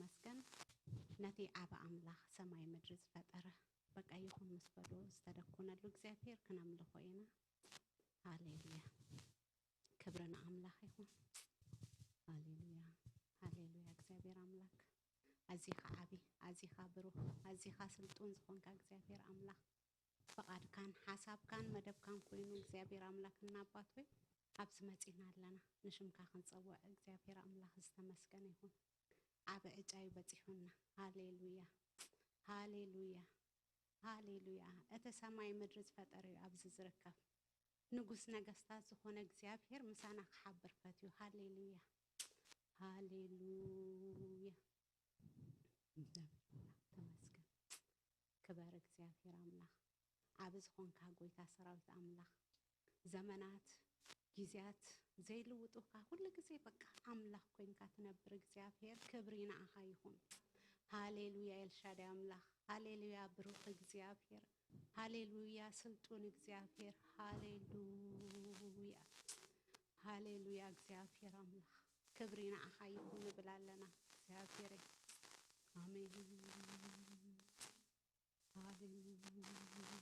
መስገን። ነቲ ዓቢ ኣምላኽ ሰማይ ምድሪ ዝፈጠረ፣ በቃ ይኹን ምስ በሉ ዝተደኮነሉ እግዚኣብሔር ክነምልኾ ኢና። ሃሌሉያ። ክብሪ ንኣምላኽ ይኹን። ሃሌሉያ፣ ሃሌሉያ። እግዚኣብሔር ኣምላኽ ኣዚኻ ዓቢ፣ ኣዚኻ ብሩኽ፣ ኣዚኻ ስልጡን ዝኾንካ እግዚኣብሔር ኣምላኽ፣ ፍቓድካን ሓሳብካን መደብካን ኮይኑ እግዚኣብሔር ኣምላኽ እና ኣባት ሆይ፣ ኣብዚ መጺና ኣለና ንሽምካ ክንጸውዕ እግዚኣብሔር ኣምላኽ ዝተመስገነ ይኹን። ዓቢ ዕጫ እዩ በጺሑና። ሃሌሉያ፣ ሃሌሉያ፣ ሃሌሉያ። እቲ ሰማይ ምድሪ ዝፈጠረ እዩ ኣብዚ ዝርከብ። ንጉስ ነገስታት ዝኾነ እግዚኣብሔር ምሳና ክሓብር ፈትዩ። ሃሌሉያ፣ ሃሌሉያ። ተመስገን። ክበር እግዚኣብሔር ኣምላኽ። ዓቢ ዝኾንካ ጎይታ ሰራዊት ኣምላኽ። ዘመናት፣ ግዜያት ዘይልውጡካ፣ ኩሉ ግዜ በቃ ኣምላኽ ኮይንካ ትነብር እግዚኣብሔር፣ ክብሪ ንዓኻ ይኹን። ሃሌሉያ ኤልሻዳይ ኣምላኽ፣ ሃሌሉያ ብሩኽ እግዚኣብሔር፣ ሃሌሉያ ስልጡን እግዚኣብሔር፣ ሃሌሉያ፣ ሃሌሉያ እግዚኣብሔር ኣምላኽ፣ ክብሪ ንዓኻ ይኹን ንብል ኣለና እግዚኣብሔረይ። ኣሜን። ሃሌሉያ።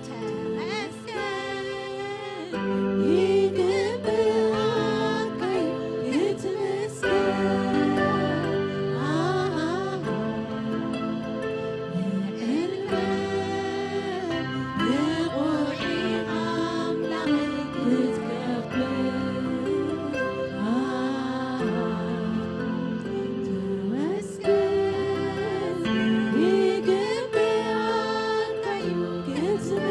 ተመስገን ይግብኣካ እዩ ክትምስገን። ኣሃ፣ ንዕልመት ንቑሒ ኣምላኽ ክትከፍል። ኣሃ፣ ተመስገን ይግብኣካ እዩ ክትምስገን።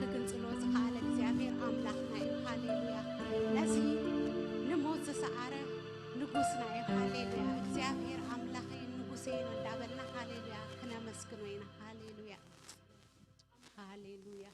ክግንጽሎ ዝኸኣለ እግዚኣብሔር ኣምላኽና እዩ። ሃሌሉያ። ነዚ ንሞት ዝሰዓረ ንጉስና እዩ። ሃሌሉያ። እግዚኣብሔር ኣምላኸይ ንጉሰይ እዩ እንዳበልና ሃሌሉያ ክነመስግኖ ኢና። ሃሌሉያ። ሃሌሉያ።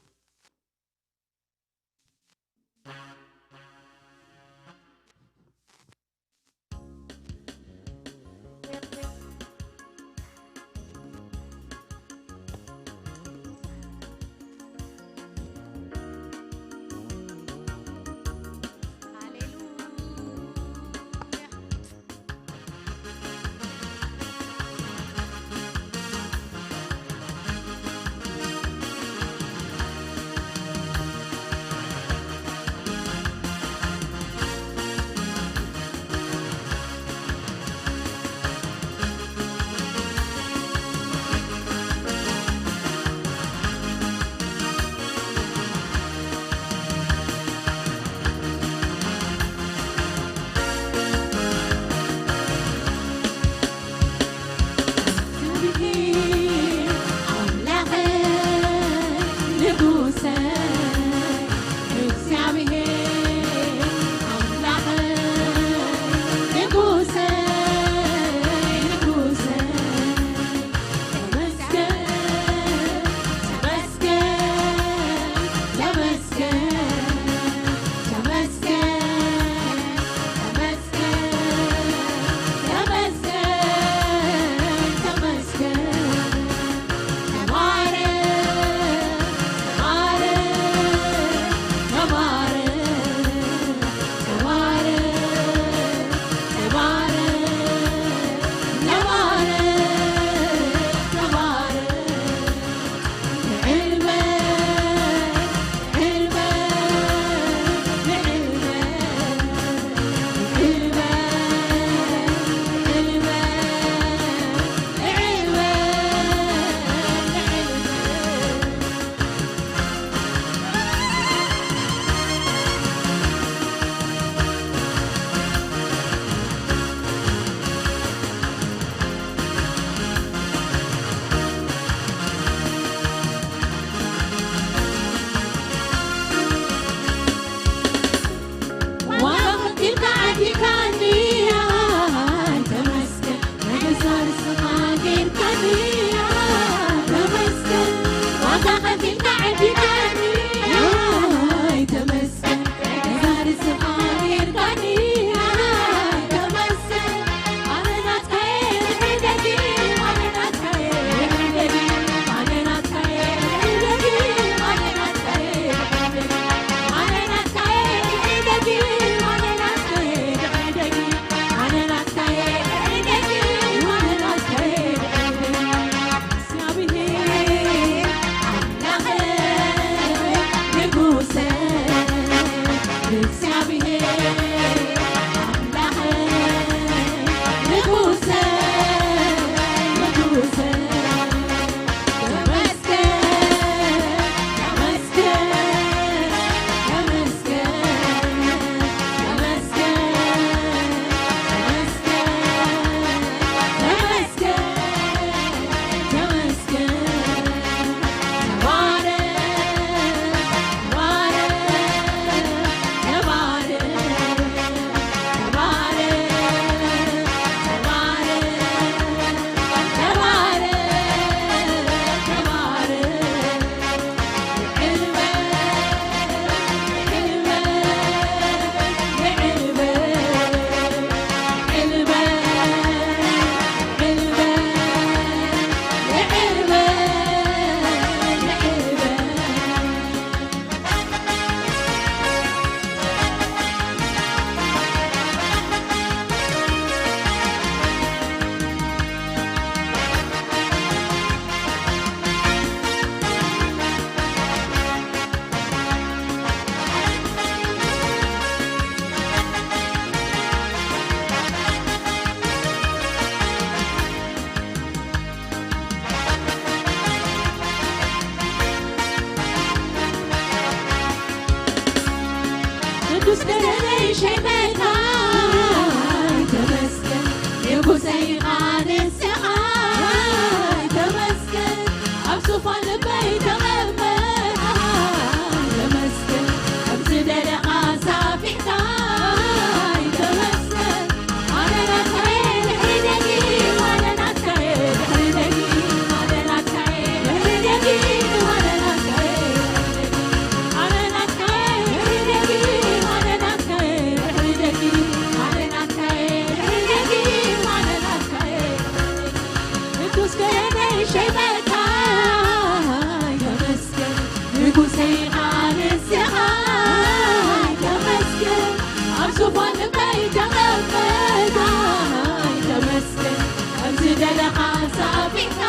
ተመስገን፣ ከምዚ ደለኻ ሳፊሕካ።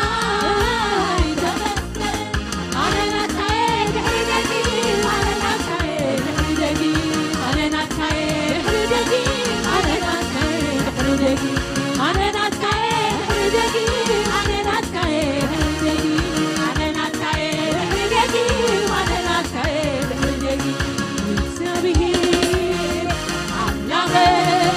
ተመስገን፣ ኣነ ናትካ'የ፣ ድሕሪ ደጊም፣ ኣነ ናትካ'የ፣ ድሕሪ ደጊም፣ ኣነ ናትካ'የ፣ ድሕሪ ደጊም፣ ኣነ ናትካ'የ፣ ድሕሪ ደጊም፣ ኣነ ናትካ'የ፣ ድሕሪ ደጊም፣ ኣነ ናትካ'የ፣ ድሕሪ ደጊም፣ ኣነ ናትካ'የ፣ ድሕሪ ደጊም፣ ኣነ ናትካ'የ፣ ድሕሪ ደጊም። እግዚኣብሔር ኣምላኸይ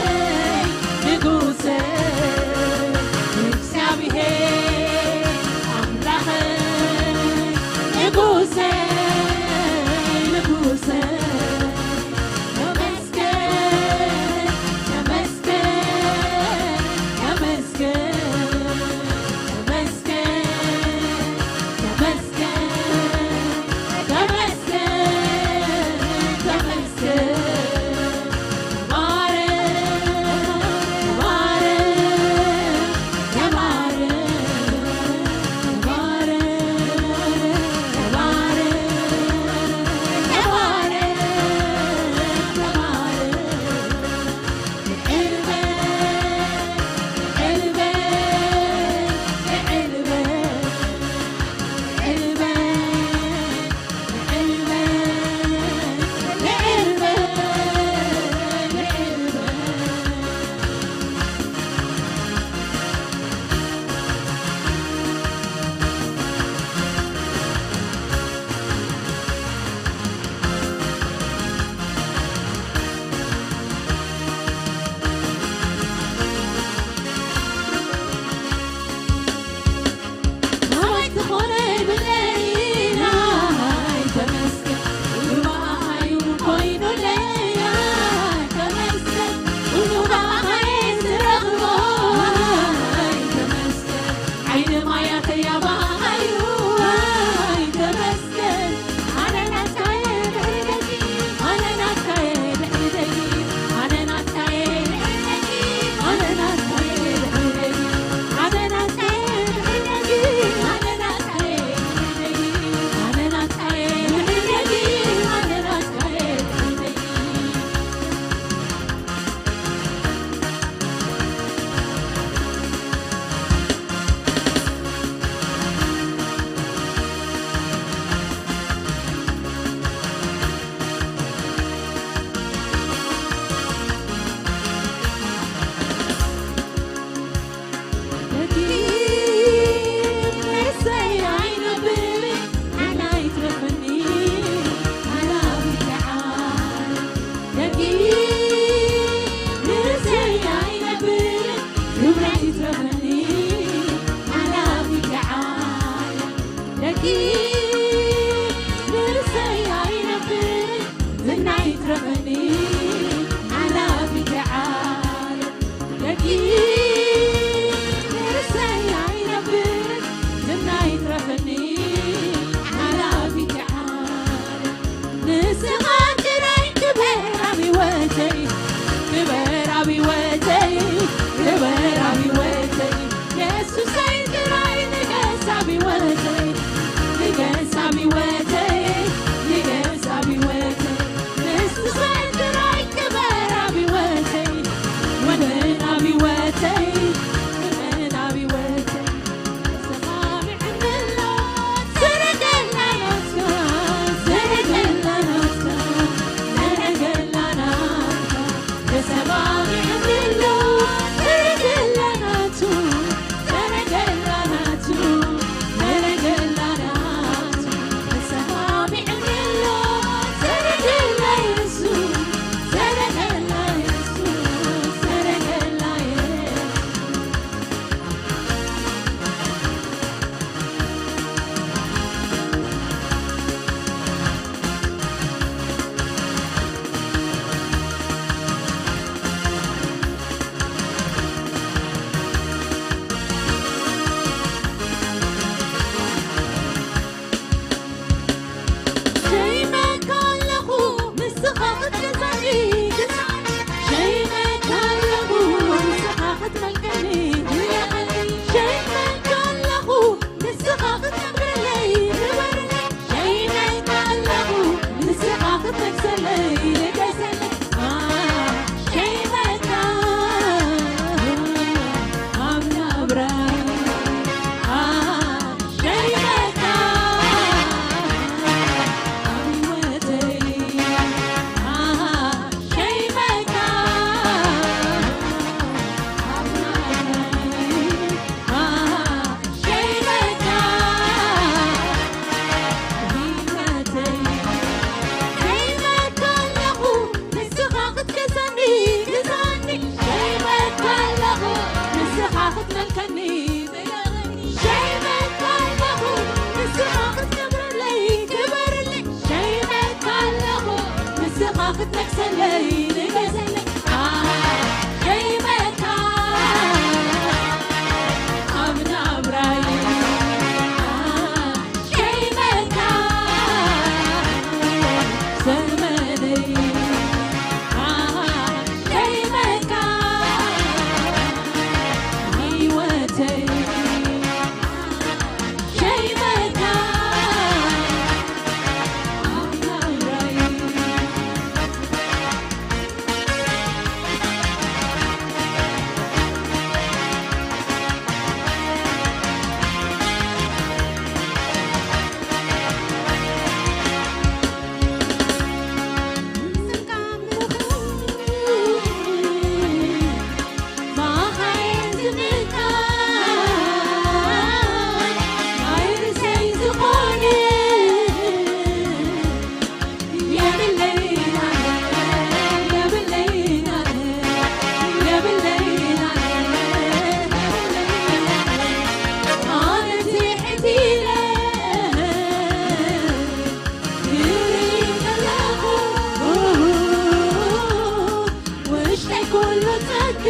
ኩሉ ጸግብ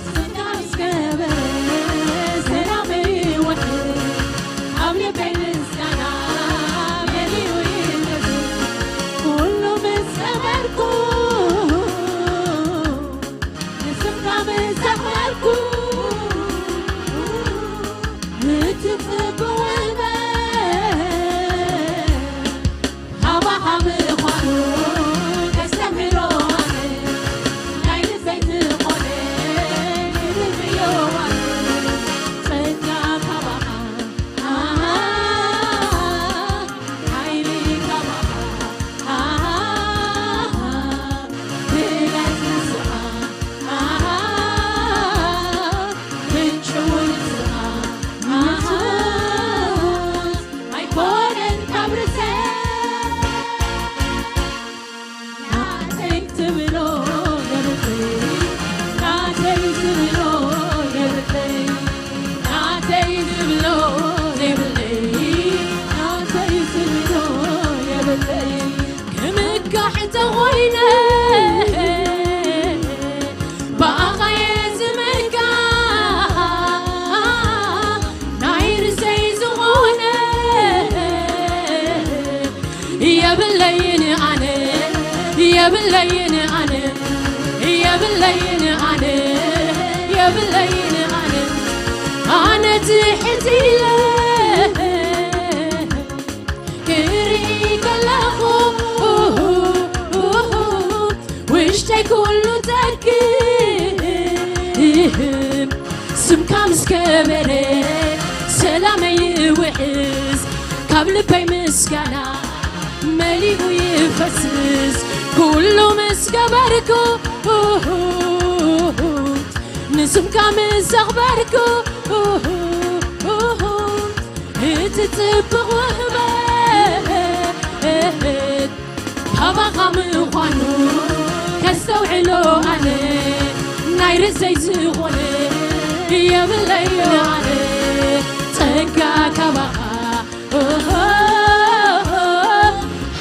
ስጋ ምስ ገበረ ሰላመይ ይውሕድ ኣብ ልበይ ምስጋና መሊኡ ይፈስስ ኩሉ ምስ ገበርኩ ንስምካ ምስ ዘኽበርኩ እቲ ጽቡቕ ውህበት ካባኻ ምዃኑ ከስተብህሎ ኣነ ናይ ልበይ ዝኾነ ክብርዮ ኣነ ጸጋ ካባኻ ኣሃ ሓይሊ ካባኻ ኣሃ ክብረት ንስኻ ኣሃ ምንጩ ንስኻ ኣሃ ኣይኮነን ካብ ርእሰይ ናተይ ትብሎ የብለይ ናተይ ትብሎ የብለይ ናተይ ዝብሎ የብለይ ናተይ ትብሎ የብለይ ክምካሕ ተኾይነ ብኣኻ እየ ዝምካሕ ናይ ርእሰይ ዝኾነ የብለይን ኣነ የብለይን ኣነ የብለይን ኣነ የብለይን ኣነ ኣነ ትሕት ኢለ ክርኢ ከለኹ ውሽጠይ ኩሉ ጸግብ ስምካ ምስ ከበረ ሰላመይ ይውሕስ ካብ ልበይ ምስጋና መሊኡ ይፈስስ ኩሉ ምስ ገበርኩ ንስምካ ምስ ዘኽበርኩ እቲ ጽቡቕ ውህበት ካባኻ ምዃኑ ከስተውዕሎ ኣነ ናይ ርእሰይ ዝኾነ የብለይ ኣነ ጸጋ ካባኻ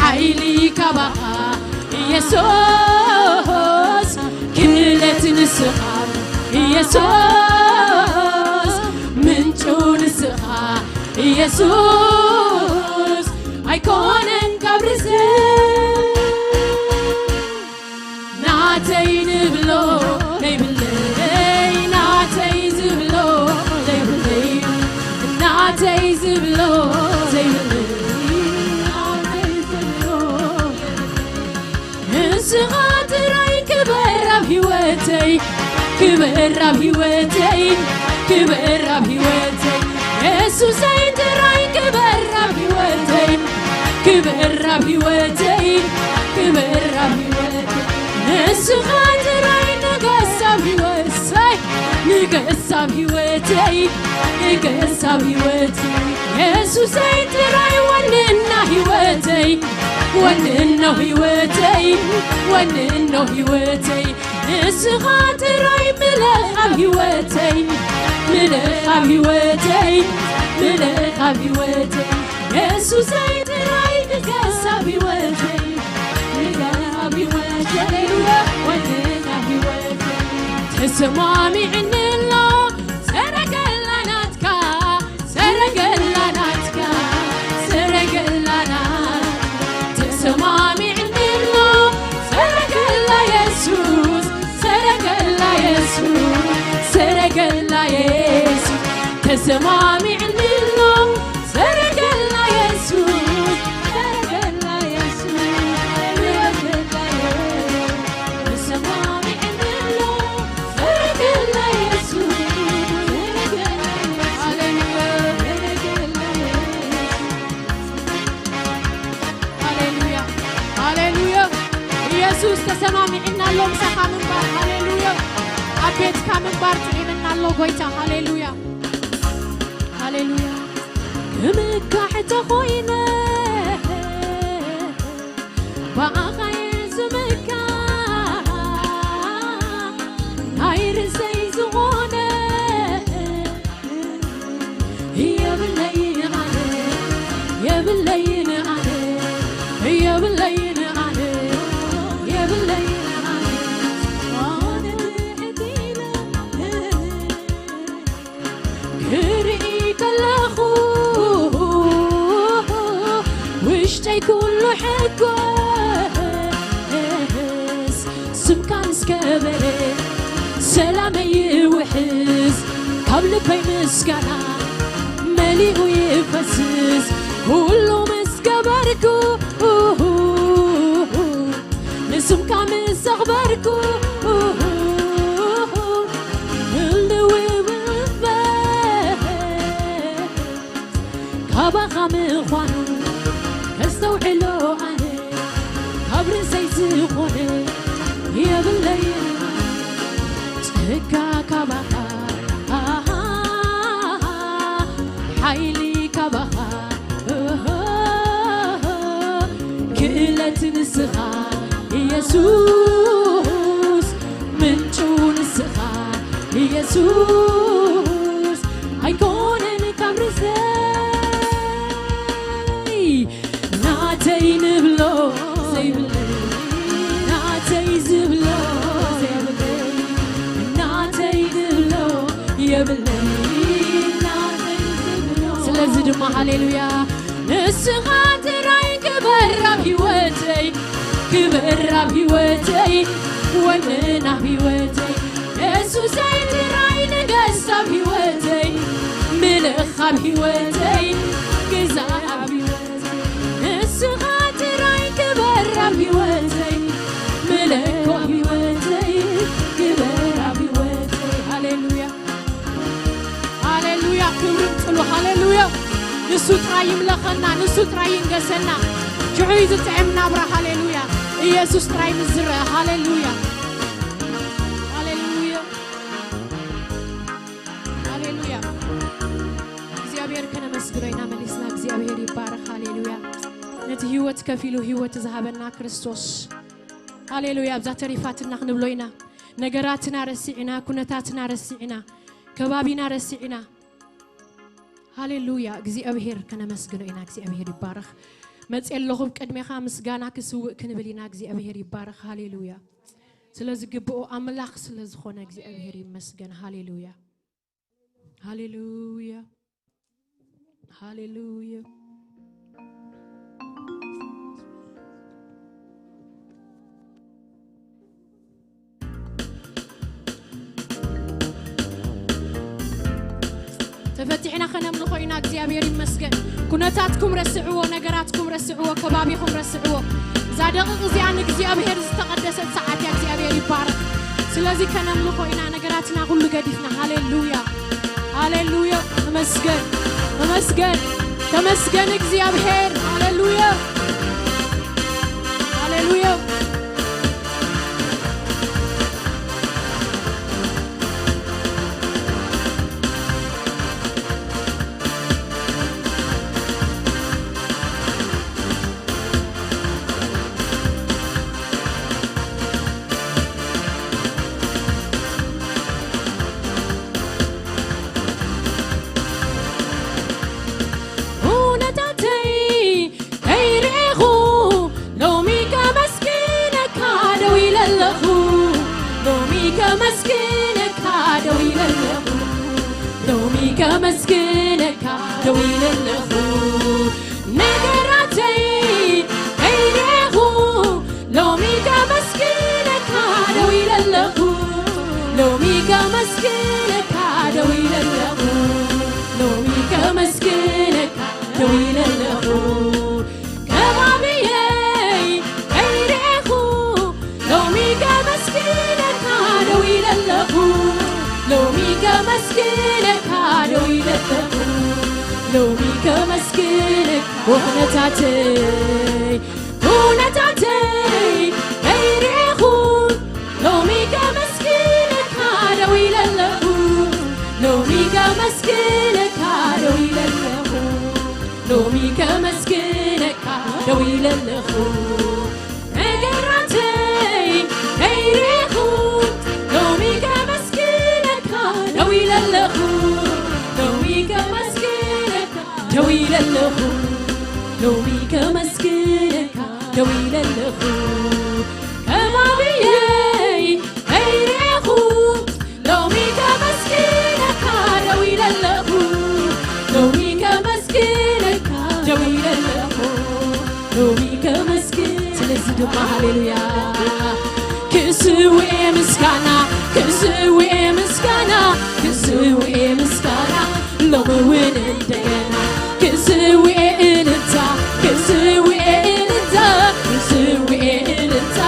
ሓይሊ ካባኻ ኢየሱስ ክእለት ንስኻ ኢየሱስ ምንጩ ንስኻ ኢየሱስ ኣይኮነን ካብ ርእሰይ ናተይ ንብሎ ዘይብለይ ናተይ ዝብሎ ዘይብለይ ናተይ ዝብሎ ዘይብለይ ናተይ ዝብሎ ንስኻ ጥራይ ክበር ኣብ ህይወተይ ክበር ኣብ ህይወተይ ክበር ኣብ ህይወተይ የሱሰይ ጥራይ ክበር ኣብ ህይወተይ ክበር ኣብ ህይወተይ ክበር ኣብ ህይወተይ ንስኻ ጥራይ ንገስ ኣብ ህይወተይ ንገስ ኣብ ህይወተይ ንገስ ኣብ ህይወተይ የሱሰይ ጥራይ ወንና ህይወተይ ወንኖ ህይወተይ ወንኖ ህይወተይ ንስኻ ጥራይ ምለኽ ኣብ ህይወተይ ምለኽ ኣብ ህይወተይ ምለኽ ኣብ ህይወተይ የሱሰይ ጥራይ ንገስ ኣብ ህይወተይ ንገስ ኣብ ህይወተይ ወንና ህይወተይ ተሰማሚዕኒ ኣሎ ሰረገላ ናትካ ሰረገላ ናትካ ሰረገላ ናትካ ተሰማሚዕኒ ኣሎ ሰረገላ የሱስ ሰረገላ የሱስ ሰረገላ የሱስ ተሰማሚዕኒ ኣሎ ሰረገላ የሱስ ሰረገላ የሱስ ሰረገላ የሱስ ተሰማሚዕኒ ኣሎ ሰረገላ የሱስ ሰረገላ የሱስ ሃሌሉያ ሃሌሉያ ኢየሱስ ተሰማሚዕና ኣሎ ምሳኻ ምንባር ሃሌሉያ ኣብ ቤትካ ምንባር ጥዒምና ኣሎ ጎይታ ሃሌሉያ ሃሌሉያ ክምካሕ ተኾይነ ብኣኻ እየ ዝምካሕ ናይ ርእሰይ ዝኾነ የብለይን ኣነ የብለይን ኣነ የብለይን ኣነ የብለ ምስ ከበረ ሰላመይ ይውሕዝ፣ ካብ ልበይ ምስጋና መሊኡ ይፈስስ። ኩሉ ምስ ገበርኩ፣ ንስምካ ምስ ኣኽበርኩ፣ ህልው እምበር ካባኻ ምዃኑ ከስተውዕሎ ኣነ፣ ካብ ርእሰይ ዝኾነ የብለይን። ጸጋ ካባኻ፣ ሓይሊ ካባኻ፣ ክእለት ንስኻ ኢየሱስ፣ ምንጩ ንስኻ ኢየሱስ፣ ኣይኮነን ካብ ርእሰይ ናተይ ንብሎ ዘይብለይ፣ ናተይ ዝብሎ ዘይብለይ፣ ናተይ ዝብሎ የብለይ፣ ናተይ ዝብሎ። ስለዚ ድማ ሃሌሉያ፣ ንስኻ ጥራይ ክበር ኣብ ህይወተይ፣ ክበር ኣብ ህይወተይ፣ ወንን ኣብ ህይወተይ። የሱሰይ ጥራይ ንገስ ኣብ ህይወተይ፣ ምልኽ ኣብ ህይወተይ፣ ግዛእ ኣብ ህይወተይ። ንስኻ ጥራይ ክበር ኣብ ህይወተይ፣ ምልኽ ኣብ ህይወተይ፣ ግበር ኣብ ህይወተይ። ሃሌሉያ፣ ሃሌሉያ፣ ክብሪ ምጽሉ። ሃሌሉያ። ንሱ ጥራይ ይምለኸና፣ ንሱ ጥራይ ይንገሰና። ሽዑ እዩ ዝጥዕም ናብራ። ሃሌሉያ። ኢየሱስ ጥራይ ምስ ዝረአ። ሃሌሉያ፣ ሃሌሉያ፣ ሃሌሉያ። እግዚኣብሔር ከነመስግኖ ኢና መሊስና። እግዚኣብሔር ይባረኽ። ሃሌሉያ። ነቲ ህይወት ከፊሉ ህይወት ዝሃበና ክርስቶስ። ሃሌሉያ። ኣብዛ ተሪፋትና ክንብሎ ኢና። ነገራትና ረሲዕና፣ ኩነታትና ረሲዕና፣ ከባቢና ረሲዕና። ሃሌሉያ። እግዚኣብሔር ከነመስግኖ ኢና። እግዚኣብሔር ይባረኽ። መጽየ ኣለኹ፣ ቅድሜኻ ምስጋና ክስውእ ክንብል ኢና። እግዚኣብሔር ይባረኽ። ሃሌሉያ። ስለ ዝግብኦ ኣምላኽ ስለ ዝኾነ እግዚኣብሔር ይመስገን። ሃሌሉያ፣ ሃሌሉያ፣ ሃሌሉያ። ተፈቲሕና ከነምልኾ ኢና። እግዚኣብሔር ይመስገን። ኩነታትኩም ረስዕዎ፣ ነገራትኩም ረስዕዎ፣ ከባቢኹም ረስዕዎ። እዛ ደቂቕ እዚኣ ንእግዚኣብሔር ዝተቐደሰት ሰዓት እያ። እግዚኣብሔር ይባረኽ። ስለዚ ከነምልኾ ኢና፣ ነገራትና ኩሉ ገዲፍና። ሃሌሉያ፣ ሃሌሉያ። ተመስገን፣ ተመስገን፣ ተመስገን እግዚኣብሔር። ሃሌሉያ፣ ሃሌሉያ። ኩነታተይ ከይርኤኹ ሎሚ ከመስግነካ ደው ኢለ ኣለኹ። ሎሚ ከመስግነካ ደው ኢለ ኣለኹ። ሎሚ ከመስግነካ ደው ኢለ ኣለኹ። ነገራተይ ከይርኤኹ ሎሚ ከመስግነካ ደው ኢለ ኣለኹ። ሎሚ ከመስግነካ ደው ኢለ ኣለኹ። ሎሚ ከመስግነካ ደው ኢለ ኣለኹ። ከባቢየይ ከይርኤኹ ሎሚ ከመስግነካ ደው ኢለ ኣለኹ። ሎሚ ከመስግነካ ደው ኢለ ኣለኹ። ሎሚ ከመስግነካ ኩነታተይ ኩነታተይ ከይርኤኹ ሎሚ ከመስግነካ ደው ኢለ ኣለኹ። ሎሚ ከመስግነካ ደው ኢለ ኣለኹ። ሎሚ ከመስግነካ ደው ኢለ ኣለኹ። ነገራተይ ከይርኤኹ ሎሚ ከመስግነካ ደው ኢለ ኣለኹ። ሎሚ ከመስግነካ ደው ኢለ ኣለኹ። ሎሚ ከመስግነካ ደው ኢለ ኣለኹ። ከባቢየይ ከይርኤኹ ሎሚ ከመስግነካ ደው ኢለ ኣለኹ። ሎሚ ከመስግነካ ደው ኢለ ኣለኹ። ሎሚ ከመስግን ስለዚ ድማ ሃሌሉያ ክስውእ ምስጋና ክስውኤ ምስጋና ሎሚ እውን እንደገና ክስውኤ እልልታ ክስውኤ እልልታ ክስውኤ እልልታ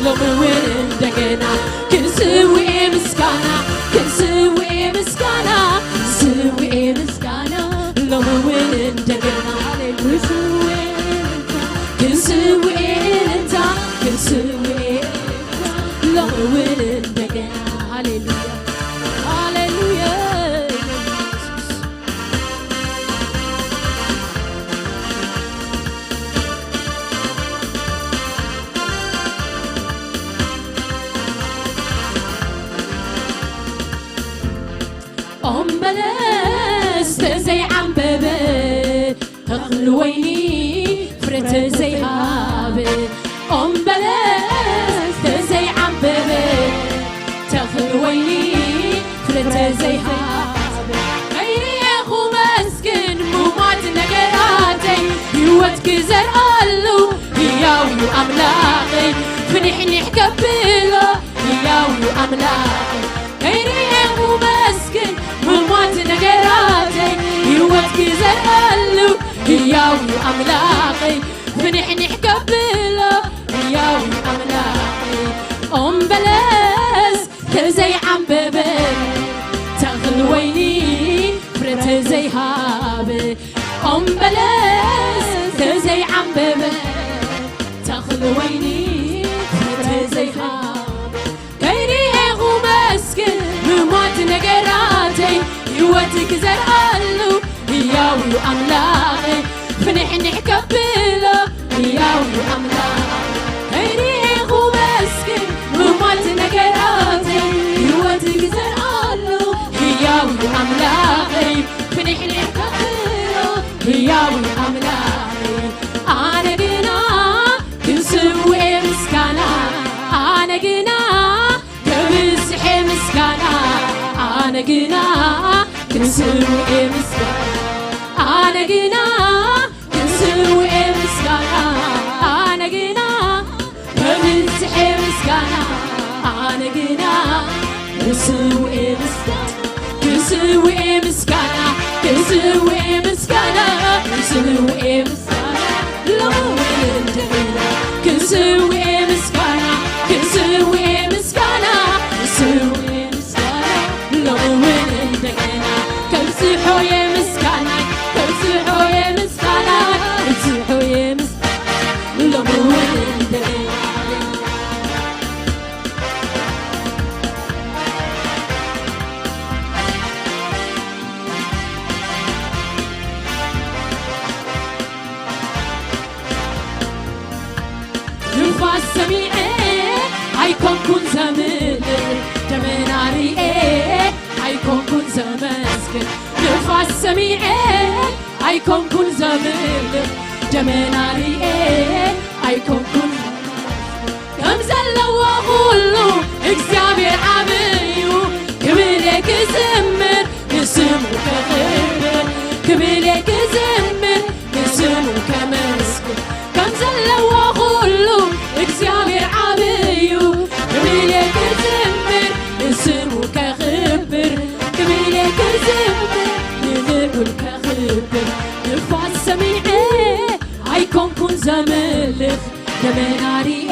ሎሚ እውን እንደገና ክስውኤ ምስጋና ክስውኤ ምስጋና ክስውኤ ምስጋና ሎሚ እውን እንደገና ክስውኤ እልልታ ክስውኤ እልልታ ክስውኤ እልልታ ሎሚ እውን እንደገና ሃሌሉያ ሃሌሉያ ኢየሱስ ኦም በለስ ተዘይዓምበበ ተኽሊ ወይኒ ፍረ ተዘይሃበ ኦም በለስ ተዘይዓምበበ ተኽሊ ወይኒ ፍረ ተዘይሃበ ከይርኤኹ መስግን ሙማት ነገራተይ ህይወት ክዘርኣሉ ህያው እዩ ኣምላኸይ ፍንሕንሕ ከብሎ ህያው እዩ ኣምላኸይ ከይርኤኹ መስግን ሙማት ነገራተይ ህይወት ክዘርኣሉ ህያው እዩ ኣምላኸይ ፍንሕንሕ ከብሎ ህያው እዩ ኣምላኸይ ኦም በለስ ተዘይዓምበበ ተኽሊ ወይኒ ፍረ ተዘይሃበ ኦም በለስ ተዘይዓምበበ ተኽሊ ወይኒ ፍረ ተዘይሃበ ከይርኤኹ መስግን ምሟት ነገራተይ ህይወት ክዘርኣሉ ህያው እዩ ኣምላኸይ ፍንሕንሕ ከብሎ ህያው እዩ ኣምላኽ ከይርኤኹ መስግን ምሟት ነገራተይ ህይወት ክዘርኣሉ ህያው እዩ ኣምላኸይ ፍንሕንሕ ከብሎ ህያው እዩ ኣምላኸይ ኣነ ግና ክስውኤ ምስጋና ኣነ ግና ከብዝሐ ምስጋና ኣነ ግና ክስውኤ ምስጋና ኣነ ግና ክስውኤ ምስጋና ኣነ ግና ከብዝሐ ምስጋና ኣነ ግና ክስውኤ ምስጋና ክስውኤ ምስጋና ክስውኤ ምስጋና ክስውኤ ምስጋና ሎሚ እውን እንደገና ክስውኤ ምስጋና ክስውኤ ምስጋና ክስውኤ ምስጋና ሎሚ እውን እንደገና ከብዝሖ እየ ምስጋናይ ከብዝሖ እየ ምስጋናይ ከብዝሖ እየ ምስጋናይ ሎሚ እውን እንደገና ንፋስ ሰሚዐ ኣይኮንኩን ዘምልኽ ደመና ርኤ ኣይኮንኩን ዘመስግን ንፋስ ሰሚዐ ኣይኮንኩን ዘምልኽ ደመና ርኤ ኣይኮንኩን ከም ዘለዎ ኩሉ እግዚኣብሔር ዓብዩ ክብለ ክዝምር ንስሙ ከኽብር ክብለ ክዝምር ንስሙ ከመስግን ከም ዘለዎ ኩሉ እግዚኣብሔር ዓብዩ ክብለ ክዝምር ንስሙ ከኽብር ክብለ ክዝምር ንልዑል ከኽብር ንፋስ ሰሚዐ ኣይኮንኩን ዘምልኽ ደመና ርኤ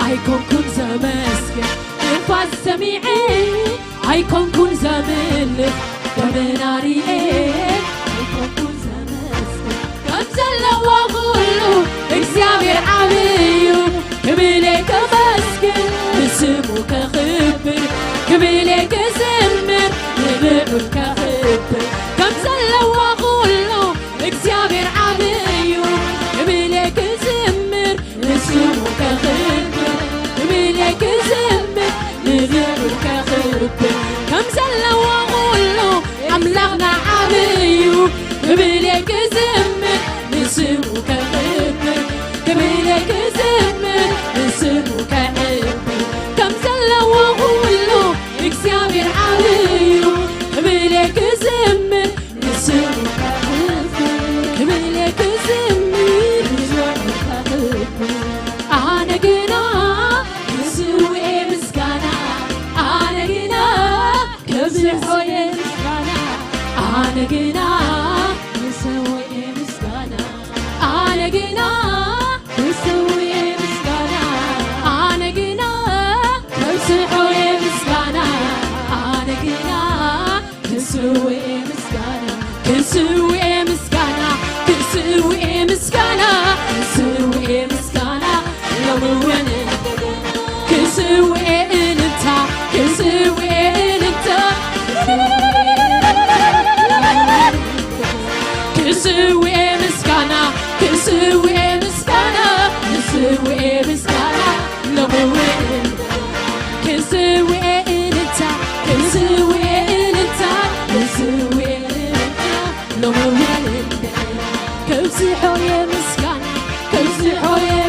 ኣይኮንኩን ዘመስግን ንፋስ ሰሚዐ ኣይኮንኩን ዘምልኽ ደመና ርኤ ኣይኮንኩን ዘመስግን ከም ዘለዎ ኩሉ እግዚኣብሔር ዓብዩ ክብለ ከመስግን ንስሙ ከኽብር ክብለ ክዝምር ንልዑል ከኽብር ከም ዘለዎ ኩሉ እግዚኣብሔር ዓብዩ ክብለ ክዝምር ንስሙ ከኽብር ክብለ ክዝምር ንልዑል ከኽብር ከም ዘለዎ ኩሉ ኣምላኽና ዓብዩ ክብለ ክዝምር ንስሙ ከኽብር ክብለ ክዝምር ንስሙ ከዕብር ከም ዘለዎ ኩሉ እግዚኣብሔር ዓብዩ ክብለ ክዝምር ንስሙ ክብለ ክዝምር ኣነ ግና ክስውኤ ምስጋና ኣነ ግና ግና ክስውእ ምስጋና፣ ኣነ ግና ክስውእ ምስጋና፣ ኣነ ግና ከብዝሖ ምስጋና፣ ኣነ ግና ክስውእ ምስጋና፣ ክስውእ ምስጋና፣ ክስውእ ምስጋና፣ ክስውእ ምስጋና፣ ሎሚ እውን ክስውእ እልልታ፣ ክስውእ እልልታ፣ ክስውእ ምስጋና፣ ክስውእ ምስጋና፣ ክስውእ ምስጋና፣ ሎሚ እውን ክስውእ እልልታ፣ ክስውእ እልልታ፣ ክስውእ እልልታ፣ ሎሚ እውን ከብዝሖ ምስጋና፣ ከብዝሖ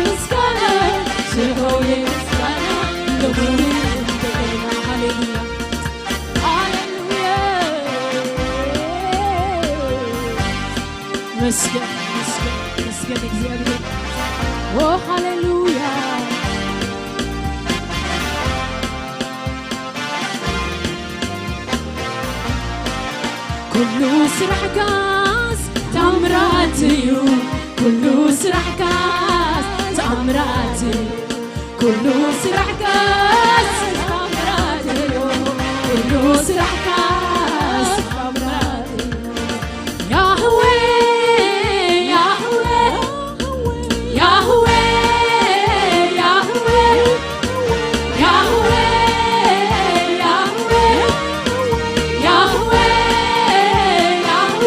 ምስጋና፣ ከብዝሖ ምስጋና፣ ሎሚ እውን እንደገና። ሃሌሉያ፣ ሃሌሉያ። መስገን፣ መስገን፣ መስገን እግዚኣብሔር። ኦ ሃሌሉያ። ኩሉ ስራሕካስ ታምራት እዩ፣ ኩሉ ስራሕካስ ታምራት እዩ፣ ኩሉ ስራሕካስ ታምራት እዩ፣ ኩሉ ስራሕካስ ታምራት እዩ። ያህዌ፣ ያህዌ፣ ያህዌ፣ ያህዌ፣ ያህዌ፣ ያህዌ፣ ያህዌ፣ ያህዌ፣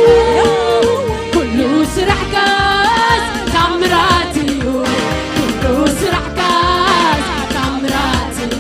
ኩሉ ስራሕካስ ታምራት እዩ፣ ኩሉ ስራሕካስ ታምራት እዩ፣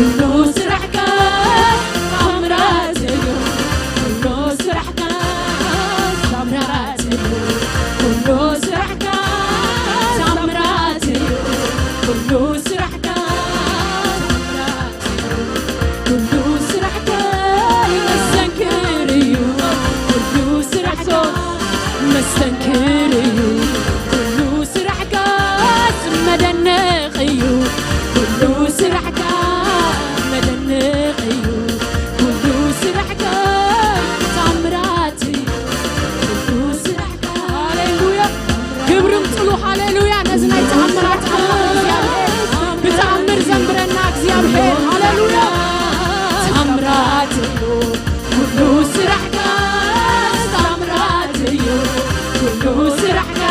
ኩሉ ስራሕካ ታምራት እዩ። ኩሉ ስራሕካ ታምራት እዩ። ኩሉ ስራሕካ ታምራት እዩ። ኩሉ ስራሕካ ታምራት እዩ። ኩሉ ስራሕካ መስተንክር እዩ። ኩሉ ስራሕካ መስተንክር እዩ። ኩሉ ስራሕካ መደነቕ እዩ። ኩሉ ስራሕካ መደነቕ እዩ። ኩሉ ስራሕካ ታምራት እዩ። ኩሉ ስራሕካ ሃሌሉያ። ክብሪ ምጽሉ ሃሌሉያ። ነዚ ናይ ተኣምራት ኣምላኽ እግዚኣብሔር ብተኣምር ዘንብረና እግዚኣብሔር ሃሌሉያ። ታምራት እዩ። ኩሉ ስራሕካ ታምራት እዩ። ኩሉ ስራሕካ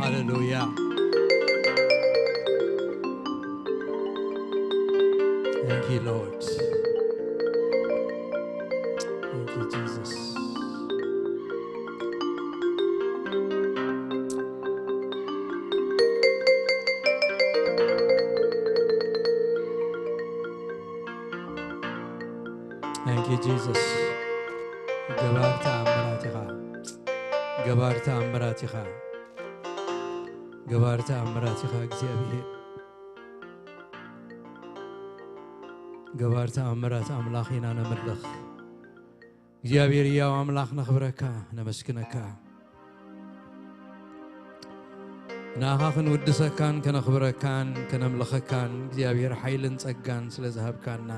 Hallelujah. Thank you, Lord. Thank you, Jesus. Thank you, Jesus. ገባር ተኣምራት ኢኻ። ገባር ተኣምራት ኢኻ። ገባር ተኣምራት ኢኻ እግዚኣብሔር። ገባር ተኣምራት ኣምላኽ ኢና ነምልኽ። እግዚኣብሔር ህያው ኣምላኽ ነኽብረካ፣ ነመስግነካ። ንኣኻ ክንውድሰካን ከነኽብረካን ከነምልኸካን እግዚኣብሔር ሓይልን ጸጋን ስለ ዝሃብካና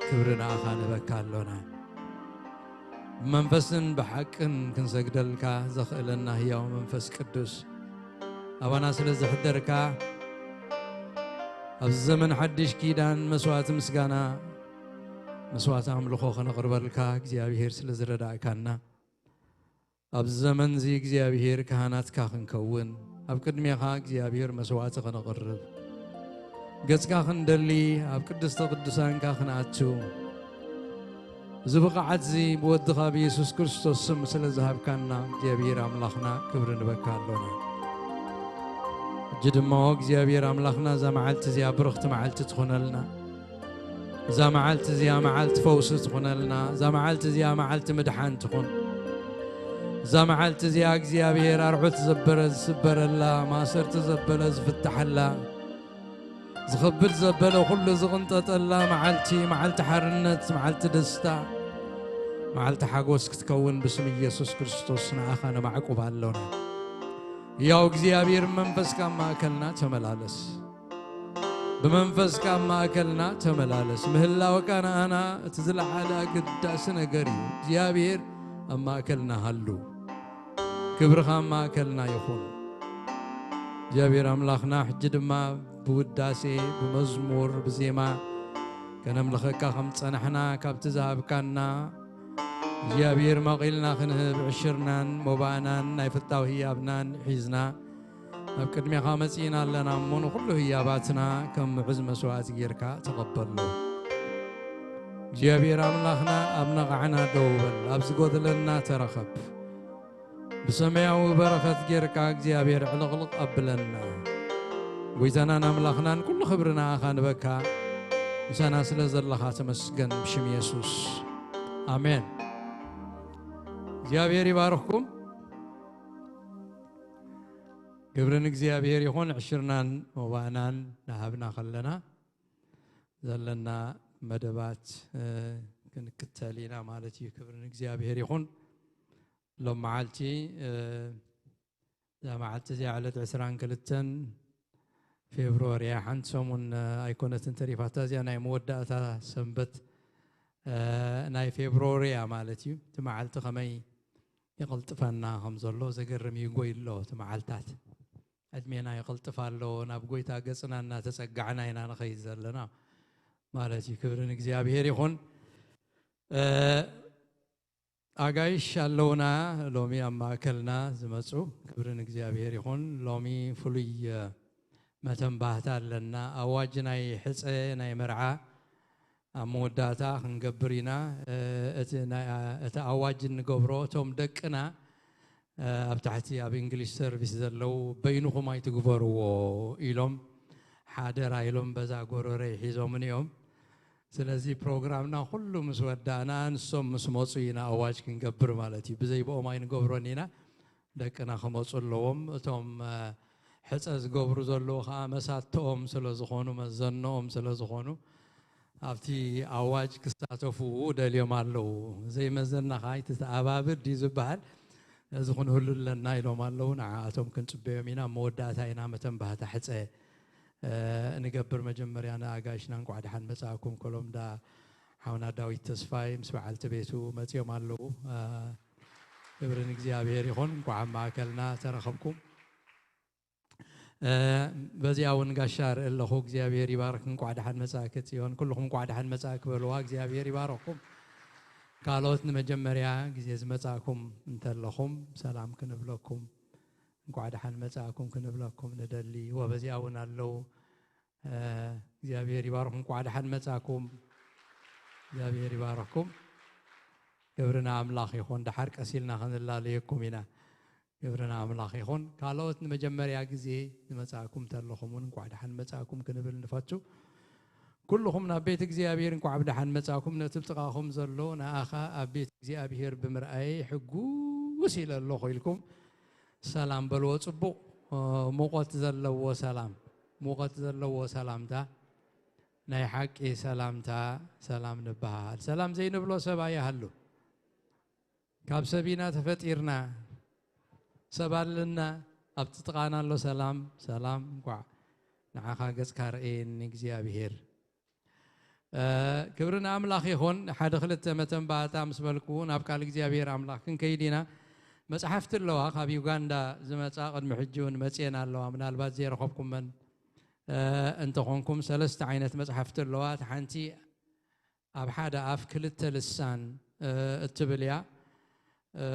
ክብሪ ንኣኻ ንህበካ ኣሎና። ብመንፈስን ብሓቅን ክንሰግደልካ ዘኽእለና ህያው መንፈስ ቅዱስ ኣባና ስለ ዝሕደርካ ኣብዚ ዘመን ሓድሽ ኪዳን መስዋዕቲ ምስጋና መስዋዕቲ ኣምልኾ ከነቕርበልካ እግዚኣብሔር ስለ ዝረዳእካና ኣብዚ ዘመን እዚ እግዚኣብሔር ካህናትካ ክንከውን ኣብ ቅድሜኻ እግዚኣብሔር መስዋዕቲ ከነቕርብ ገጽካ ክንደሊ ኣብ ቅድስተ ቅዱሳንካ ክንኣቱ እዚ ብቕዓት እዚ ብወድኻ ብየሱስ ክርስቶስ ስም ስለ ዝሃብካና እግዚኣብሔር ኣምላኽና ክብሪ ንበካ ኣሎና። ሕጂ ድማ እግዚኣብሔር ኣምላኽና እዛ መዓልቲ እዚኣ ብርኽቲ መዓልቲ ትኾነልና። እዛ መዓልቲ እዚኣ መዓልቲ ፈውሲ ትኾነልና። እዛ መዓልቲ እዚኣ መዓልቲ ምድሓን ትኹን። እዛ መዓልቲ እዚኣ እግዚኣብሔር ኣርዑት ዘበረ ዝስበረላ፣ ማእሰርቲ ዘበለ ዝፍታሐላ፣ ዝኸብድ ዘበለ ኩሉ ዝቕንጠጠላ መዓልቲ፣ መዓልቲ ሓርነት፣ መዓልቲ ደስታ፣ መዓልቲ ሓጎስ ክትከውን ብስም ኢየሱስ ክርስቶስ ንኣኻ ነማዕቁብ ኣሎና። ያው እግዚኣብሔር መንፈስካ ኣብ ማእከልና ተመላለስ። ብመንፈስካ ኣብ ማእከልና ተመላለስ። ምህላወካ ንኣና እቲ ዝለዓለ ኣገዳሲ ነገር እዩ። እግዚኣብሔር ኣብ ማእከልና ሃሉ። ክብርኻ ኣብ ማእከልና ይኹን። እግዚኣብሔር ኣምላኽና ሕጂ ድማ ብውዳሴ፣ ብመዝሙር፣ ብዜማ ከነምልኸካ ከም ዝጸናሕና ካብቲ ዝሃብካና እግዚኣብሔር መቒልና ክንህብ ዕሽርናን ሞባእናን ናይ ፍታው ህያብናን ሒዝና ኣብ ቅድሜኻ መጺእና ኣለና እሞ ንኹሉ ህያባትና ከም ምዑዝ መስዋእቲ ጌርካ ተቐበሎ። እግዚኣብሔር ኣምላኽና ኣብ ነቓዕና ደው በል፣ ኣብ ዝጎደለና ተረኸብ። ብሰማያዊ በረኸት ጌርካ እግዚኣብሔር ዕልቕልቕ ኣብለና። ጎይታናን ኣምላኽናን ኩሉ ክብሪ ንኣኻ ንበካ፣ ምሳና ስለ ዘለኻ ተመስገን ብሽም የሱስ። ኣሜን። እግዚኣብሔር ይባርኽኩም። ክብሪ ንእግዚኣብሔር ይኹን። ዕሽርናን መባእናን ናሃብና ከለና ዘለና መደባት፣ እ፣ ክንክተል ኢና ማለት እዩ። ክብሪ ንእግዚኣብሔር ይኹን። ሎም መዓልቲ፣ እ፣ እዛ መዓልቲ እዚኣ ዕለት ዕስራን ክልተን ፌብሩዋሪ እያ። ሓንቲ ሰሙን፣ እ፣ ኣይኮነትን ተሪፋታ። እዚኣ ናይ መወዳእታ ሰንበት፣ እ፣ ናይ ፌብሩዋሪ እያ ማለት እዩ። እቲ መዓልቲ ከመይ ይቕልጥፈና ከም ዘሎ ዘገርም እዩ። ጎይ ኣሎ እቲ መዓልታት። ዕድሜና ይቕልጥፍ ኣሎ። ናብ ጎይታ ገጽና እናተጸጋዕና ኢና ንኸይድ ዘለና ማለት እዩ። ክብሪ ንእግዚኣብሔር ይኹን። እ፣ ኣጋይሽ ኣለውና ሎሚ ኣብ ማእከልና ዝመጹ። ክብሪ ንእግዚኣብሔር ይኹን። ሎሚ ፍሉይ፣ እ፣ መተንባህታ ኣለና። ኣዋጅ ናይ ሕጸ ናይ መርዓ ኣብ መወዳእታ ክንገብር ኢና። እ፣ እቲ ናይ፣ እቲ ኣዋጅ እንገብሮ እቶም ደቅና፣ እ፣ ኣብ ታሕቲ ኣብ እንግሊሽ ሰርቪስ ዘለዉ በይንኹም ኣይትግበርዎ ኢሎም ሓደራ ኢሎም በዛ ጎረረይ ሒዞምን እዮም። ስለዚ ፕሮግራምና ኩሉ ምስ ወዳእና ንሶም ምስ መጹ ኢና ኣዋጅ ክንገብር ማለት እዩ። ብዘይ ብኦም ኣይንገብሮን ኢና። ደቅና ክመጹ ኣለዎም። እቶም፣ እ፣ ሕጸ ዝገብሩ ዘለዉ ኸኣ መሳትኦም ስለ ዝኾኑ፣ መዘንኦም ስለ ዝኾኑ፣ ኣብቲ ኣዋጅ ክሳተፉ ደልዮም ኣለዉ። ዘይመዘና ኸኣ ኣይትተኣባብር ድዩ ዝበሃል? እዚ ክንህሉ ኣለና ኢሎም ኣለዉ። ንዓኣቶም ክንጽበዮም ኢና። ኣብ መወዳእታ ኢና መተንባህታ ሕጸ፣ እ፣ ንገብር። መጀመርያ ንኣጋይሽና እንቋዕ ደሓን መጻእኩም። ኮሎምዳ ሓውና ዳዊት ተስፋይ ምስ በዓልቲ ቤቱ መጺኦም ኣለዉ። እ፣ ክብሪ ንእግዚኣብሔር ይኹን። እንቋዕ ኣብ ማእከልና ተረኸብኩም። እ፣ በዚኣ እውን ጋሻ ርኢ ኣለኹ። እግዚኣብሔር ይባርክ። እንቋዕ ደሓን መጻእኪ ጽዮን። ኩልኹም እንቋዕ ደሓን መጻእኪ በልዋ። እግዚኣብሔር ይባርኽኩም። ካልኦት ንመጀመርያ ግዜ ዝመጻእኩም እንተለኹም ሰላም ክንብለኩም እንኳዕ ደሓን መጻእኩም ክንብለኩም ንደሊ። ወበዚኣ እውን ኣለዉ። እ፣ እግዚኣብሔር ይባርኩም። እንኳዕ ደሓን መጻእኩም። እግዚኣብሔር ይባርኩም። ክብሪ ንኣምላኽ ይኹን። ደሓር ቀሲልና ክንላለየኩም ኢና። ክብሪ ንኣምላኽ ይኹን። ካልኦት ንመጀመርያ ግዜ ዝመጻእኩም ተለኹም እውን እንኳዕ ደሓን መጻእኩም ክንብል ንፈቱ። ኩልኹም ናብ ቤት እግዚኣብሔር እንኳዕ ብደሓን መጻእኩም። ነቲ ብጥቓኹም ዘሎ ንኣኻ ኣብ ቤት እግዚኣብሔር ብምርኣየ ሕጉስ ኢለ ኣለኹ ኢልኩም ሰላም በልዎ። ጽቡቕ፣ እ፣ ሙቐት ዘለዎ ሰላም፣ ሙቐት ዘለዎ ሰላምታ፣ ናይ ሓቂ ሰላምታ፣ ሰላም ንበሃሃል። ሰላም ዘይንብሎ ሰብ ኣይሃሉ። ካብ ሰብ ኢና ተፈጢርና፣ ሰብ ኣለና። ኣብቲ ጥቓና ኣሎ ሰላም፣ ሰላም፣ እንኳዕ ንዓኻ ገጽካ ርኣየኒ እግዚኣብሔር። እ፣ ክብሪ ንኣምላኽ ይኹን። ሓደ ክልተ መተንባእታ ምስ በልኩ ናብ ቃል እግዚኣብሔር ኣምላኽ ክንከይድ ኢና። መጽሓፍቲ ኣለዋ፣ ካብ ዩጋንዳ ዝመጻ ቅድሚ ሕጂ እውን መጽኤን ኣለዋ። ምናልባት ዘይረኸብኩመን፣ እ፣ እንተኾንኩም ሰለስተ ዓይነት መጽሓፍቲ ኣለዋ። እቲ ሓንቲ ኣብ ሓደ ኣፍ ክልተ ልሳን፣ እ፣ እትብል እያ። እ፣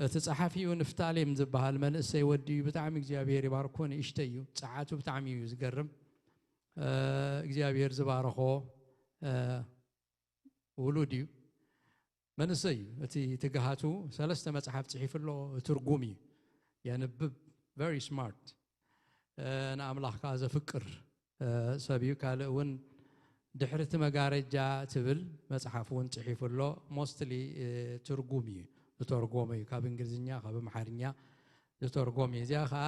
እቲ ጸሓፊኡ ንፍታሌም ዝበሃል መንእሰይ ወዲ እዩ። ብጣዕሚ እግዚኣብሔር ይባርኮ፣ ንእሽተይ እዩ። ጸዓቱ ብጣዕሚ እዩ ዝገርም። እ፣ እግዚኣብሔር ዝባረኾ፣ እ፣ ውሉድ እዩ። መንእሰይ እዩ። እቲ ትግሃቱ ሰለስተ መጽሓፍ ጽሒፉ ኣሎ፣ ትርጉም እዩ። የንብብ፣ very smart። እ፣ ንኣምላኽ ከኣ ዘፍቅር፣ እ፣ ሰብ እዩ። ካልእ እውን ድሕሪ እቲ መጋረጃ ትብል መጽሓፍ እውን ጽሒፉ ኣሎ። Mostly፣ እ፣ ትርጉም እዩ፣ ዝተርጎመ እዩ። ካብ እንግሊዝኛ፣ ካብ ኣምሓርኛ ዝተርጎመ እዩ። እዚኣ ከኣ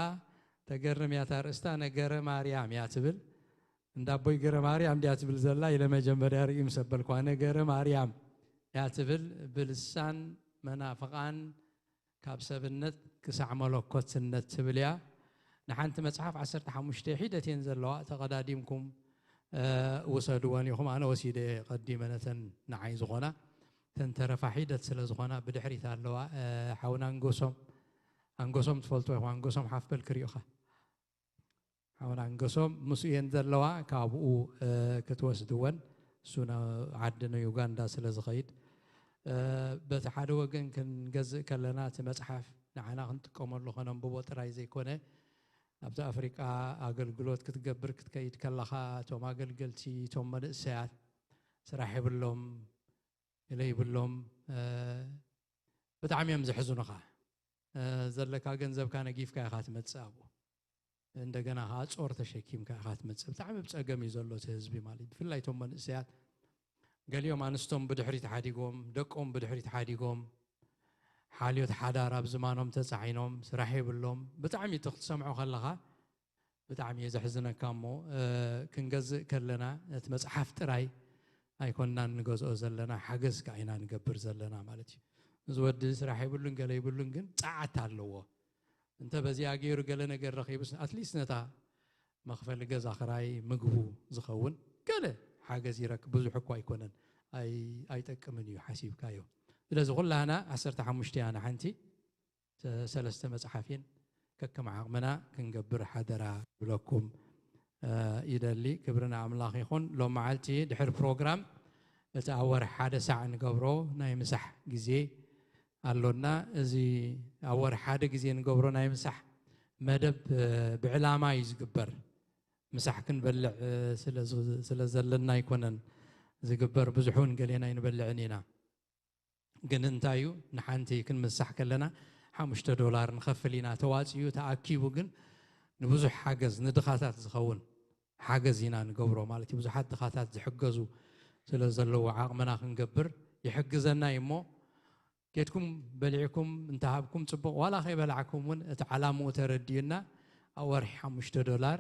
ተገርም እያ። እታ ኣርእስታ ነገረ ማርያም እያ ትብል። እንዳ ኣቦይ ገረ ማርያም እንድያ ትብል ዘላ ኢለ መጀመርያ ርእዩ ምስ ኣበልኳ፣ ነገረ ማርያም እያ ትብል። ብልሳን መናፍቓን ካብ ሰብነት ክሳዕ መለኮትነት ትብል እያ። ንሓንቲ መጽሓፍ ዓሰርተ ሓሙሽተ ሒደት እየን ዘለዋ። ተቐዳዲምኩም፣ እ፣ ውሰድወን ኢኹም። ኣነ ወሲደ እየ ቀዲመ ነተን ንዓይ ዝኾና። እተን ተረፋ ሒደት ስለ ዝኾና ብድሕሪት ኣለዋ። እ፣ ሓውና ኣንጎሶም፣ ኣንጎሶም ትፈልጥዎ ኢኹም። ኣንጎሶም ሓፍ በል ክሪኡኻ። ሓውና ኣንጎሶም ምስኡ እየን ዘለዋ። ካብኡ፣ እ፣ ክትወስድወን፣ እሱ ናብ ዓዲ ንዩጋንዳ ስለ ዝኸይድ፣ እ፣ በቲ ሓደ ወገን ክንገዝእ ከለና እቲ መጽሓፍ ንዓና ክንጥቀመሉ ከነንብቦ ጥራይ ዘይኮነ፣ ኣብቲ ኣፍሪቃ ኣገልግሎት ክትገብር ክትከይድ ከለኻ፣ እቶም ኣገልገልቲ፣ እቶም መንእሰያት ስራሕ የብሎም፣ ገለ ይብሎም፣ እ፣ ብጣዕሚ እዮም ዘሕዝኑኻ። እ፣ ዘለካ ገንዘብካ ነጊፍካ ኢኻ ትመጽእ ኣብኡ። እንደገና ኸዓ ጾር ተሸኪምካ ኢኻ ትመጽእ። ብጣዕሚ ብጸገም እዩ ዘሎ እቲ ህዝቢ ማለት እዩ። ብፍላይ እቶም መንእሰያት፣ ገሊኦም ኣንስቶም ብድሕሪት ሓዲጎም፣ ደቆም ብድሕሪት ሓዲጎም፣ ሓልዮት ሓዳር ኣብ ዝማኖም ተጻዒኖም፣ ስራሕ የብሎም። ብጣዕሚ እቲ ክትሰምዖ ከለኻ ብጣዕሚ እዩ ዘሕዝነካ። እሞ፣ እ፣ ክንገዝእ ከለና ነቲ መጽሓፍ ጥራይ ኣይኮንናን ንገዝኦ ዘለና፣ ሓገዝ ከኣ ኢና ንገብር ዘለና ማለት እዩ። እዚ ወዲ ስራሕ የብሉን፣ ገለ ይብሉን፣ ግን ጸዓት ኣለዎ። እንተ በዚኣ ገይሩ ገለ ነገር ረኺቡስ፣ ኣትሊስት ነታ መኽፈሊ ገዛ ክራይ፣ ምግቡ ዝኸውን ገለ ሓገዝ ይረክብ። ብዙሕ እኳ ኣይኮነን፣ ኣይ-፣ ኣይጠቅምን እዩ ሓሲብካዮ። ስለዚ ኩላህና ዓሰርተ ሓሙሽተ እያ ንሓንቲ፣ ሰ-፣ ሰለስተ መጽሓፍ እየን። ከከም ዓቕምና ክንገብር ሓደራ ክብለኩም፣ እ፣ ይደሊ። ክብሪ ንኣምላኽ ይኹን። ሎም መዓልቲ ድሕሪ ፕሮግራም እቲ ኣብ ወርሒ ሓደ ሳዕ ንገብሮ ናይ ምሳሕ ግዜ ኣሎና። እዚ ኣብ ወርሒ ሓደ ግዜ ንገብሮ ናይ ምሳሕ መደብ፣ እ፣ ብዕላማ እዩ ዝግበር። ምሳሕ ክንበልዕ፣ እ፣ ስለ ዝ-፣ ስለ ዘለና ኣይኮነን ዝግበር። ብዙሕ እውን ገሌና ኣይንበልዕን ኢና። ግን እንታይ እዩ፣ ንሓንቲ ክንምሳሕ ከለና ሓሙሽተ ዶላር ንኸፍል ኢና። ተዋጺኡ ተኣኪቡ ግን ንብዙሕ ሓገዝ፣ ንድኻታት ዝኸውን ሓገዝ ኢና ንገብሮ ማለት እዩ። ብዙሓት ድኻታት ዝሕገዙ ስለ ዘለዉ ዓቕምና ክንገብር ይሕግዘና እዩ። እሞ ኬድኩም በሊዕኩም እንተሃብኩም ጽቡቕ፣ ዋላ ከይበላዕኩም እውን እቲ ዓላምኡ ተረዲኡና ኣብ ወርሒ ሓሙሽተ ዶላር፣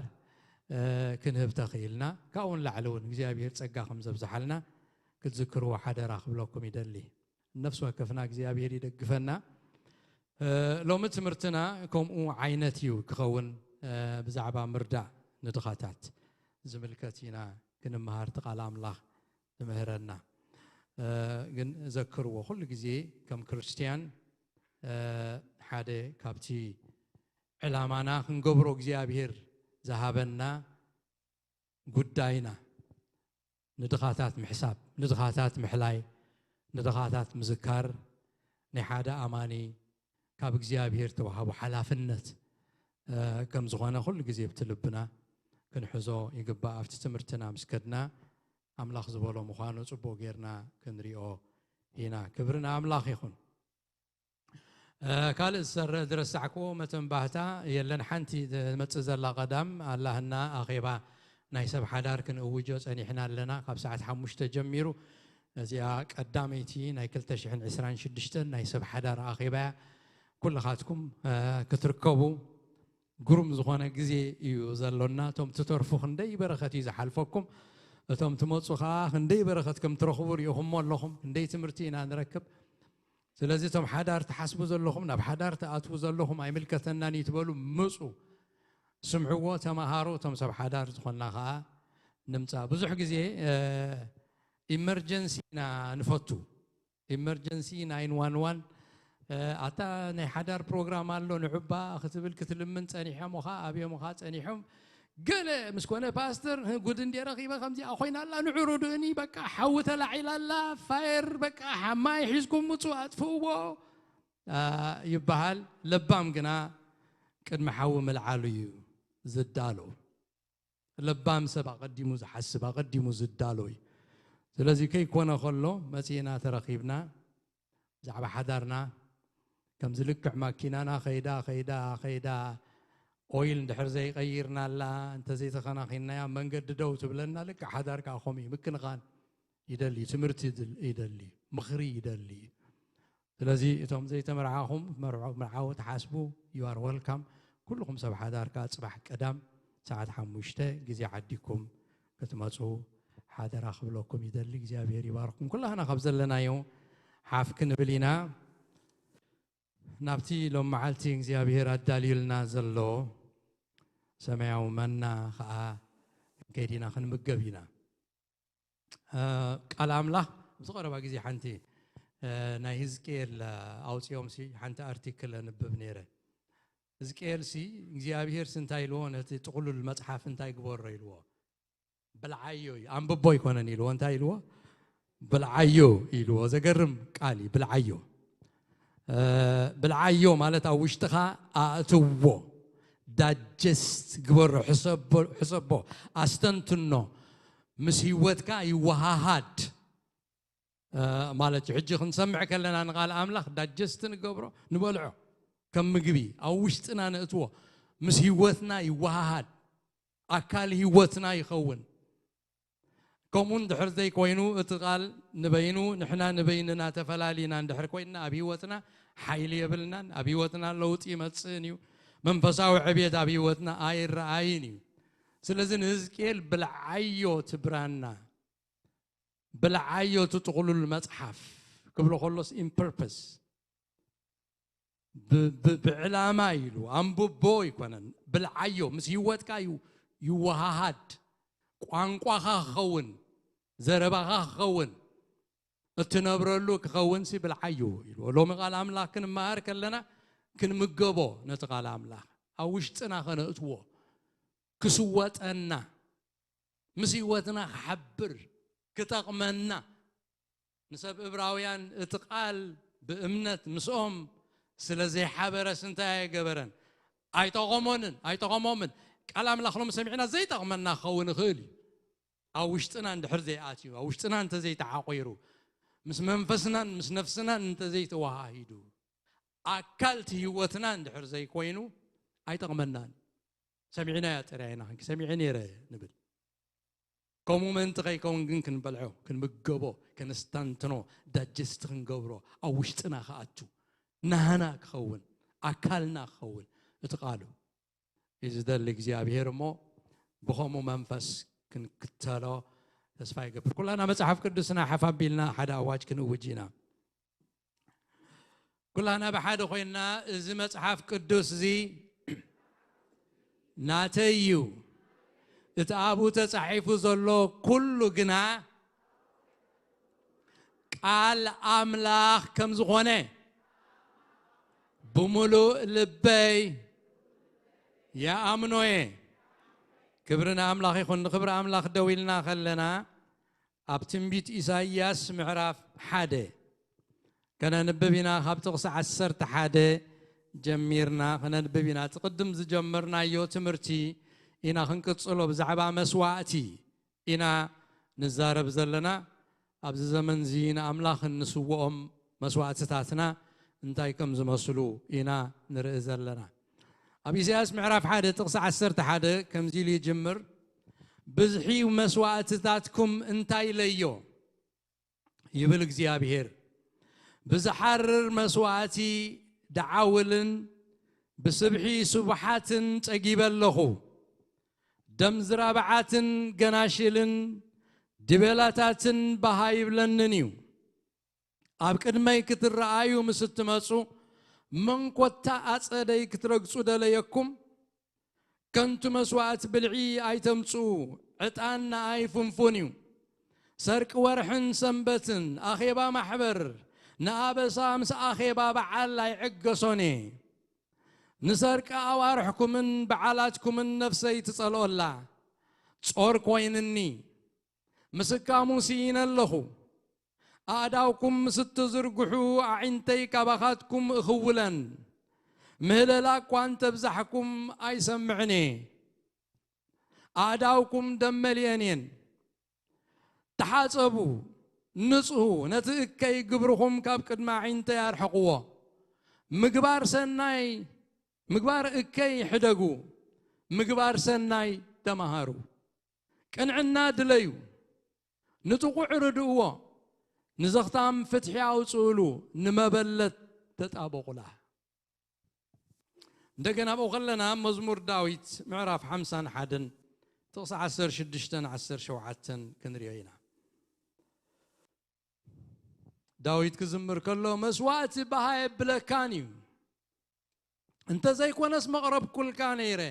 እ፣ ክንህብ ተኽኢልና፣ ካብኡ ንላዕሊ እውን እግዚኣብሔር ጸጋ ከም ዘብዝሓልና ክትዝክርዎ ሓደራ ክብለኩም ይደሊ። ነፍሲ ወከፍና እግዚኣብሔር ይደግፈና። እ፣ ሎሚ ትምህርትና ከምኡ ዓይነት እዩ ክኸውን። እ፣ ብዛዕባ ምርዳእ ንድኻታት ዝምልከት ኢና ክንመሃር፣ እቲ ቃል ኣምላኽ ዝምህረና። እ፣ ግን ዘክርዎ፣ ኩሉ ግዜ ከም ክርስትያን፣ እ፣ ሓደ ካብቲ ዕላማና ክንገብሮ እግዚኣብሔር ዝሃበና ጉዳይና፣ ንድኻታት ምሕሳብ፣ ንድኻታት ምሕላይ፣ ንድኻታት ምዝካር ናይ ሓደ ኣማኒ ካብ እግዚኣብሔር ተዋህቦ ሓላፍነት ከም ዝኾነ ኩሉ ግዜ ኣብቲ ልብና ክንሕዞ ይግባእ። ኣብቲ ትምህርትና ምስ ከድና ኣምላኽ ዝበሎ ምዃኑ ጽቡቕ ጌርና ክንሪኦ ኢና። ክብሪ ንኣምላኽ ይኹን። ካልእ ዝሰረ ዝረሳዕክዎ መተንባህታ የለን። ሓንቲ ትመጽእ ዘላ ቀዳም ኣላህና ኣኼባ ናይ ሰብ ሓዳር ክንእውጆ ጸኒሕና ኣለና። ካብ ሰዓት ሓሙሽተ ጀሚሩ እዚኣ ቀዳመይቲ ናይ ክልተ ሽሕን ዕስራን ሽዱሽተን ናይ ሰብ ሓዳር ኣኼባ እያ። ኩልኻትኩም ክትርከቡ ግሩም ዝኾነ ግዜ እዩ ዘሎና። እቶም ትተርፉ ክንደይ በረኸት እዩ ዝሓልፈኩም። እቶም ትመፁ ከዓ ክንደይ በረኸት ከም ትረኽቡ ሪኢኹሞ ኣለኹም። ክንደይ ትምህርቲ ኢና ንረክብ። ስለዚ እቶም ሓዳር ትሓስቡ ዘለኹም፣ ናብ ሓዳር ትኣትዉ ዘለኹም ኣይምልከተናን እዩ ትበሉ፣ ምፁ፣ ስምዕዎ፣ ተማሃሩ። እቶም ሰብ ሓዳር ዝኾንና ከዓ ንምፃእ። ብዙሕ ግዜ ኢመርጀንሲ ኢና ንፈቱ። ኢመርጀንሲ ናይን ዋን ዋን ኣታ ናይ ሓዳር ፕሮግራም ኣሎ ንዑባ ክትብል ክትልምን ጸኒሖም ኻ ኣብዮም ኻ ጸኒሖም። ገለ ምስ ኮነ ፓስተር ጉድ እንዴ ረኺበ ከምዚኣ ኮይና ኣላ ንዑ ርድእኒ በቃ ሓዊ ተላዒላ ኣላ ፋየር በቃ ሓማይ ሒዝኩም ምጹ ኣጥፍእዎ ይበሃል። ለባም ግና ቅድሚ ሓዊ ምልዓሉ እዩ ዝዳሎ። ለባም ሰብ ኣቐዲሙ ዝሓስብ ኣቐዲሙ ዝዳሎ እዩ። ስለዚ ከይኮነ ከሎ መጺእና ተረኺብና ብዛዕባ ሓዳርና ከምዚ ልክዕ ማኪናና ከይዳ ከይዳ ከይዳ ኦይል እንድሕር ዘይቀይርናላ እንተዘይተኸናኺናያ መንገዲ ደው ትብለና። ልክዕ ሓዳር ከዓ ከምኡ እዩ። ምክንኻን ይደሊ፣ ትምህርቲ ይደሊ፣ ምኽሪ ይደሊ። ስለዚ እቶም ዘይተመርዓኹም መርዓዊ ትሓስቡ you are welcome። ኩልኹም ሰብ ሓዳር ከዓ ፅባሕ ቀዳም ሰዓት ሓሙሽተ ግዜ ዓዲኩም ክትመፁ ሓደራ ክብለኩም ይደሊ። እግዚኣብሔር ይባርኩም። ኩላህና ካብ ዘለናዮ ሓፍ ክንብል ኢና። ናብቲ ሎም መዓልቲ እግዚኣብሔር ኣዳልዩልና ዘሎ ሰማያዊ መና ከዓ ከይዲና ክንምገብ ኢና። ቃል ኣምላኽ ኣብዚ ቀረባ ግዜ ሓንቲ ናይ ህዝቅኤል ኣውፅኦም ሲ ሓንቲ ኣርቲክል ኣንብብ ነይረ። ህዝቅኤል ሲ እግዚኣብሔር ሲ እንታይ ኢልዎ? ነቲ ጥቕሉል መፅሓፍ እንታይ ግበሮ ኢልዎ? ብልዓዮ እዩ። ኣንብቦ ኣይኮነን ኢልዎ። እንታይ ኢልዎ? ብልዓዮ ኢልዎ። ዘገርም ቃል እዩ። ብልዓዮ ብልዓዮ ማለት ኣብ ውሽጥኻ ኣእትዎ፣ ዳጀስት ግበሮ፣ ሕሰቦ፣ ኣስተንትኖ፣ ምስ ህይወትካ ይወሃሃድ ማለት እዩ። ሕጂ ክንሰምዕ ከለና ንቓል ኣምላኽ ዳጀስት ንገብሮ፣ ንበልዖ፣ ከም ምግቢ ኣብ ውሽጥና ነእትዎ፣ ምስ ህይወትና ይወሃሃድ፣ ኣካል ህይወትና ይኸውን። ከምኡ እንድሕር ዘይኮይኑ እቲ ቃል ንበይኑ ንሕና ንበይንና ተፈላሊና እንድሕር ኮይንና ኣብ ህይወትና ሓይሊ የብልናን፣ ኣብ ህይወትና ለውጢ ይመጽእን እዩ፣ መንፈሳዊ ዕብየት ኣብ ህይወትና ኣይረኣይን እዩ። ስለዚ ንህዝቅኤል ብልዓዮ ትብራና፣ ብልዓዮ እቲ ጥቕሉል መጽሓፍ ክብሎ ከሎስ in purpose ብዕላማ ኢሉ ኣንብቦ ኣይኮነን። ብልዓዮ ምስ ህይወትካ ይወሃሃድ፣ ቋንቋኻ ክኸውን፣ ዘረባኻ ክኸውን፣ እትነብረሉ ክኸውን ሲ ብልዓዮ ኢሉ። ሎሚ ቃል ኣምላኽ ክንመሃር ከለና ክንምገቦ ነቲ ቃል ኣምላኽ ኣብ ውሽጥና ከነእትዎ ክስወጠና ምስ ህይወትና ክሓብር ክጠቕመና ንሰብ እብራውያን እቲ ቃል ብእምነት ምስኦም ስለ ዘይሓበረስ እንታይ ኣይገበረን? ኣይጠቐሞንን፣ ኣይጠቐሞምን። ቃል ኣምላኽ ሎም ሰሚዕና ዘይጠቕመና ክኸውን ይኽእል እዩ። ኣብ ውሽጥና እንድሕር ዘይኣትዩ፣ ኣብ ውሽጥና እንተዘይተዓቆይሩ፣ ምስ መንፈስናን ምስ ነፍስናን እንተዘይተዋሃሂዱ፣ ኣካል እቲ ህይወትና እንድሕር ዘይኮይኑ ኣይጠቕመናን። ሰሚዕናያ ጥራይ ኢና፣ ሰሚዐ ነይረ ንብል። ከምኡ ምእንቲ ከይከውን ግን ክንበልዖ፣ ክንምገቦ፣ ከነስታንትኖ፣ ዳጀስት ክንገብሮ፣ ኣብ ውሽጥና ክኣቱ፣ ናህና ክኸውን፣ ኣካልና ክኸውን እቲ ቃሉ እዩ ዝደሊ እግዚኣብሔር። እሞ ብኸምኡ መንፈስ ክንክተሎ ተስፋ ይገብር። ኩላና መጽሓፍ ቅዱስና ሓፍ ኣቢልና ሓደ ኣዋጅ ክንእውጅ ኢና። ኩላና ብሓደ ኮይንና እዚ መጽሓፍ ቅዱስ እዚ ናተይ እዩ፣ እቲ ኣብኡ ተጻሒፉ ዘሎ ኩሉ ግና ቃል ኣምላኽ ከም ዝኾነ ብምሉእ ልበይ ይኣምኖ እየ። ክብሪ ንኣምላኽ ይኹን። ንክብሪ ኣምላኽ ደው ኢልና ከለና ኣብ ትንቢት ኢሳይያስ ምዕራፍ ሓደ ከነንብብ ኢና። ካብ ጥቕሲ ዓሰርተ ሓደ ጀሚርና ክነንብብ ኢና። እቲ ቅድም ዝጀመርናዮ ትምህርቲ ኢና ክንቅጽሎ። ብዛዕባ መስዋእቲ ኢና ንዛረብ ዘለና። ኣብዚ ዘመን እዚ ንኣምላኽ እንስውኦም መስዋእትታትና እንታይ ከም ዝመስሉ ኢና ንርኢ ዘለና። ኣብ ኢሳያስ ምዕራፍ ሓደ ጥቕሲ ዓሰርተ ሓደ ከምዚ ኢሉ ይጅምር፣ "ብዝሒ መስዋእትታትኩም እንታይ ኢለዮ?" ይብል እግዚኣብሔር። "ብዝሓርር መስዋእቲ ደዓውልን ብስብሒ ስቡሓትን ጸጊበ ኣለኹ። ደም ዝራብዓትን ገናሽልን ድቤላታትን ባህ ኣይብለንን እዩ። ኣብ ቅድመይ ክትረኣዩ ምስ እትመጹ፣ መንኮታ ኣጸደይ ክትረግጹ ደለየኩም? ከንቱ መስዋእቲ ብልዒ ኣይተምጽኡ፣ ዕጣን ንኣይ ፍንፉን እዩ። ሰርቂ ወርሕን ሰንበትን፣ ኣኼባ ማሕበር፣ ንኣበሳ ምስ ኣኼባ በዓል ኣይዕገሶን እየ። ንሰርቂ ኣዋርሕኩምን በዓላትኩምን ነፍሰይ ትጸልኦላ። ጾር ኮይንኒ፣ ምስካሙ ስኢነ ኣለኹ። ኣእዳውኩም ምስ እትዝርግሑ ኣዒንተይ ካባኻትኩም እኽውለን። ምህለላ እኳ እንተብዛሕኩም ኣይሰምዕን እየ። ኣእዳውኩም ደም መሊአን እየን። ተሓጸቡ፣ ንጽሁ፣ ነቲ እከይ ግብርኹም ካብ ቅድሚ ኣዒንተይ ኣርሕቕዎ። ምግባር ሰናይ፣ ምግባር እከይ ሕደጉ፣ ምግባር ሰናይ ተማሃሩ። ቅንዕና ድለዩ፣ ንጥቑዕ ርድእዎ፣ ንዘኽታም ፍትሒ ኣውጽእሉ፣ ንመበለት ተጣበቑላ። እንደገና ኣብኡ ከለና መዝሙር ዳዊት ምዕራፍ ሓምሳን ሓደን ጥቕሲ ዓሰርተ ሽዱሽተን ዓሰርተ ሸውዓተን ክንሪኦ ኢና። ዳዊት ክዝምር ከሎ፣ "መስዋእቲ ባህ ኣየብለካን እዩ፣ እንተ ዘይኮነስ መቕረብኩልካ ነይረ።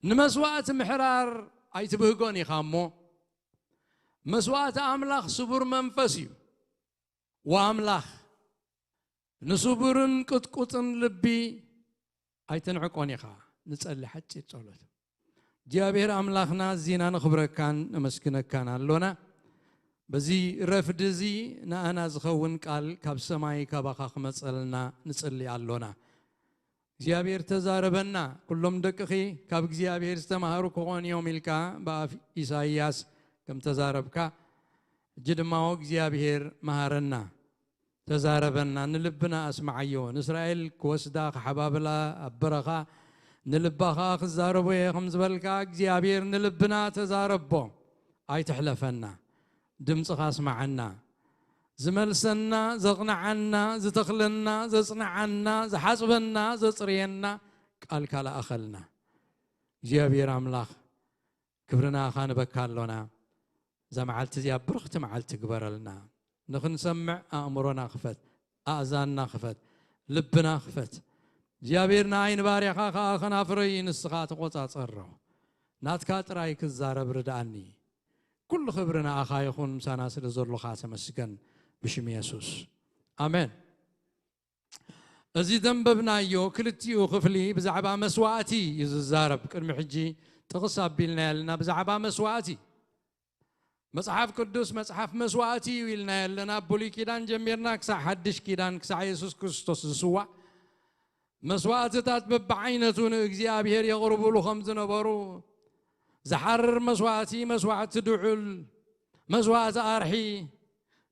ንመስዋእቲ ምሕራር ኣይትብህጎን ኢኻ እሞ፣ መስዋእቲ ኣምላኽ ስቡር መንፈስ እዩ። ወኣምላኽ፣ ንስቡርን ቅጥቁጥን ልቢ ኣይትንዕቆን ኢኻ።" ንጸሊ ሓጺር ጸሎት። እግዚኣብሔር ኣምላኽና፣ እዚና ነኽብረካን ነመስግነካን ኣሎና። በዚ ረፍዲ እዚ ንኣና ዝኸውን ቃል ካብ ሰማይ ካባኻ ክመጸልና ንጽሊ ኣሎና። እግዚኣብሔር ተዛረበና። ኩሎም ደቅኺ ካብ እግዚኣብሔር ዝተማሃሩ ክኾኑ እዮም ኢልካ ብኣፍ ኢሳይያስ ከም ተዛረብካ፣ ሕጂ ድማ እግዚኣብሔር መሃረና፣ ተዛረበና፣ ንልብና ኣስምዓዮ። ንእስራኤል ክወስዳ ክሓባብላ ኣብ በረኻ፣ ንልባ ኸኣ ክዛረቦ እየ ከም ዝበልካ፣ እግዚኣብሔር ንልብና ተዛረቦ። ኣይትሕለፈና፣ ድምፅኻ ኣስምዓና። ዝመልሰና፣ ዘቕንዓና፣ ዝተኽለና፣ ዘጽንዓና፣ ዝሓጽበና፣ ዘጽርየና ቃልካ ለኣኸልና። እግዚኣብሔር ኣምላኽ፣ ክብሪ ንኣኻ ንበካ ኣሎና። እዛ መዓልቲ እዚኣ ብርኽቲ መዓልቲ ግበረልና። ንኽንሰምዕ ኣእምሮና ክፈት፣ ኣእዛንና ክፈት፣ ልብና ክፈት። እግዚኣብሔር ንኣይ ንባርያኻ ኸኣ ኸናፍረይ ንስኻ ተቖጻጸሮ። ናትካ ጥራይ ክዛረብ ርድኣኒ። ኩሉ ክብሪ ንኣኻ ይኹን፣ ምሳና ስለ ዘሎኻ ተመስገን፣ ብሽም የሱስ። ኣሜን። እዚ ዘንበብናዮ ክልቲኡ ክፍሊ ብዛዕባ መስዋእቲ እዩ ዝዛረብ። ቅድሚ ሕጂ ጥቕስ ኣቢልና ያለና ብዛዕባ መስዋእቲ። መጽሓፍ ቅዱስ መጽሓፍ መስዋእቲ እዩ ኢልና ያለና። ብሉይ ኪዳን ጀሚርና ክሳዕ ሓድሽ ኪዳን፣ ክሳዕ የሱስ ክርስቶስ ዝስዋዕ መስዋእትታት በብዓይነቱ ንእግዚኣብሔር የቕርቡሉ ከም ዝነበሩ፣ ዝሓርር መስዋእቲ፣ መስዋእቲ ድዑል፣ መስዋእቲ ኣርሒ፣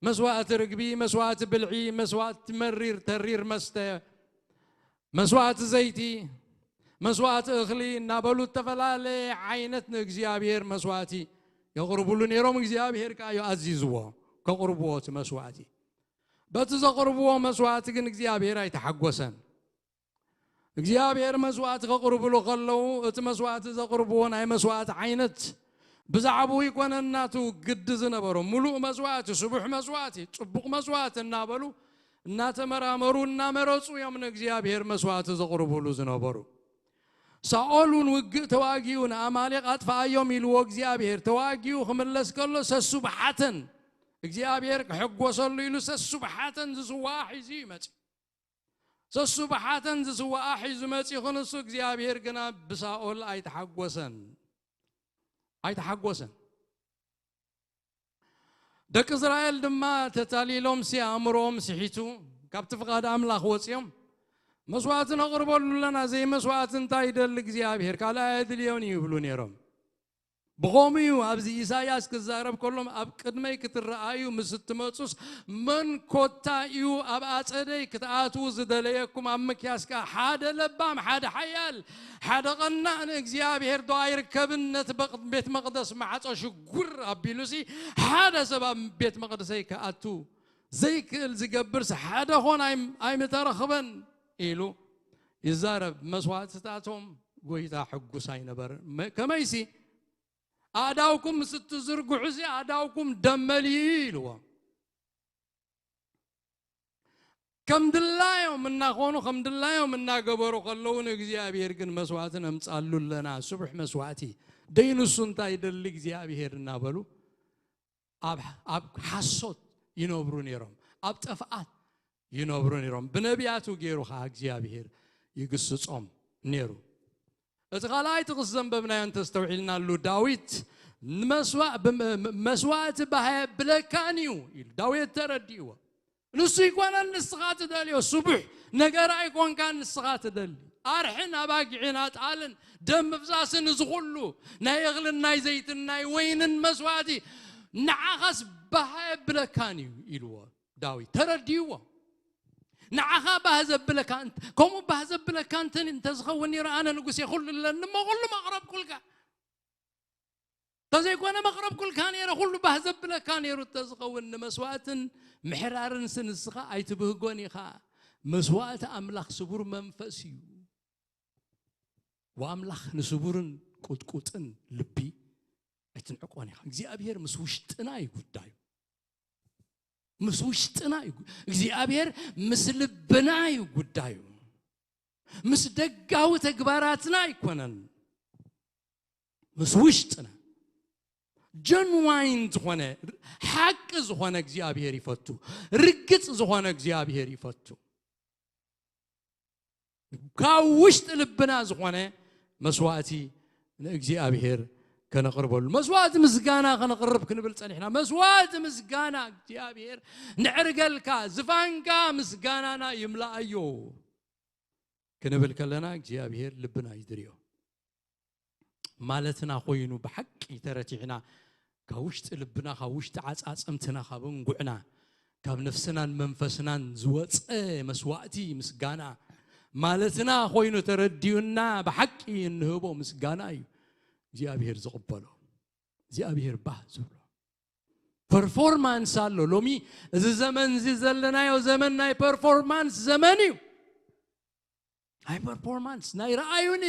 መስዋእቲ ርግቢ፣ መስዋእቲ ብልዒ፣ መስዋእቲ መሪር ተሪር መስተ፣ መስዋእቲ ዘይቲ፣ መስዋእቲ እኽሊ እናበሉ ዝተፈላለየ ዓይነት ንእግዚኣብሔር መስዋእቲ የቕርቡሉ ነይሮም። እግዚኣብሔር ከኣ እዩ ኣዚዝዎ ከቕርብዎ እቲ መስዋእቲ። በቲ ዘቕርብዎ መስዋእቲ ግን እግዚኣብሔር ኣይተሓጎሰን። እግዚኣብሔር መስዋእቲ ከቕርብሉ ከለዉ፣ እቲ መስዋእቲ ዘቕርብዎ ናይ መስዋእቲ ዓይነት ብዛዕባኡ ይኮነን ናቱ ግዲ ዝነበሮ። ምሉእ መስዋእቲ፣ ስቡሕ መስዋእቲ፣ ጽቡቕ መስዋእቲ እናበሉ እናተመራመሩ፣ እናመረጹ እዮም ንእግዚኣብሔር መስዋእቲ ዘቕርብሉ ዝነበሩ። ሳኦል እውን ውግእ ተዋጊኡ ንኣማሌቕ ኣጥፍኣዮም ኢልዎ እግዚኣብሔር፣ ተዋጊኡ ክምለስ ከሎ ሰሱ ብሓተን እግዚኣብሔር ክሕጎሰሉ ኢሉ ሰሱ ብሓተን ዝስዋኣ ሒዙ እዩ መጺኡ። ሰሱ ብሓተን ዝስዋኣ ሒዙ መጺኡ፣ ክንሱ እግዚኣብሔር ግና ብሳኦል ኣይተሓጎሰን፣ ኣይተሓጎሰን። ደቂ እስራኤል ድማ ተታሊሎም ሲ ኣእምሮኦም ስሒቱ ካብቲ ፍቓድ ኣምላኽ ወጺኦም መስዋዕቲ ነቕርበሉ ኣለና፣ ዘይመስዋዕቲ እንታይ ይደሊ እግዚኣብሔር? ካልእ ኣየድልዮን እዩ ይብሉ ነይሮም። ብኸምኡ እዩ ኣብዚ ኢሳይያስ ክዛረብ ከሎም፣ ኣብ ቅድመይ ክትረኣዩ ምስ እትመጹስ፣ መን ኮታ እዩ ኣብ ኣጸደይ ክትኣትዉ ዝደለየኩም? ኣብ ምክያስ ከኣ ሓደ ለባም፣ ሓደ ሓያል፣ ሓደ ቐናእ ንእግዚኣብሔር ዶ ኣይርከብን? ነቲ በቕ-፣ ቤት መቕደስ ማዕጾ ሽጉር ኣቢሉሲ፣ ሓደ ሰብ ኣብ ቤት መቕደሰይ ክኣቱ ዘይክእል ዝገብርስ ሓደ ኾን ኣይ-፣ ኣይምተረኽበን ኢሉ ይዛረብ። መስዋዕትታቶም ጎይታ ሕጉስ ኣይነበረን። መ-፣ ከመይሲ ኣእዳውኩም ምስ እትዝርግሑ እዚ ኣእዳውኩም ደም መሊኡ ኢልዎም። ከም ድላዮም እናኾኑ፣ ከም ድላዮም እናገበሩ ከለዉ ንእግዚኣብሔር ግን መስዋዕትን ኣምጻሉ ኣለና፣ ስቡሕ መስዋዕቲ ደይንሱ እንታይ ይደሊ እግዚኣብሔር እናበሉ ኣብ፣ ኣብ ሓሶት ይነብሩ ነይሮም፣ ኣብ ጥፍኣት ይነብሩ ነይሮም። ብነቢያቱ ገይሩ ኸዓ እግዚኣብሔር ይግስጾም ነይሩ። እቲ ካልኣይ ጥቕስ ዘንበብናዮ እንተስተውዒልናሉ፣ ዳዊት ንመስዋ-፣ ብመ-፣ መስዋእቲ ባህ የብለካን እዩ ኢሉ ዳዊት ተረዲእዎ። ንሱ ይኮነን ንስኻ ትደልዮ፣ ስቡሕ ነገር ኣይኮንካን ንስኻ ትደሊ። ኣርሕን ኣባጊዕን ኣጣልን ደም ምፍሳስን እዚ ኩሉ ናይ እኽልን ናይ ዘይትን ናይ ወይንን መስዋእቲ ንዓኻስ ባህ የብለካን እዩ ኢልዎ ዳዊት። ተረዲእዎ። ንዓኻ ባህ ዘብለካ እንተ-፣ ከምኡ ባህ ዘብለካ እንተ-፣ እንተዝኸውን ነይሩ ኣነ ንጉሴ ኩሉ ኣለኒ እሞ ኩሉ መቕረብኩልካ። እንተዘይኮነ መቕረብኩልካ ነይረ፣ ኩሉ ባህ ዘብለካ ነይሩ እንተዝኸውን። ንመስዋእትን ምሕራርን ንስኻ ኣይትብህጎን ኢኻ። መስዋእቲ ኣምላኽ ስቡር መንፈስ እዩ። ወኣምላኽ ንስቡርን ቁጥቁጥን ልቢ ኣይትንዕቆን ኢኻ። እግዚኣብሔር ምስ ውሽጥና እዩ ጉዳዩ። ምስ ውሽጥና እዩ ጉ-፣ እግዚኣብሔር ምስ ልብና እዩ ጉዳዩ። ምስ ደጋዊ ተግባራትና ኣይኮነን። ምስ ውሽጥና ጀንዋይን ዝኾነ፣ ሓቂ ዝኾነ እግዚኣብሔር ይፈቱ። ርግጽ ዝኾነ እግዚኣብሔር ይፈቱ። ካብ ውሽጢ ልብና ዝኾነ መስዋእቲ ንእግዚኣብሔር ከነቕርበሉ። መስዋእቲ ምስጋና ከነቕርብ ክንብል ጸኒሕና። መስዋእቲ ምስጋና እግዚኣብሔር ንዕርገልካ፣ ዝፋንካ ምስጋናና ይምላኣዮ ክንብል ከለና እግዚኣብሔር ልብና እዩ ዝርእዮ። ማለትና ኮይኑ ብሓቂ ተረቲዕና ካብ ውሽጢ ልብና፣ ካብ ውሽጢ ዓጻጽምትና፣ ካብ እንጉዕና፣ ካብ ነፍስናን መንፈስናን ዝወጸ መስዋእቲ ምስጋና ማለትና ኮይኑ ተረዲኡና ብሓቂ እንህቦ ምስጋና እዩ እግዚኣብሔር ዝቕበሎ። እግዚኣብሔር ባህ ዝብሎ ፐርፎርማንስ ኣሎ። ሎሚ እዚ ዘመን እዚ ዘለናዮ ዘመን ናይ ፐርፎርማንስ ዘመን እዩ። ናይ ፐርፎርማንስ፣ ናይ ረኣዩኒ፣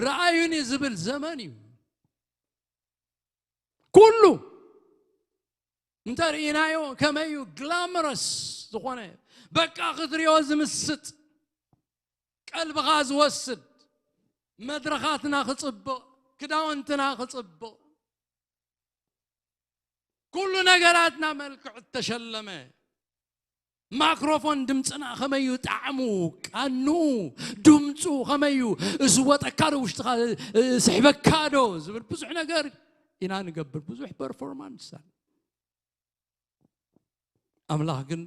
ረኣዩኒ ዝብል ዘመን እዩ። ኩሉ እንተ ርኢናዮ ከመይ እዩ ግላመረስ ዝኾነ፣ በቃ ክትሪኦ ዝምስጥ፣ ቀልብኻ ዝወስድ፣ መድረኻትና ክጽብቕ፣ ክዳውንትና ክጽብቕ፣ ኩሉ ነገራትና መልክዕ እተሸለመ፣ ማክሮፎን ድምፅና ከመይ እዩ ጣዕሙ፣ ቃንኡ፣ ድምፁ ከመይ እዩ፣ ዝወጠካ ዶ ውሽጥኻ፣ እ፣ ስሕበካ ዶ ዝብል ብዙሕ ነገር ኢና ንገብር። ብዙሕ ፐርፎርማንስ ኣሎ። ኣምላኽ ግን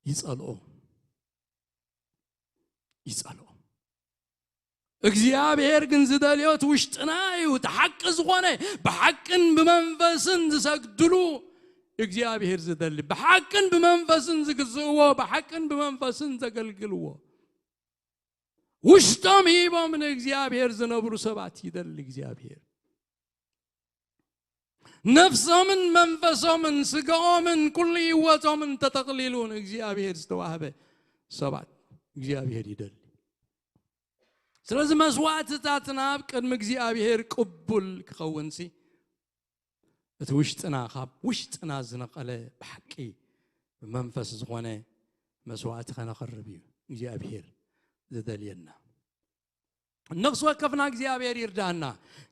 ይጸልኦ፣ ይጸልኦ። እግዚኣብሔር ግን ዝደልዮ እቲ ውሽጥና እዩ። እቲ ሓቂ ዝኾነ ብሓቅን ብመንፈስን ዝሰግድሉ እግዚኣብሔር ዝደሊ፣ ብሓቅን ብመንፈስን ዝግዝእዎ፣ ብሓቅን ብመንፈስን ዘገልግልዎ፣ ውሽጦም ሂቦም ንእግዚኣብሔር ዝነብሩ ሰባት ይደሊ እግዚኣብሔር። ነፍሶምን መንፈሶምን ስጋኦምን ኩሉ ህይወቶምን ተጠቕሊሉ ንእግዚኣብሔር ዝተዋህበ ሰባት እግዚኣብሔር ይደሊ። ስለዚ መስዋእትታትና ኣብ ቅድሚ እግዚኣብሔር ቅቡል ክኸውንሲ፣ እቲ ውሽጥና፣ ካብ ውሽጥና ዝነቐለ ብሓቂ ብመንፈስ ዝኾነ መስዋእቲ ከነቕርብ እዩ እግዚኣብሔር ዝደልየና። ነፍሲ ወከፍና እግዚኣብሔር ይርዳና፣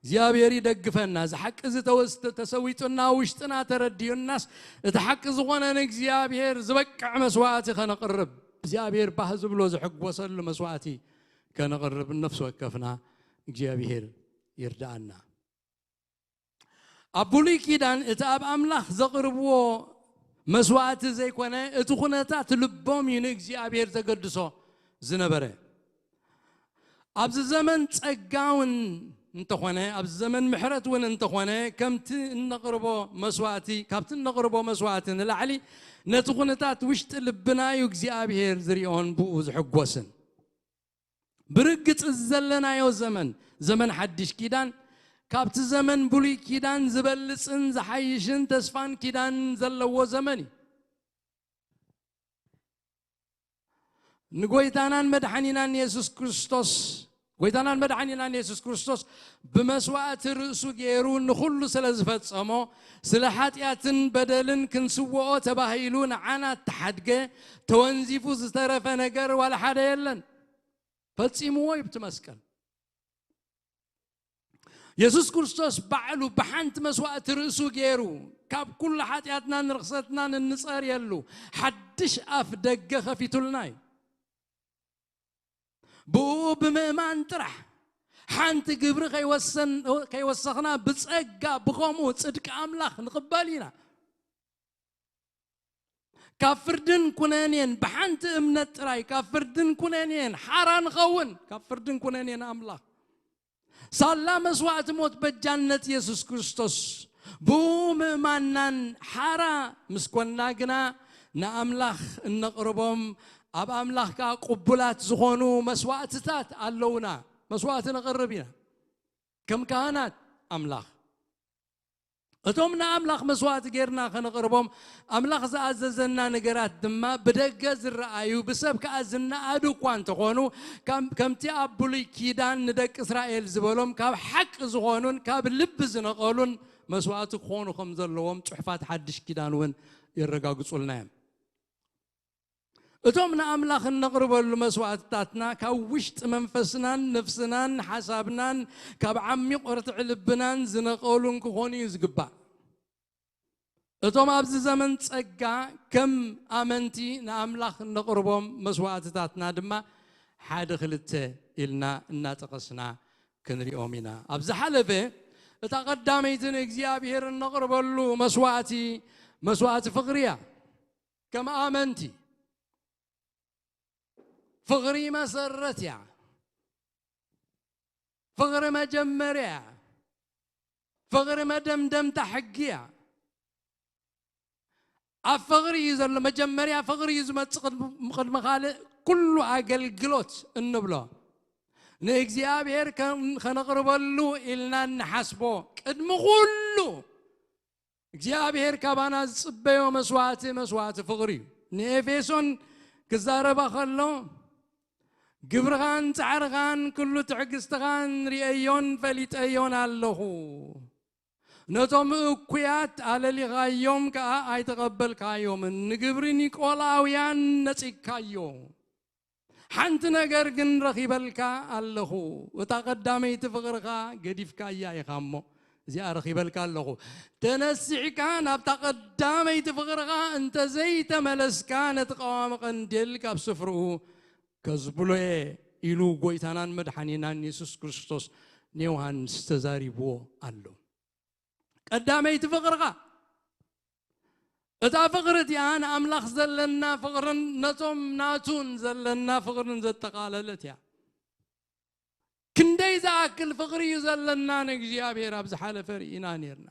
እግዚኣብሔር ይደግፈና። እዚ ሓቂ እዚ ተወስ-፣ ተሰዊጡና፣ ውሽጥና ተረዲኡናስ፣ እቲ ሓቂ ዝኾነ ንእግዚኣብሔር ዝበቅዕ መስዋእቲ ከነቕርብ፣ እግዚኣብሔር ባህ ዝብሎ ዝሕጎሰሉ መስዋእቲ ከነቕርብ ነፍሲ ወከፍና እግዚኣብሔር ይርዳኣና። ኣብ ብሉይ ኪዳን እቲ ኣብ ኣምላኽ ዘቕርብዎ መስዋእቲ ዘይኮነ፣ እቲ ኩነታት ልቦም እዩ ንእግዚኣብሔር ዘገድሶ። ዝነበረ። ኣብዚ ዘመን ጸጋ እውን እንተኾነ፣ ኣብዚ ዘመን ምሕረት እውን እንተኾነ፣ ከምቲ እነቕርቦ መስዋእቲ፣ ካብቲ እነቕርቦ መስዋእቲ ንላዕሊ፣ ነቲ ኩነታት ውሽጢ ልብና እዩ እግዚኣብሔር ዝሪኦን ብኡ ዝሕጎስን። ብርግጽ እዚ ዘለናዮ ዘመን፣ ዘመን ሓድሽ ኪዳን፣ ካብቲ ዘመን ብሉይ ኪዳን ዝበልጽን ዝሓይሽን ተስፋን ኪዳን ዘለዎ ዘመን እዩ። ንጎይታናን መድሓኒናን የሱስ ክርስቶስ፣ ጎይታናን መድሓኒናን የሱስ ክርስቶስ ብመስዋእቲ ርእሱ ገይሩ ንኹሉ ስለ ዝፈጸሞ፣ ስለ ሓጢኣትን በደልን ክንስውኦ ተባሂሉ ንዓና እተሓድገ፣ ተወንዚፉ ዝተረፈ ነገር ዋላ ሓደ የለን። ፈጺምዎ እዩ ብቲ መስቀል። የሱስ ክርስቶስ ባዕሉ ብሓንቲ መስዋእቲ ርእሱ ገይሩ፣ ካብ ኩሉ ሓጢኣትናን ርኽሰትናን እንጸርየሉ ሓድሽ ኣፍ ደገ ከፊቱልና እዩ። ብኡ ብምእማን ጥራሕ፣ ሓንቲ ግብሪ ከይወሰን-፣ ከይወሰኽና ብጸጋ ብኸምኡ ጽድቂ ኣምላኽ ንቕበል ኢና። ካብ ፍርድን ኩነኔን ብሓንቲ እምነት ጥራይ ካብ ፍርድን ኩነኔን ሓራ ንኸውን። ካብ ፍርድን ኩነኔን ኣምላኽ ሳላ መስዋእቲ ሞት በጃነት የሱስ ክርስቶስ ብኡ ምእማንናን ሓራ ምስ ኮንና ግና ንኣምላኽ እነቕርቦም ኣብ ኣምላኽ ከኣ ቅቡላት ዝኾኑ መስዋእትታት ኣለውና። መስዋእቲ ነቕርብ ኢና ከም ካህናት ኣምላኽ። እቶም ንኣምላኽ መስዋእቲ ጌርና ከነቕርቦም ኣምላኽ ዝኣዘዘና ነገራት ድማ ብደገ ዝረኣዩ ብሰብ ከኣ ዝነኣዱ እኳ እንተኾኑ ከም-፣ ከምቲ ኣብ ብሉይ ኪዳን ንደቂ እስራኤል ዝበሎም ካብ ሓቂ ዝኾኑን ካብ ልቢ ዝነቐሉን መስዋእቲ ክኾኑ ከም ዘለዎም ጽሑፋት ሓድሽ ኪዳን እውን የረጋግጹልና እዮም። እቶም ንኣምላኽ እነቕርበሉ መስዋእትታትና ካብ ውሽጢ መንፈስናን ነፍስናን ሓሳብናን ካብ ዓሚቕ ርትዒ ልብናን ዝነቐሉን ክኾኑ እዩ ዝግባእ። እቶም ኣብዚ ዘመን ጸጋ ከም ኣመንቲ ንኣምላኽ እነቕርቦም መስዋእትታትና ድማ ሓደ ክልተ ኢልና እናጠቐስና ክንሪኦም ኢና። ኣብ ዝሓለፈ እታ ቀዳመይቲ ንእግዚኣብሔር እነቕርበሉ መስዋእቲ፣ መስዋእቲ ፍቕሪ እያ። ከም ኣመንቲ ፍቕሪ መሰረት እያ። ፍቕሪ መጀመርያ እያ። ፍቕሪ መደምደምታ ሕጊ እያ። ኣብ ፍቕሪ እዩ ዘሎ። መጀመርያ ፍቕሪ እዩ ዝመጽእ ቅድሚ፣ ቅድሚ ካልእ ኩሉ ኣገልግሎት እንብሎ። ንእግዚኣብሔር ከን-፣ ከነቕርበሉ ኢልና እንሓስቦ ቅድሚ ኩሉ እግዚኣብሔር ካባና ዝጽበዮ መስዋእቲ፣ መስዋእቲ ፍቕሪ እዩ። ንኤፌሶን ክዛረባ ከሎ፣ "ግብርኻን ጻዕርኻን ኩሉ ትዕግስትኻን ርእየዮን ፈሊጠዮን ኣለኹ። ነቶም እኩያት ኣለሊኻዮም ከኣ ኣይተቐበልካዮምን፣ ንግብሪ ኒቆላውያን ነጺግካዮ። ሓንቲ ነገር ግን ረኺበልካ ኣለኹ፣ እታ ቀዳመይቲ ፍቕርኻ ገዲፍካያ ኢኻ እሞ፣ እዚኣ ረኺበልካ ኣለኹ። ተነሲሕካ ናብታ ቀዳመይቲ ፍቕርኻ እንተ ዘይተመለስካ፣ ነቲ ቀዋሚ ቀንዴል ካብ ስፍርኡ ከዝብሎ እየ" ኢሉ ጎይታናን መድሓኒናን የሱስ ክርስቶስ ንዮሃንስ ተዛሪብዎ ኣሎ። ቀዳመይቲ ፍቕርኻ፣ እታ ፍቕሪ እቲኣ ንኣምላኽ ዘለና ፍቕርን ነቶም ናቱን ዘለና ፍቕርን ዘጠቓለለት እያ። ክንደይ ዝኣክል ፍቕሪ እዩ ዘለና ንእግዚኣብሔር ኣብ ዝሓለፈ ርኢና ኔርና።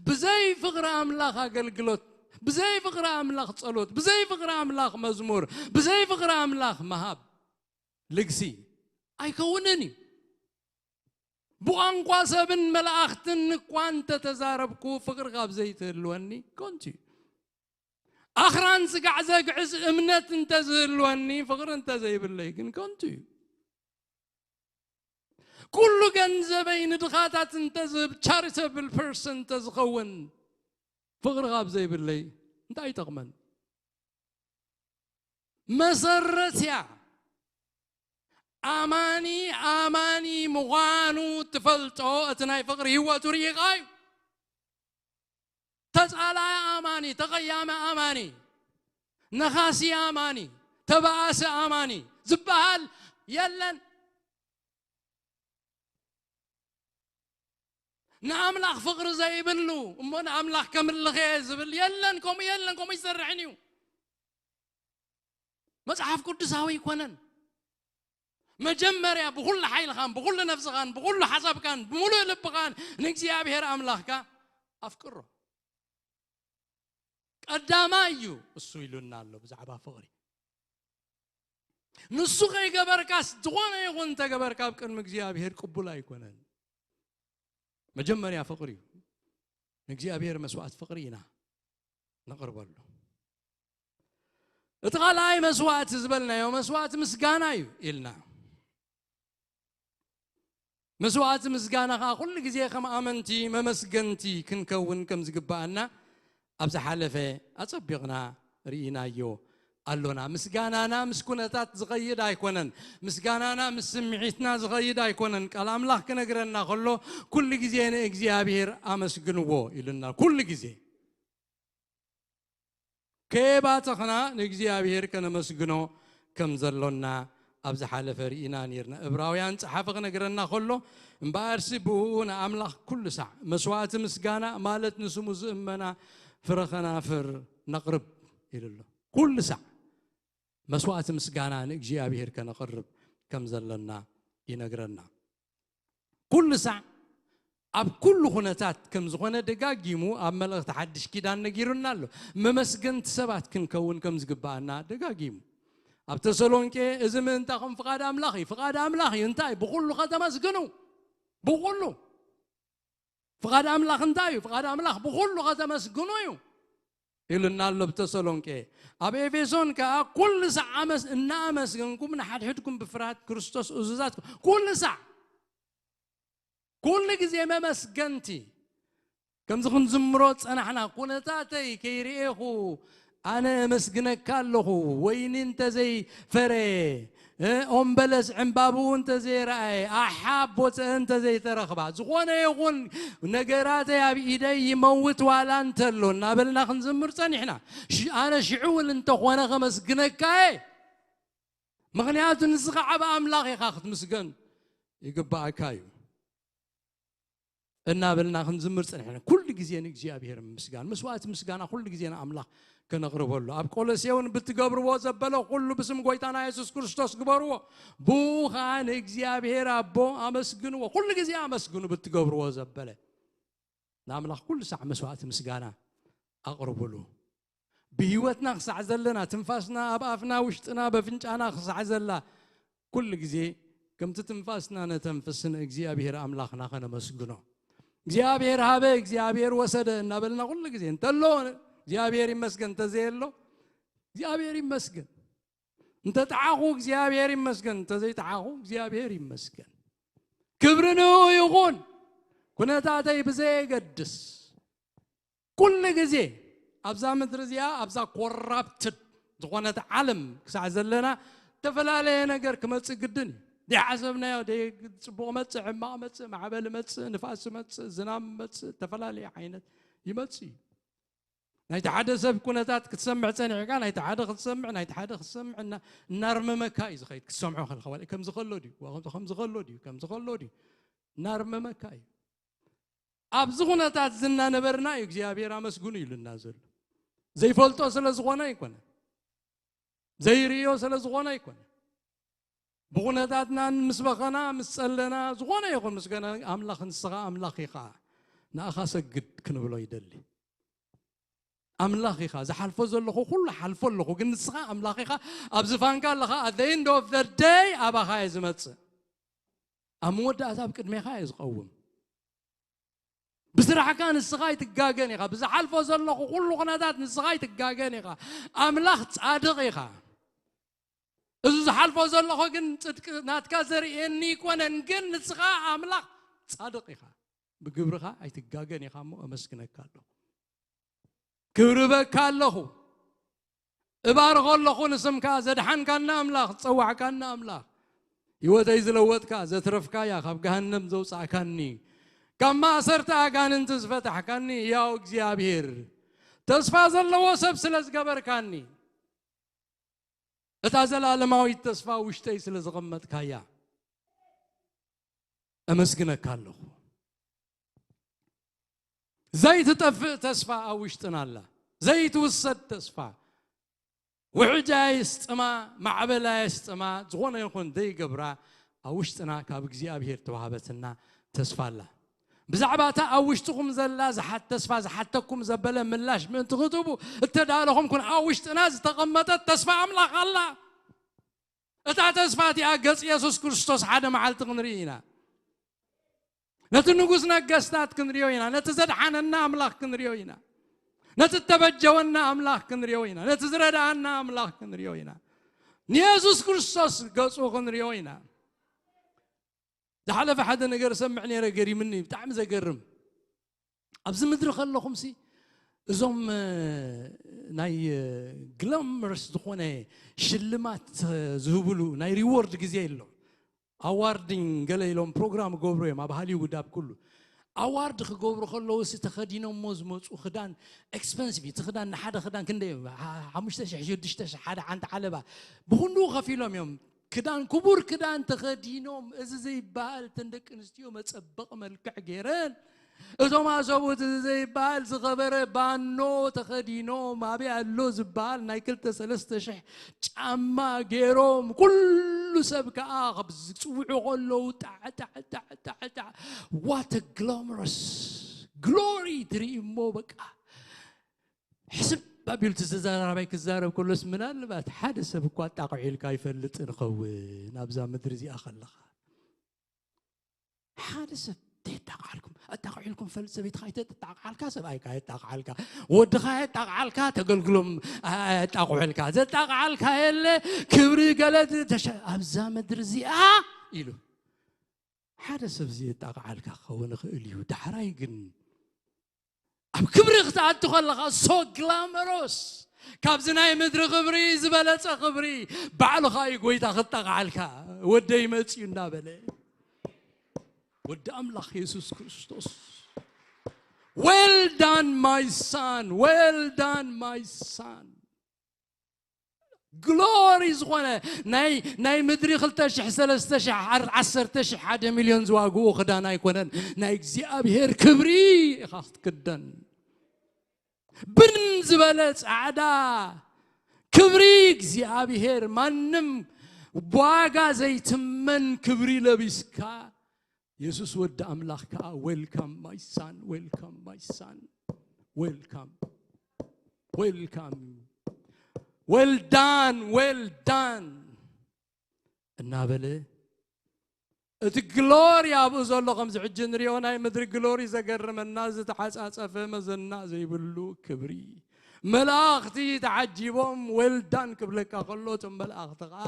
ብዘይ ፍቕሪ ኣምላኽ ኣገልግሎት፣ ብዘይ ፍቕሪ ኣምላኽ ጸሎት፣ ብዘይ ፍቕሪ ኣምላኽ መዝሙር፣ ብዘይ ፍቕሪ ኣምላኽ ምሃብ ልግሲ ኣይከውንን እዩ። ብቋንቋ ሰብን መላእኽትን እኳ እንተተዛረብኩ ፍቕሪ ካብ ዘይትህልወኒ ከንቱ እዩ። ኣኽራን ስጋዕ ዘግዕዝ እምነት እንተዝህልወኒ ፍቕሪ እንተዘይብለይ ግን ከንቱ እዩ። ኩሉ ገንዘበይ ንድኻታት እንተዝህብ፣ ቻሪተብል ፐርሰን እንተዝኸውን ፍቕሪ ካብ ዘይብለይ እንታይ ይጠቕመን? መሰረት እያ። ኣማኒ ኣማኒ ምዃኑ ትፈልጦ እቲ ናይ ፍቕሪ ህይወቱ ርኢኻ እዩ። ተጻላኢ ኣማኒ፣ ተቐያሚ ኣማኒ፣ ነኻሲ ኣማኒ፣ ተባኣሲ ኣማኒ ዝበሃል የለን። ንኣምላኽ ፍቕሪ ዘይብሉ እሞ ንኣምላኽ ከምልኽ እየ ዝብል የለን። ከምኡ የለን፣ ከምኡ ይሰርሕን እዩ። መጽሓፍ ቅዱሳዊ ኣይኮነን። መጀመርያ ብኹሉ ሓይልኻን ብኹሉ ነፍስኻን ብኹሉ ሓሳብካን ብምሉእ ልብኻን ንእግዚኣብሔር ኣምላኽካ ኣፍቅሮ። ቀዳማይ እዩ እሱ ኢሉና ኣሎ ብዛዕባ ፍቕሪ። ንሱ ከይገበርካስ ዝኾነ ይኹን እንተገበርካ ኣብ ቅድሚ እግዚኣብሔር ቅቡል ኣይኮነን። መጀመርያ ፍቕሪ እዩ። ንእግዚኣብሔር መስዋዕት ፍቕሪ ኢና ነቕርበሉ። እቲ ካልኣይ መስዋዕቲ ዝበልናዮ መስዋዕቲ ምስጋና እዩ ኢልና። መስዋዕቲ ምስጋና ኸዓ ኩሉ ግዜ ከም ኣመንቲ መመስገንቲ ክንከውን ከም ዝግብኣና ኣብ ዝሓለፈ ኣጸቢቕና ርኢናዮ ኣሎና። ምስጋናና ምስ ኩነታት ዝኸይድ ኣይኮነን። ምስጋናና ምስ ስምዒትና ዝኸይድ ኣይኮነን። ቃል ኣምላኽ ክነግረና ከሎ ኩሉ ግዜ ንእግዚኣብሔር ኣመስግንዎ ኢሉና። ኩሉ ግዜ ከየባተኽና ንእግዚኣብሔር ከነመስግኖ ከም ዘሎና ኣብ ዝሓለፈ ርኢና ነርና። እብራውያን ጸሓፊ ክነግረና ከሎ እምበኣርሲ ብእኡ ንኣምላኽ ኩሉ ሳዕ መስዋዕቲ ምስጋና ማለት ንስሙ ዝእመና ፍረ ኸናፍር ነቕርብ ኢሉ ኣሎ። ኩሉ ሳዕ መስዋዕቲ ምስጋና ንእግዚኣብሔር ከነቕርብ ከም ዘለና ይነግረና። ኩሉ ሳዕ ኣብ ኩሉ ኩነታት ከም ዝኾነ ደጋጊሙ ኣብ መልእኽቲ ሓድሽ ኪዳን ነጊሩና ኣሎ። መመስገንቲ ሰባት ክንከውን ከም ዝግብኣና ደጋጊሙ ኣብ ተሰሎንቄ እዚ ምእንታኹም ፍቓድ ኣምላኽ እዩ። ፍቓድ ኣምላኽ እዩ። እንታይ? ብኹሉ ከተመስግኑ። ብኹሉ ፍቓድ ኣምላኽ እንታይ እዩ? ፍቓድ ኣምላኽ ብኹሉ ከተመስግኑ እዩ ኢሉና ኣሎ ብተሰሎንቄ። ኣብ ኤፌሶን ከኣ ኩሉ ሳዕ ኣመስ እናኣመስገንኩም ንሓድሕድኩም ብፍርሃት ክርስቶስ እዙዛት ኩ- ኩሉ ሳዕ ኩሉ ግዜ መመስገንቲ። ከምዚ ክንዝምሮ ጸናሕና። ኩነታተይ ከይርኤኹ ኣነ እመስግነካ ኣለኹ። ወይኒ እንተዘይፈረ፣ እ፣ ኦም በለስ ዕምባብኡ እንተዘይረኣየ፣ ኣሓ ቦፀአ እንተዘይተረኽባ፣ ዝኾነ ይኹን ነገራተይ ኣብ ኢደይ ይመውት ዋላ እንተሎ እናበልና ክንዝምር ጸኒሕና። ሽ-፣ ኣነ ሽዑ እውን እንተኾነ ከመስግነካ እየ። ምኽንያቱ ንስኻ ዓብ ኣምላኽ ኢኻ ክትምስገን ይግብኣካ እዩ። እናበልና ክንዝምር ጸኒሕና። ኩሉ ግዜ ንእግዚኣብሔር ምስጋን፣ መስዋዕቲ ምስጋና ኩሉ ግዜ ንኣምላኽ ከነቕርበሉ። ኣብ ቆሎሴ እውን ብትገብርዎ ዘበለ ኩሉ ብስም ጎይታና የሱስ ክርስቶስ ግበርዎ። ብኡ ኸዓ ንእግዚኣብሔር ኣቦ ኣመስግንዎ። ኩሉ ግዜ ኣመስግኑ ብትገብርዎ ዘበለ። ንኣምላኽ ኩሉ ሳዕ መስዋዕቲ ምስጋና ኣቕርብሉ። ብህይወትና ክሳዕ ዘለና፣ ትንፋስና ኣብ ኣፍና፣ ውሽጥና፣ በፍንጫና ክሳዕ ዘላ፣ ኩሉ ግዜ ከምቲ ትንፋስና ነተንፍስ ንእግዚኣብሔር ኣምላኽና ከነመስግኖ። እግዚኣብሔር ሃበ፣ እግዚኣብሔር ወሰደ እናበልና ኩሉ ግዜ እንተሎ እግዚኣብሔር ይመስገን፣ እንተዘየሎ እግዚኣብሔር ይመስገን። እንተ ጠዓኹ እግዚኣብሔር ይመስገን፣ እንተ ዘይጠዓኹ እግዚኣብሔር ይመስገን። ክብሪ ንኡ ይኹን። ኩነታተይ ብዘየገድስ ኩሉ ግዜ ኣብዛ ምድሪ እዚኣ፣ ኣብዛ ኮራፕትድ ዝኾነት ዓለም ክሳዕ ዘለና፣ ዝተፈላለየ ነገር ክመጽእ ግድን እዩ። ዘይሓሰብናዮ፣ ደይ-፣ ጽቡቕ መጽእ፣ ሕማቕ መጽእ፣ ማዕበል መጽእ፣ ንፋስ መጽእ፣ ዝናም መጽእ፣ ዝተፈላለየ ዓይነት ይመጽእ እዩ። ናይቲ ሓደ ሰብ ኩነታት ክትሰምዕ ጸኒሕካ፣ ናይቲ ሓደ ክትሰምዕ፣ ናይቲ ሓደ ክትሰምዕ፣ እና-፣ እናርመመካ እዩ ዝኸይድ። ክትሰምዖ ከለኻ፣ ዋላ ከምዚ ከሎ ድዩ? ከምዚ ከሎ ድዩ? ከምዚ ከሎ ድዩ? እናርመመካ እዩ። ኣብዚ ኩነታት እዚ እናነበርና እዩ እግዚኣብሔር ኣመስግኑ ኢሉና ዘሎ። ዘይፈልጦ ስለ ዝኾነ ኣይኮነ፣ ዘይርእዮ ስለ ዝኾነ ኣይኮነ። ብኹነታትና ምስ በኸና፣ ምስ ጸለና፣ ዝኾነ ይኹን ምስ ገና ኣምላኽ፣ ንስኻ ኣምላኽ ኢኻ፣ ንኣኻ ሰግድ ክንብሎ ይደሊ። ኣምላኽ ኢኻ፣ ዝሓልፎ ዘለኹ ኩሉ ሓልፎ ኣለኹ፣ ግን ንስኻ ኣምላኽ ኢኻ፣ ኣብ ዝፋንካ ኣለኻ። At the end of the day ኣባኻ እየ ዝመጽእ። ኣብ መወዳእታ ኣብ ቅድሜኻ እየ ዝቐውም። ብስራሕካ ንስኻ ኣይትጋገን ኢኻ። ብዝሓልፎ ዘለኹ ኩሉ ኩነታት ንስኻ ኣይትጋገን ኢኻ። ኣምላኽ ጻድቕ ኢኻ። እዚ ዝሓልፎ ዘለኹ ግን ጽድቂ ናትካ ዘርእየኒ ይኮነን፣ ግን ንስኻ ኣምላኽ ጻድቕ ኢኻ። ብግብርኻ ኣይትጋገን ኢኻ እሞ ኣመስግነካ ኣለኹ። ክብሪ በካ ኣለኹ። እባርኾ ኣለኹ ንስምካ፣ ዘድሓንካና ኣምላኽ፣ ዝጸዋዕካና ኣምላኽ። ህይወተይ ዝለወጥካ፣ ዘትረፍካያ፣ ካብ ገሃነም ዘውጻእካኒ፣ ካብ ማእሰርቲ ኣጋንንቲ ዝፈታሕካኒ፣ ያው እግዚኣብሔር፣ ተስፋ ዘለዎ ሰብ ስለ ዝገበርካኒ፣ እታ ዘላለማዊት ተስፋ ውሽጠይ ስለ ዘቐመጥካያ፣ ኣመስግነካ ኣለኹ። ዘይትጠፍእ ተስፋ ኣብ ውሽጥና ኣላ። ዘይትውሰድ ተስፋ። ውሕጅ ኣየስጥማ፣ ማዕበል ኣየስጥማ፣ ዝኾነ ይኹን ዘይገብራ ኣብ ውሽጥና ካብ እግዚኣብሔር ተዋህበትና ተስፋ ኣላ። ብዛዕባ እታ ኣብ ውሽጥኹም ዘላ ዝሓት ተስፋ ዝሓተኩም ዘበለ ምላሽ ምእንቲ ክትህቡ እተዳለኹም ኩን። ኣብ ውሽጥና ዝተቐመጠት ተስፋ ኣምላኽ ኣላ። እታ ተስፋ እቲኣ ገጽ የሱስ ክርስቶስ ሓደ መዓልቲ ክንርኢ ኢና። ነቲ ንጉስ ነገስታት ክንሪኦ ኢና። ነቲ ዘድሓነና ኣምላኽ ክንሪኦ ኢና። ነቲ እተበጀወና ኣምላኽ ክንሪኦ ኢና። ነቲ ዝረድኣና ኣምላኽ ክንሪኦ ኢና። ንየሱስ ክርስቶስ ገጹ ክንሪኦ ኢና። ዝሓለፈ ሓደ ነገር ሰምዕ ነይረ፣ ገሪምኒ፣ ብጣዕሚ ዘገርም። ኣብዚ ምድሪ ከለኹምሲ እዞም እ፣ ናይ ግላመርስ ዝኾነ ሽልማት እ፣ ዝህብሉ ናይ ሪዎርድ ግዜ ኣሎ። ኣዋርዲን ገለ ኢሎም ፕሮግራም ገብሩ እዮም ኣብ ሃሊውድ ኣብ ኩሉ። ኣዋርድ ክገብሩ ከለዉ ሲ ተኸዲኖሞ ዝመፁ ክዳን ኤክስፐንሲቭ እዩ። እቲ ክዳን ንሓደ ክዳን ክንደይ እዩ? ሓ- ሓሙሽተ ሽሕ ሽዱሽተ ሽሕ ሓደ ሓንቲ ዓለባ ብኹንድኡ ከፊሎም እዮም። ክዳን ክቡር ክዳን ተኸዲኖም እዚ ዘይበሃል እተን ደቂ ኣንስትዮ መፀበቕ መልክዕ ገይረን እቶም ኣሰቡት እዚ ዘይበሃል ዝኸበረ ባኖ ተኸዲኖም ኣበይ ኣሎ ዝበሃል ናይ ክልተ ሰለስተ ሽሕ ጫማ ገይሮም ኩሉ ሰብ ከዓ ካብ ዝፅውዑ ከለዉ ጣዕ ጣዕ ጣዕ ጣዕ ጣዕ what a glamorous glory ትርኢ እሞ በቃ ሕስብ ኣቢሉ እቲ ተዛራባይ ክዛረብ ከሎስ ምናልባት ሓደ ሰብ እኳ ኣጣቕዒልካ ኣይፈልጥን ኸውን ኣብዛ ምድሪ እዚኣ ከለኻ ሓደ ሰብ ተየጣቕዓልኩም ኣጣቕዒልኩም ፈልጥ ሰበይትኻ ኣይተጣቕዓልካ ሰብኣይካ የጣቕዓልካ ወድኻ የጣቕዓልካ ተገልግሎም ኣጣቕዑልካ ዘጣቕዓልካ የለ ክብሪ ገለ ተሸ ኣብዛ ምድሪ እዚኣ ኢሉ ሓደ ሰብ እዚ የጣቕዓልካ ክኸውን ይኽእል እዩ ዳሕራይ ግን ኣብ ክብሪ ክትኣቱ ከለኻ so glamorous ካብዚ ናይ ምድሪ ክብሪ ዝበለጸ ክብሪ ባዕልኻ እዩ ጎይታ ክጠቕዓልካ ወደይ መፅዩ እናበለ ወዲ ኣምላኽ የሱስ ክርስቶስ well done my son well done my son ግሎሪ ዝኾነ ናይ ናይ ምድሪ ክልተ ሽሕ ሰለስተ ሽሕ ዓሰርተ ሽሕ ሓደ ሚልዮን ዝዋግኡ ክዳን ኣይኮነን ናይ እግዚኣብሔር ክብሪ ኢኻ ክትክደን ብን ዝበለ ፃዕዳ ክብሪ እግዚኣብሔር ማንም ዋጋ ዘይትመን ክብሪ ለቢስካ የሱስ ወዲ ኣምላኽ ከዓ welcome my son welcome my son welcome welcome well done well done እናበለ እቲ ግሎሪ ኣብኡ ዘሎ ከምዚ ሕጂ ንሪኦ ናይ ምድሪ ግሎሪ ዘገርመና ዝተሓፃፀፈ መዘና ዘይብሉ ክብሪ መላእኽቲ ተዓጂቦም well done ክብለካ ከሎ እቶም መላእኽቲ ከዓ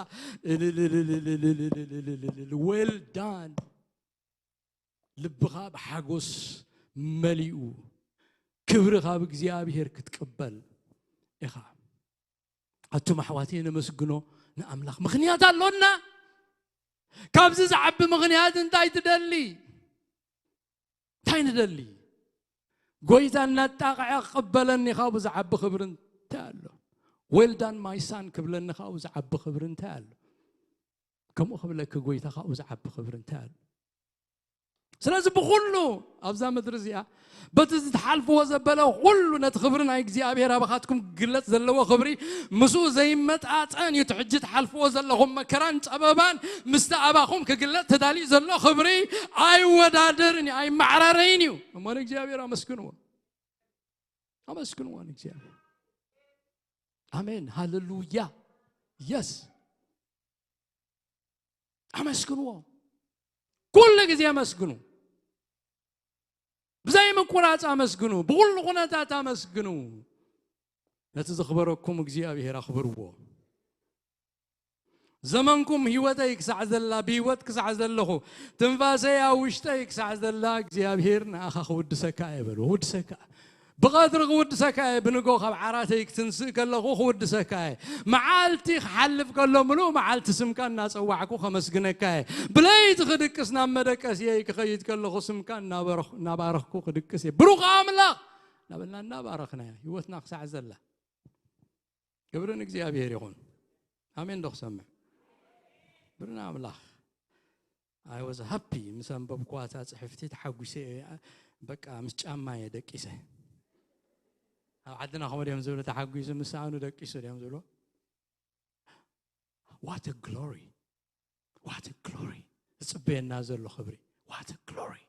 well done ልብኻ ብሓጎስ መሊኡ ክብሪ ካብ እግዚኣብሔር ክትቅበል ኢኻ ኣቱም ኣሕዋተይ ነመስግኖ ንኣምላኽ ምኽንያት ኣሎና ካብዚ ዝዓቢ ምኽንያት እንታይ ትደሊ እንታይ ንደሊ ጎይታ እናጣቕዐ ክቕበለኒ ካብኡ ዝዓቢ ክብሪ እንታይ ኣሎ well done my son ክብለኒ ካብኡ ዝዓቢ ክብሪ እንታይ ኣሎ ከምኡ ክብለኪ ጎይታ ካብኡ ዝዓቢ ክብሪ እንታይ ኣሎ ስለዚ ብኩሉ ኣብዛ ምድሪ እዚኣ በቲ ዝትሓልፍዎ ዘበለ ኩሉ ነቲ ክብሪ ናይ እግዚኣብሔር ኣባኻትኩም ክግለጽ ዘለዎ ክብሪ ምስኡ ዘይመጣጠን እዩ ትሕጂ ትሓልፍዎ ዘለኹም መከራን ጸበባን ምስቲ ኣባኹም ክግለጽ ተዳልዩ ዘሎ ክብሪ ኣይወዳደርን እዩ ኣይመዓራረይን እዩ እሞ ንእግዚኣብሔር ኣመስግንዎ ኣመስግንዎ ንእግዚኣብሔር ኣሜን ሃሌሉያ የስ ኣመስግንዎ ኩሉ ግዜ ኣመስግኑ ብዘይ ምቁራፅ ኣመስግኑ ብኩሉ ኩነታት ኣመስግኑ ነቲ ዘኽበረኩም እግዚኣብሔር ኣኽብርዎ ዘመንኩም ህይወተይ ክሳዕ ዘላ ብህይወት ክሳዕ ዘለኹ ትንፋሰይ ኣብ ውሽጠይ ክሳዕ ዘላ እግዚኣብሔር ንኣኻ ክውድሰካ እየ በልዎ ውድሰካ ብቐትሪ ክውድሰካ እየ ብንጎ ካብ ዓራተይ ክትንስእ ከለኹ ክውድሰካ እየ መዓልቲ ክሓልፍ ከሎ ምሉእ መዓልቲ ስምካ እናጸዋዕኩ ከመስግነካ እየ ብለይቲ ክድቅስ ናብ መደቀስየይ ክኸይድ ከለኹ ስምካ እናባረኽኩ ክድቅስ እየ ብሩኽ ኣምላኽ እናበልና እናባረኽና እያ ህይወትና ክሳዕ ዘላ ክብሪ ንእግዚኣብሔር ይኹን ኣሜን ዶ ክሰምዕ ክብሪ ንኣምላኽ I was happy ምስ ኣንበብኩዋ እታ ፅሕፍቲ ተሓጒሰ እየ በቃ ምስ ጫማ እየ ደቂሰ ኣብ ዓድና ከምኡ ድዮም ዝብሉ ተሓጒሱ ምስ ሰኣኑ ደቂሱ ድዮም ዝብሉ What a glory. What a glory. ዝጽበየና ዘሎ ክብሪ። What a glory.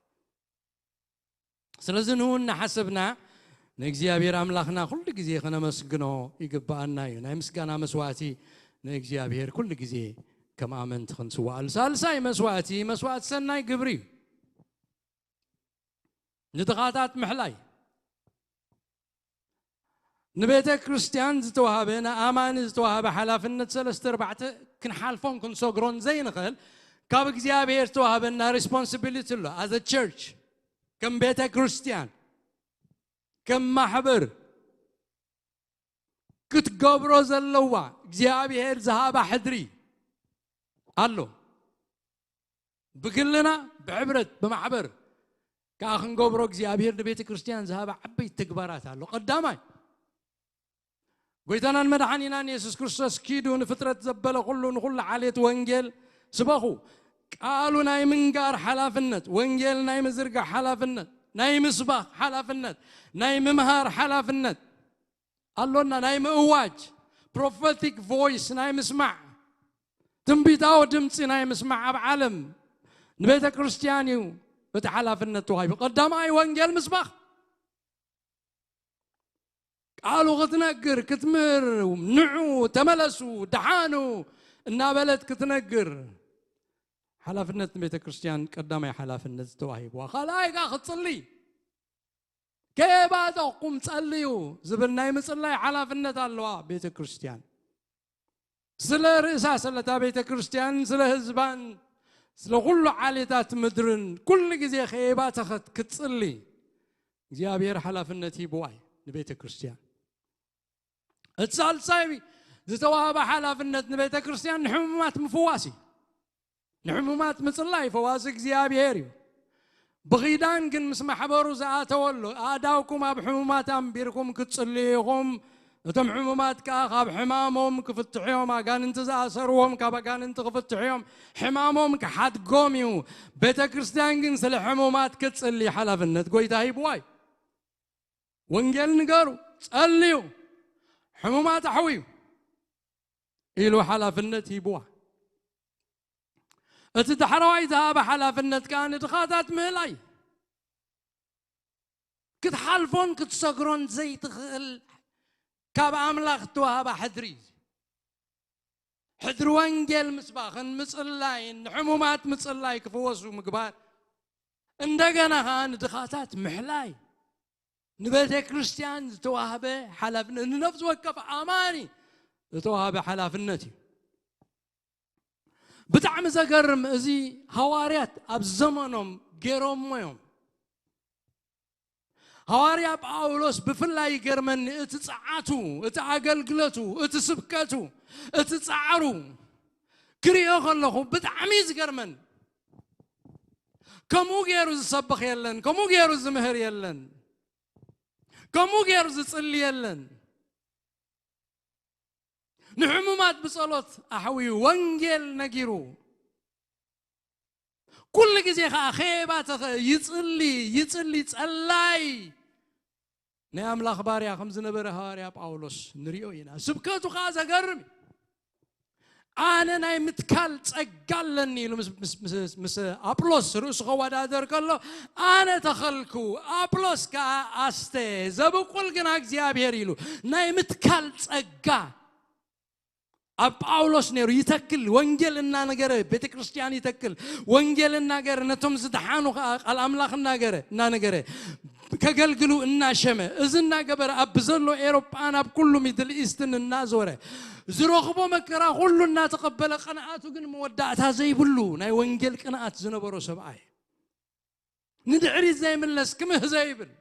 ስለዚ ንውን እናሓሰብና ንእግዚኣብሔር ኣምላኽና ኩሉ ግዜ ከነመስግኖ ይግብኣና እዩ። ናይ ምስጋና መስዋዕቲ ንእግዚኣብሔር ኩሉ ግዜ ከም ኣመንቲ ክንስዋኣሉ። ሳልሳይ መስዋዕቲ፣ መስዋዕቲ ሰናይ ግብሪ እዩ። ንድኻታት ምሕላይ። ንቤተ ክርስቲያን ዝተዋሃበ፣ ንኣማኒ ዝተዋሃበ ሓላፍነት ሰለስተ ኣርባዕተ ክንሓልፎን ክንሰግሮን ዘይንኽእል ካብ እግዚኣብሔር ዝተዋሃበና ሪስፖንሲቢሊቲ ኣሎ። As a church፣ ከም ቤተ ክርስቲያን፣ ከም ማሕበር ክትገብሮ ዘለዋ እግዚኣብሔር ዝሃባ ሕድሪ ኣሎ። ብግልና፣ ብሕብረት፣ ብማሕበር ከኣ ክንገብሮ እግዚኣብሔር ንቤተ ክርስቲያን ዝሃባ ዓበይቲ ተግባራት ኣሎ። ቀዳማይ፣ ጎይታናን መድሓኒናን የሱስ ክርስቶስ ኪዱ ንፍጥረት ዘበለ ኩሉ ንኹሉ ዓሌት ወንጌል ስበኹ። ቃሉ ናይ ምንጋር ሓላፍነት፣ ወንጌል ናይ ምዝርጋሕ ሓላፍነት፣ ናይ ምስባኽ ሓላፍነት፣ ናይ ምምሃር ሓላፍነት ኣሎና። ናይ ምእዋጅ፣ ፕሮፌቲክ ቮይስ ናይ ምስማዕ፣ ትንቢታዊ ድምፂ ናይ ምስማዕ ኣብ ዓለም ንቤተ ክርስቲያን እዩ እቲ ሓላፍነት ተዋሂቡ። ቀዳማይ ወንጌል ምስባኽ፣ ቃሉ ክትነግር፣ ክትምህር፣ ንዑ፣ ተመለሱ፣ ደሓኑ እናበለት ክትነግር ሓላፍነት ንቤተ ክርስቲያን ቀዳማይ ሓላፍነት ተዋሂብዋ። ካልኣይ ከኣ ክትጽሊ፣ ከየባተኹም ጸልዩ ዝብል ናይ ምጽላይ ሓላፍነት ኣለዋ ቤተ ክርስቲያን። ስለ ርእሳ፣ ስለታ ቤተ ክርስቲያን፣ ስለ ህዝባን፣ ስለ ኩሉ ዓሌታት ምድርን ኩሉ ግዜ ከየባተኸት ክትጽሊ እግዚኣብሔር ሓላፍነት ሂብዋ እዩ ንቤተ ክርስቲያን። እቲ ሳልሳይ ዝተዋህበ ሓላፍነት ንቤተ ክርስቲያን ንሕሙማት ምፍዋስ እዩ። ንሕሙማት ምጽላይ ፈዋሲ እግዚኣብሔር እዩ። ብኺዳን ግን ምስ ማሕበሩ ዝኣተወሉ፣ ኣእዳውኩም ኣብ ሕሙማት ኣንቢርኩም ክትጽልዩ ኢኹም፣ እቶም ሕሙማት ከኣ ካብ ሕማሞም ክፍትሑ እዮም፣ ኣጋንንቲ ዝኣሰርዎም ካብ ኣጋንንቲ ክፍትሑ እዮም፣ ሕማሞም ክሓድጎም እዩ። ቤተ ክርስቲያን ግን ስለ ሕሙማት ክትጽሊ ሓላፍነት ጎይታ ሂብዋ እዩ። ወንጌል ንገሩ፣ ጸልዩ፣ ሕሙማት ኣሕውዩ ኢሉ ሓላፍነት ሂብዋ። እቲ ዳሕረዋይ ዝሃበ ሓላፍነት ከኣ ንድኻታት ምህላይ። ክትሓልፎን ክትሰግሮን ዘይትኽእል ካብ ኣምላኽ እተዋህባ ሕድሪ እዩ። ሕድሪ ወንጌል ምስባኽን ምጽላይን፣ ንሕሙማት ምጽላይ ክፍወሱ ምግባር፣ እንደገና ከኣ ንድኻታት ምሕላይ። ንቤተ ክርስቲያን ዝተዋህበ ሓላፍነት፣ ንነፍሲ ወከፍ ኣማኒ ዝተዋህበ ሓላፍነት እዩ። ብጣዕሚ ዘገርም፣ እዚ ሃዋርያት ኣብ ዘመኖም ገይሮሞ እዮም። ሃዋርያ ጳውሎስ ብፍላይ ይገርመኒ፣ እቲ ጸዓቱ፣ እቲ ኣገልግለቱ፣ እቲ ስብከቱ፣ እቲ ጻዕሩ ክርእዮ ከለኹ ብጣዕሚ እዩ ዝገርመኒ። ከምኡ ገይሩ ዝሰብኽ የለን፣ ከምኡ ገይሩ ዝምህር የለን፣ ከምኡ ገይሩ ዝጽሊ የለን። ንሕሙማት ብጸሎት ኣሕውዩ፣ ወንጌል ነጊሩ፣ ኩሉ ግዜ ኸኣ ከየባተኸ ይጽሊ፣ ይጽሊ፣ ጸላይ ናይ ኣምላኽ ባርያ ከም ዝነበረ ሃዋርያ ጳውሎስ ንሪኦ ኢና። ስብከቱ ኸኣ ዘገርም እዩ። ኣነ ናይ ምትካል ጸጋ ኣለኒ ኢሉ ምስ፣ ምስ፣ ምስ፣ ምስ ኣጵሎስ ርእሱ ከወዳደር ከሎ፣ ኣነ ተኸልኩ፣ ኣጵሎስ ከኣ ኣስተ፣ ዘብቁል ግና እግዚኣብሔር ኢሉ። ናይ ምትካል ጸጋ ኣብ ጳውሎስ ነይሩ። ይተክል፣ ወንጌል እናነገረ ቤተ ክርስቲያን ይተክል፣ ወንጌል እናገረ ነቶም ዝደሓኑ ኸኣ ቃል ኣምላኽ እናገረ፣ እናነገረ ከገልግሉ እናሸመ፣ እዚ እናገበረ ኣብ ዘሎ ኤሮጳን ኣብ ኩሉ ሚድል ኢስትን እናዞረ ዝረኽቦ መከራ ኩሉ እናተቐበለ፣ ቅንኣቱ ግን መወዳእታ ዘይብሉ ናይ ወንጌል ቅንኣት ዝነበሮ ሰብኣይ፣ ንድሕሪት ዘይምለስ፣ ክምህ ዘይብል፣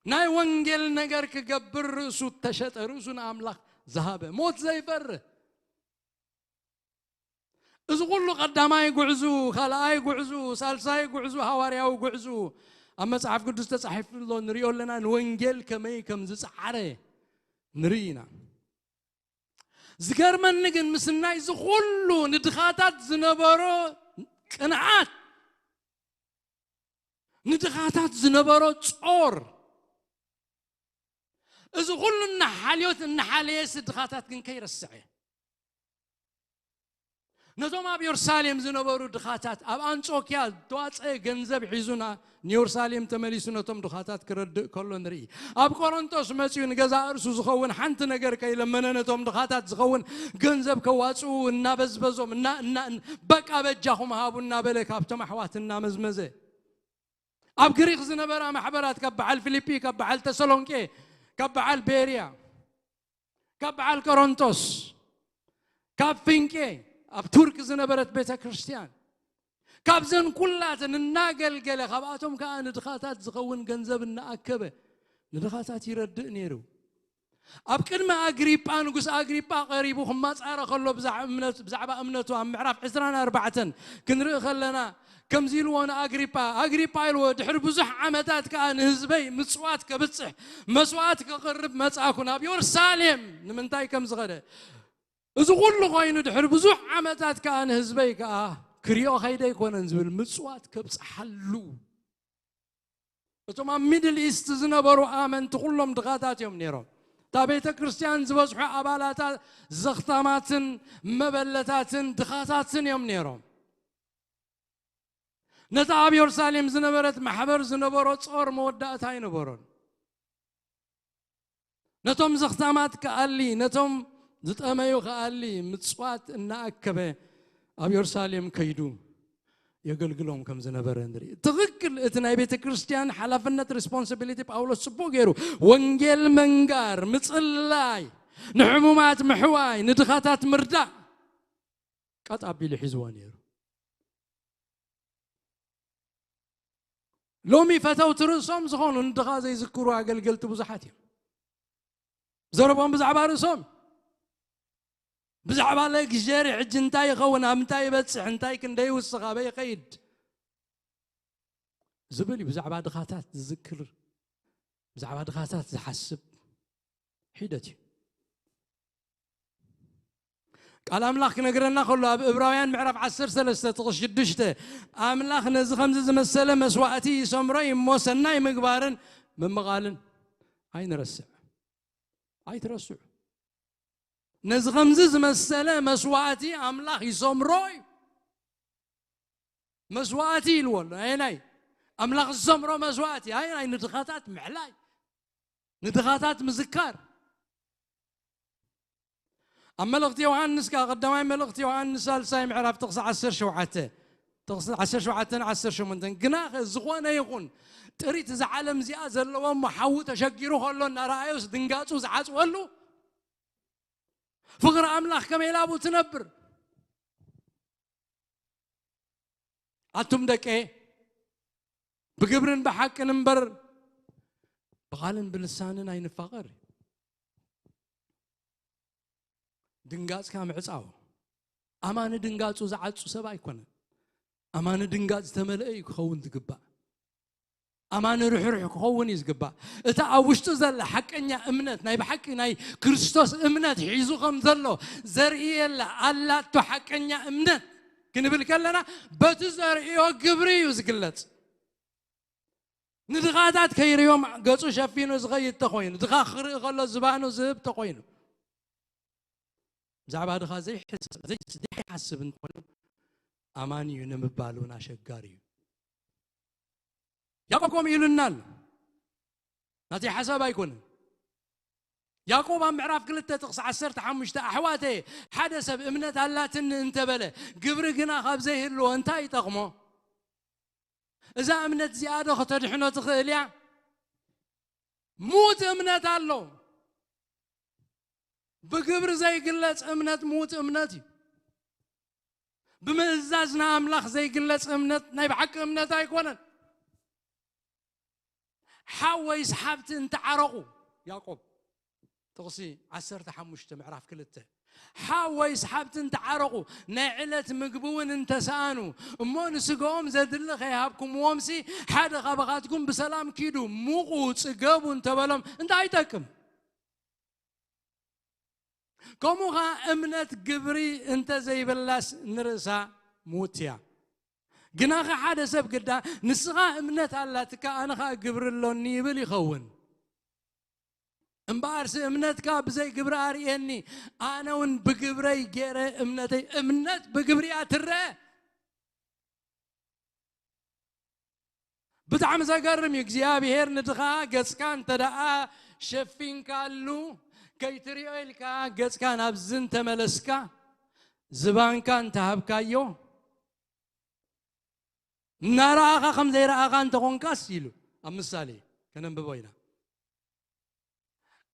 ናይ ወንጌል ነገር ክገብር ርእሱ ተሸጠ፣ ርእሱ ንኣምላኽ ዝሃበ፣ ሞት ዘይፈርህ። እዚ ኩሉ ቀዳማይ ጉዕዙ፣ ካልኣይ ጉዕዙ፣ ሳልሳይ ጉዕዙ፣ ሃዋርያዊ ጉዕዙ ኣብ መጽሓፍ ቅዱስ ተጻሒፉ ኣሎ፣ ንሪኦ ኣለና፣ ንወንጌል ከመይ ከም ዝጸዓረ ንርኢ ኢና። ዝገርመኒ ግን፣ ምስ ናይዚ ኩሉ ንድኻታት ዝነበሮ ቅንዓት፣ ንድኻታት ዝነበሮ ጾር፣ እዚ ኩሉ እናሓልዮት እናሓለየስ ድኻታት ግን ከይረስዐ፣ ነቶም ኣብ የሩሳሌም ዝነበሩ ድኻታት ኣብ ኣንጾኪያ ዝተዋጸአ ገንዘብ ሒዙና ንየሩሳሌም ተመሊሱ ነቶም ድኻታት ክረድእ ከሎ ንርኢ። ኣብ ቆሮንቶስ መጺኡ ንገዛእ ርእሱ ዝኸውን ሓንቲ ነገር ከይለመነ ነቶም ድኻታት ዝኸውን ገንዘብ ከዋጽኡ እናበዝበዞም እና እና በቃ በጃኹም ሃቡ እናበለ ካብቶም ኣሕዋት እናመዝመዘ ኣብ ግሪክ ዝነበራ ማሕበራት ካብ በዓል ፊሊጲ ካብ በዓል ተሰሎንቄ ካብ በዓል ቤርያ ካብ በዓል ቆሮንቶስ ካብ ፊንቄ ኣብ ቱርክ ዝነበረት ቤተ ክርስቲያን ካብዘን ኩላተን እናገልገለ ካብኣቶም ከዓ ንድኻታት ዝኸውን ገንዘብ እናኣከበ ንድኻታት ይረድእ ነይሩ። ኣብ ቅድሚ ኣግሪጳ ንጉስ ኣግሪጳ ቀሪቡ ክማጻረ ከሎ ብዛዕባ እምነቱ ኣብ ምዕራፍ ዕስራን ኣርባዕተን ክንርኢ ከለና ከምዚ ኢልዎ ንኣግሪጳ ኣግሪጳ ኢልዎ ድሕሪ ብዙሕ ዓመታት ከዓ ንህዝበይ ምጽዋት ከብጽሕ መስዋዕት ከቕርብ መጻእኩ ናብ የሩሳሌም ንምንታይ ከም ዝኸደ እዚ ኩሉ ኮይኑ ድሕሪ ብዙሕ ዓመታት ከዓ ንህዝበይ ከዓ ክሪኦ ከይደ ኣይኮነን ዝብል ምጽዋት ከብጽሓሉ እቶም ኣብ ሚድል ኢስት ዝነበሩ ኣመንቲ ኩሎም ድኻታት እዮም ነይሮም እታ ቤተ ክርስቲያን ዝበዝሑ ኣባላታ ዘኽታማትን መበለታትን ድኻታትን እዮም ነይሮም ነታ ኣብ የሩሳሌም ዝነበረት ማሕበር ዝነበሮ ጾር መወዳእታ ኣይነበሮን ነቶም ዘኽታማት ክኣሊ ነቶም ዝጠመዩ ክኣሊ ምጽዋት እናኣከበ ኣብ የሩሳሌም ከይዱ የገልግሎም ከም ዝነበረ ንርኢ ትኽክል እቲ ናይ ቤተ ክርስቲያን ሓላፍነት ሪስፖንሲቢሊቲ ጳውሎስ ጽቡቅ ገይሩ ወንጌል መንጋር ምጽላይ ንሕሙማት ምሕዋይ ንድኻታት ምርዳእ ቀጥ ኣቢሉ ሒዝዎ ነይሩ ሎሚ ፈተውቲ ርእሶም ዝኾኑ ንድኻ ዘይዝክሩ ኣገልገልቲ ብዙሓት እዮም ዘረቦም ብዛዕባ ርእሶም ብዛዕባ ለግሪ ሕጂ እንታይ ይኸውን ኣብ እንታይ ይበፅሕ እንታይ ክንደይ ይውስኽ ኣበይ ይኸይድ ዝብል እዩ ብዛዕባ ድኻታት ዝዝክር ብዛዕባ ድኻታት ዝሓስብ ሒደት እዩ ቃል ኣምላኽ ክነግረና ከሎ ኣብ እብራውያን ምዕራፍ ዓሰርተ ሰለስተ ጥቕስ ሽዱሽተ ኣምላኽ ነዚ ከምዚ ዝመሰለ መስዋእቲ ይሰምሮ እዩ እሞ ሰናይ ምግባርን ምምቓልን ኣይንረስዕ ኣይትረስዑ ነዚ ከምዚ ዝመሰለ መስዋእቲ ኣምላኽ ይሰምሮ እዩ መስዋእቲ ኢልዎ ኣሎ ኣየናይ ኣምላኽ ዝሰምሮ መስዋእቲ ኣየናይ ንድኻታት ምሕላይ ንድኻታት ምዝካር ኣብ መልእኽቲ ዮሃንስ ከ ቀዳማይ መልእኽቲ ዮሃንስ ሳልሳይ ምዕራፍ ጥቕሲ ዓሰርተ ሸውዓተ ጥቕሲ ዓሰርተ ሸውዓተ ዓሰርተ ሸሞንተ ግና ዝኾነ ይኹን ጥሪት እዛ ዓለም እዚኣ ዘለዎ እሞ ሓዊ ተሸጊሩ ከሎ እናረኣዮስ ድንጋፁ ዝዓፅወሉ ፍቕሪ ኣምላኽ ከመይ ኢላ ብኡ ትነብር ኣቱም ደቀ ብግብርን ብሓቅን እምበር ብቓልን ብልሳንን ኣይንፋቐር ድንጋጽካ ምዕጻው ኣማኒ ድንጋጹ ዝዓጹ ሰብ ኣይኮነን ኣማኒ ድንጋጽ ዝተመልአ እዩ ክኸውን ዝግባእ ኣማኒ ርሕሩሕ ክኸውን እዩ ዝግባእ እታ ኣብ ውሽጡ ዘላ ሓቀኛ እምነት ናይ ብሓቂ ናይ ክርስቶስ እምነት ሒዙ ከም ዘሎ ዘርኢ የላ ኣላቶ ሓቀኛ እምነት ክንብል ከለና በቲ ዘርእዮ ግብሪ እዩ ዝግለጽ ንድኻታት ከይርዮም ገጹ ሸፊኑ ዝኸይድ ተኾይኑ ድኻ ክርኢ ከሎ ዝባኑ ዝህብ ተኾይኑ ብዛዕባ ድኻ ዘይሓስብ እንተኾይኑ ኣማኒ እዩ ንምባል እውን ኣሸጋሪ እዩ ያዕቆብ ከምኡ ኢሉና ኣሎ ናተይ ሓሳብ ኣይኮነን ያዕቆብ ኣብ ምዕራፍ ክልተ ጥቕሲ ዓሰርተ ሓሙሽተ ኣሕዋተየ ሓደ ሰብ እምነት ኣላትኒ እንተበለ ግብሪ ግና ካብ ዘይህልዎ እንታይ ይጠቕሞ እዛ እምነት እዚኣ ዶ ከተድሕኖ ትኽእል እያ ሙት እምነት ኣሎ ብግብሪ ዘይግለጽ እምነት ሙት እምነት እዩ ብምእዛዝ ንኣምላኽ ዘይግለጽ እምነት ናይ ብሓቂ እምነት ኣይኮነን ሓወይስ ሓብቲ እንተዓረቑ ያዕቆብ ጥቕሲ ዓሰርተ ሓሙሽተ ምዕራፍ ክልተ ሓወይስ ሓብቲ እንተዓረቑ ናይ ዕለት ምግቢ እውን እንተሰኣኑ እሞ ንስጋኦም ዘድሊ ከይሃብኩምዎምሲ ሓደ ካባኻትኩም ብሰላም ኪዱ ሙቑ ጽገቡ እንተበሎም እንታይ ይጠቅም ከምኡ ኸዓ እምነት ግብሪ እንተ ዘይብላስ ንርእሳ ሙት እያ ግናኸ ሓደ ሰብ ግዳ ንስኻ እምነት ኣላትካ ኣነ ኸዓ ግብሪ ኣሎኒ ይብል ይኸውን እምበኣርሲ እምነትካ ብዘይ ግብሪ ኣርእየኒ፣ ኣነ እውን ብግብረይ ገይረ እምነተይ። እምነት ብግብሪ እያ ትረአ። ብጣዕሚ ዘገርም እዩ። እግዚኣብሔር ንድኻ ገጽካ እንተ ደኣ ሸፊንካሉ፣ ከይትሪኦ ኢልካ ገጽካ ናብዚ እንተመለስካ፣ ዝባንካ እንተሃብካዮ፣ እናረኣኻ ከም ዘይረኣኻ እንተኾንካስ ኢሉ ኣብ ምሳሌ ከነንብቦ ኢና።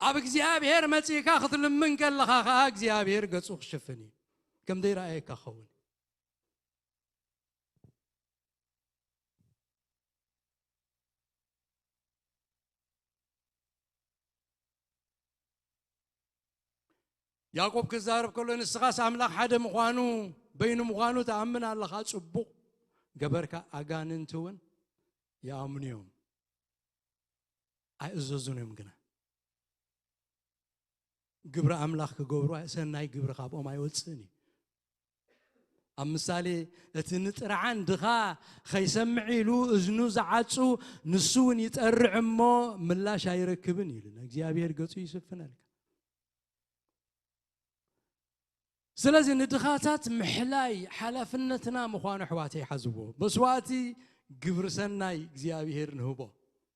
ኣብ እግዚኣብሔር መጺእካ ክትልምን ከለኻ ኸኣ እግዚኣብሔር ገጹ ክሽፍን እዩ። ከም ዘይረኣየካ ክኸውን። ያዕቆብ ክዛረብ ከሎ፣ ንስኻስ ኣምላኽ ሓደ ምዃኑ፣ በይኑ ምዃኑ ትኣምን ኣለኻ፣ ጽቡቕ ገበርካ። ኣጋንንቲ እውን ይኣምኑ እዮም፣ ኣይእዘዙን እዮም ግና። ግብሪ ኣምላኽ ክገብሩ፣ ሰናይ ግብሪ ካብኦም ኣይወጽእን እዩ። ኣብ ምሳሌ፣ እቲ ንጥርዓን ድኻ ኸይሰምዕ ኢሉ እዝኑ ዝዓጹ፣ ንሱ እውን ይጠርዕ እሞ ምላሽ ኣይረክብን ኢሉ። እግዚኣብሔር ገጹ ይስፍነልካ። ስለዚ ንድኻታት ምሕላይ ሓላፍነትና ምዃኑ ኣሕዋተይ ሓዝዎ። መስዋእቲ ግብሪ ሰናይ እግዚኣብሔር ንህቦ።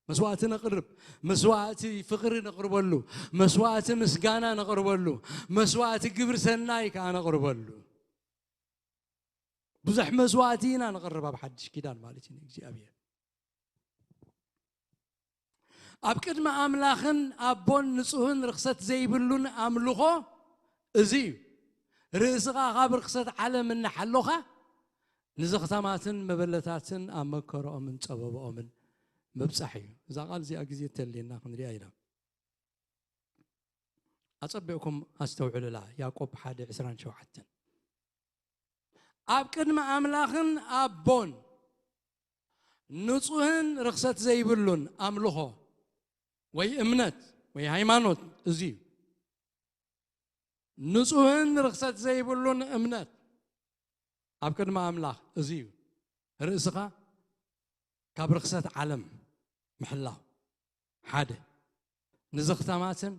መስዋእቲ ነቕርብ፣ መስዋእቲ ፍቕሪ ነቕርበሉ፣ መስዋእቲ ምስጋና ነቕርበሉ፣ መስዋእቲ ግብሪ ሰናይ ከኣ ነቕርበሉ። ብዙሕ መስዋእቲ ኢና ነቕርብ ኣብ ሓድሽ ኪዳን ማለት እዩ ንእግዚኣብሔር። ኣብ ቅድሚ ኣምላኽን ኣቦን ንጹህን ርኽሰት ዘይብሉን ኣምልኾ እዚ እዩ። ርእስኻ ካብ ርኽሰት ዓለም እናሓሎኻ ንዘኽታማትን መበለታትን ኣብ መከረኦምን ጸበባኦምን ምብጻሕ እዩ። እዛ ቃል እዚኣ ግዜ እተልየና ክንሪኣ ኢና። ኣጸቢቕኩም ኣስተውዕሉላ። ያዕቆብ ሓደ ዕስራን ሸውዓተን። ኣብ ቅድሚ ኣምላኽን ኣቦን ንጹህን ርኽሰት ዘይብሉን ኣምልኾ ወይ እምነት ወይ ሃይማኖት እዚ እዩ። ንጹህን ርኽሰት ዘይብሉን እምነት ኣብ ቅድሚ ኣምላኽ እዚ እዩ። ርእስኻ ካብ ርኽሰት ዓለም ምሕላው ሓደ። ንዘኽታማትን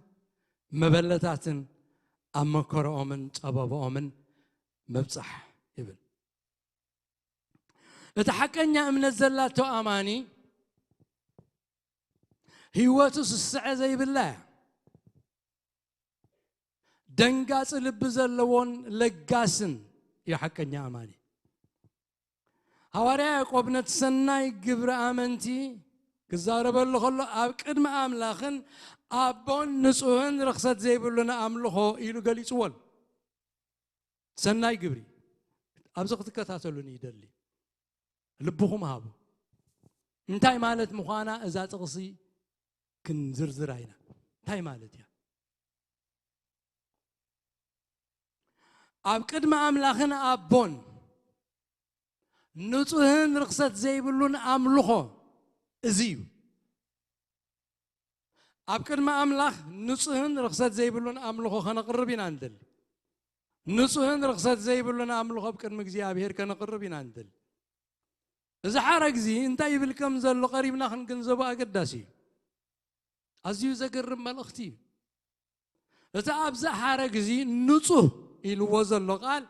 መበለታትን ኣብ መከረኦምን ጸበባኦምን ምብጻሕ ይብል። እቲ ሓቀኛ እምነት ዘላቶ ኣማኒ ህይወቱ ስስዐ ዘይብላ እያ። ደንጋጺ ልቢ ዘለዎን ለጋስን እዩ ሓቀኛ ኣማኒ። ሃዋርያ ያዕቆብ ነቲ ሰናይ ግብሪ ኣመንቲ ክዛረበሉ ከሎ፣ ኣብ ቅድሚ ኣምላኽን ኣቦን ንጹህን ርኽሰት ዘይብሉን ኣምልኾ ኢሉ ገሊጽዎ ኣሎ። ሰናይ ግብሪ ኣብዚ ክትከታተሉኒ ይደሊ። ልብኹም ሃቡ። እንታይ ማለት ምዃና እዛ ጥቕሲ ክንዝርዝራ ኢና። እንታይ ማለት እያ? ኣብ ቅድሚ ኣምላኽን ኣቦን ንጹህን ርኽሰት ዘይብሉን ኣምልኾ እዚ እዩ። ኣብ ቅድሚ ኣምላኽ ንጹህን ርኽሰት ዘይብሉን ኣምልኾ ከነቕርብ ኢና ንደሊ። ንጹህን ርኽሰት ዘይብሉን ኣምልኾ ኣብ ቅድሚ እግዚኣብሔር ከነቕርብ ኢና ንደሊ። እዚ ሓረግ እዚ እንታይ ይብል ከም ዘሎ ቀሪብና ክንግንዘቦ ኣገዳሲ እዩ። ኣዝዩ ዘገርም መልእኽቲ እዩ። እቲ ኣብዚ ሓረግ እዚ ንጹህ ኢልዎ ዘሎ ቃል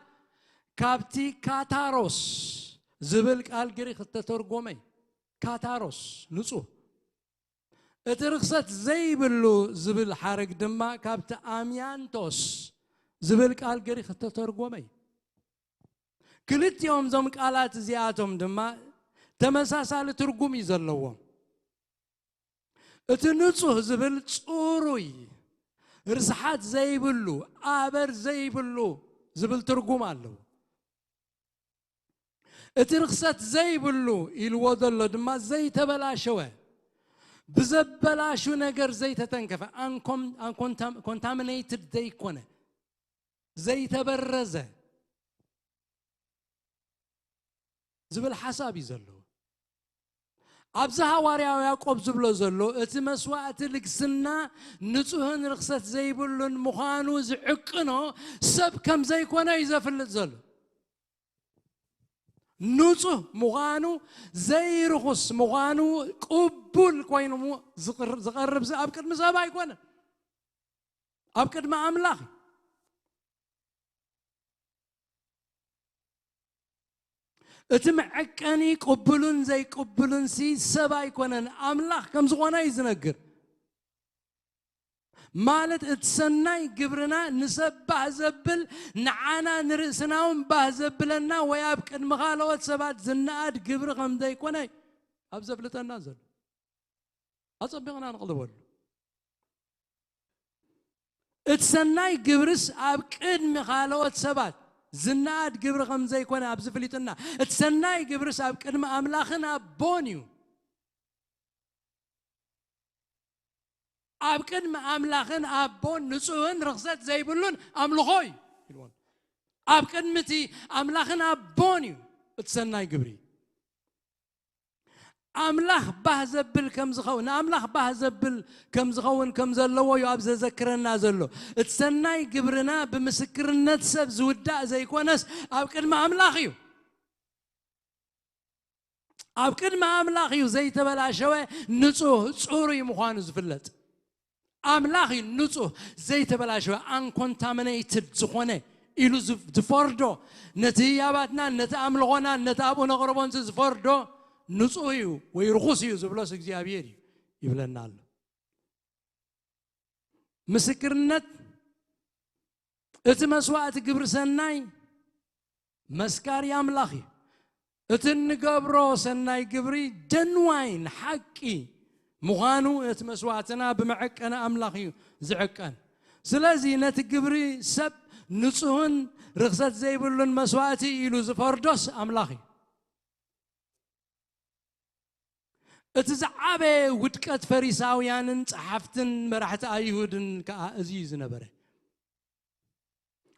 ካብቲ ካታሮስ ዝብል ቃል ግሪኽ እተተርጎመ እዩ። ካታሮስ፣ ንጹህ። እቲ ርኽሰት ዘይብሉ ዝብል ሓረግ ድማ ካብቲ ኣምያንቶስ ዝብል ቃል ግሪኽ እተተርጎመ እዩ። ክልቲኦም እዞም ቃላት እዚኣቶም ድማ ተመሳሳሊ ትርጉም እዩ ዘለዎም። እቲ ንጹህ ዝብል ጽሩይ፣ ርስሓት ዘይብሉ፣ ኣበር ዘይብሉ ዝብል ትርጉም ኣለዎ። እቲ ርኽሰት ዘይብሉ ኢልዎ ዘሎ ድማ ዘይተበላሸወ፣ ብዘበላሹ ነገር ዘይተተንከፈ፣ ኣንኮም-፣ ኣንኮንታም-፣ ኮንታሚኔትድ ዘይኮነ፣ ዘይተበረዘ ዝብል ሓሳብ እዩ ዘለዎ። ኣብዚ ሃዋርያዊ ያዕቆብ ዝብሎ ዘሎ፣ እቲ መስዋእቲ ልግስና ንጹህን ርኽሰት ዘይብሉን ምዃኑ ዝዕቅኖ ሰብ ከም ዘይኮነ እዩ ዘፍልጥ ዘሎ። ንጹህ ምዃኑ፣ ዘይርኹስ ምዃኑ፣ ቅቡል ኮይኑ ዝቕር-፣ ዝቐርብ ኣብ ቅድሚ ሰብ ኣይኮነን። ኣብ ቅድሚ ኣምላኽ እዩ። እቲ መዐቀኒ ቅቡልን ዘይቅቡልን ሲ ሰብ ኣይኮነን፣ ኣምላኽ ከም ዝኾነ እዩ ዝነግር። ማለት እቲ ሰናይ ግብርና ንሰብ ባህ ዘብል፣ ንዓና ንርእስና እውን ባህ ዘብለና ወይ ኣብ ቅድሚ ካልኦት ሰባት ዝነኣድ ግብሪ ከም ዘይኮነ ኣብ ዘፍልጠና ዘሎ ኣጸቢቕና ንቕልበሉ። እቲ ሰናይ ግብርስ ኣብ ቅድሚ ካልኦት ሰባት ዝነኣድ ግብሪ ከም ዘይኮነ ኣብ ዝፍሊጥና፣ እቲ ሰናይ ግብርስ ኣብ ቅድሚ ኣምላኽን ኣቦን እዩ። ኣብ ቅድሚ ኣምላኽን ኣቦን ንጹህን ርኽሰት ዘይብሉን ኣምልኾ እዩ ኢልዎም። ኣብ ቅድሚ እቲ ኣምላኽን ኣቦን እዩ እቲ ሰናይ ግብሪ። ኣምላኽ ባህ ዘብል ከም ዝኸውን፣ ንኣምላኽ ባህ ዘብል ከም ዝኸውን ከም ዘለዎ እዩ ኣብ ዘዘክረና ዘሎ። እቲ ሰናይ ግብርና ብምስክርነት ሰብ ዝውዳእ ዘይኮነስ ኣብ ቅድሚ ኣምላኽ እዩ። ኣብ ቅድሚ ኣምላኽ እዩ ዘይተበላሸወ፣ ንጹህ፣ ጽሩይ ምዃኑ ዝፍለጥ። ኣምላኽ እዩ ንጹህ፣ ዘይተበላሸወ፣ ኣንኮንታሚነይትድ ዝኾነ ኢሉ ዝፍ-፣ ዝፈርዶ፣ ነቲ ህያባትናን ነቲ ኣምልኾናን ነቲ ኣብኡ ነቕርቦን ዝፈርዶ ንጹህ እዩ ወይ ርኹስ እዩ ዝብሎስ እግዚኣብሔር እዩ ይብለና ኣሎ። ምስክርነት፣ እቲ መስዋእቲ ግብሪ ሰናይ መስካሪ ኣምላኽ እዩ። እቲ እንገብሮ ሰናይ ግብሪ ደንዋይን ሓቂ ምዃኑ እቲ መስዋእትና ብመዐቀኒ ኣምላኽ እዩ ዝዕቀን። ስለዚ ነቲ ግብሪ ሰብ ንጹህን ርኽሰት ዘይብሉን መስዋእቲ ኢሉ ዝፈርዶስ ኣምላኽ እዩ። እቲ ዝዓበየ ውድቀት ፈሪሳውያንን ጸሓፍትን መራሕቲ ኣይሁድን ከኣ እዚ እዩ ዝነበረ።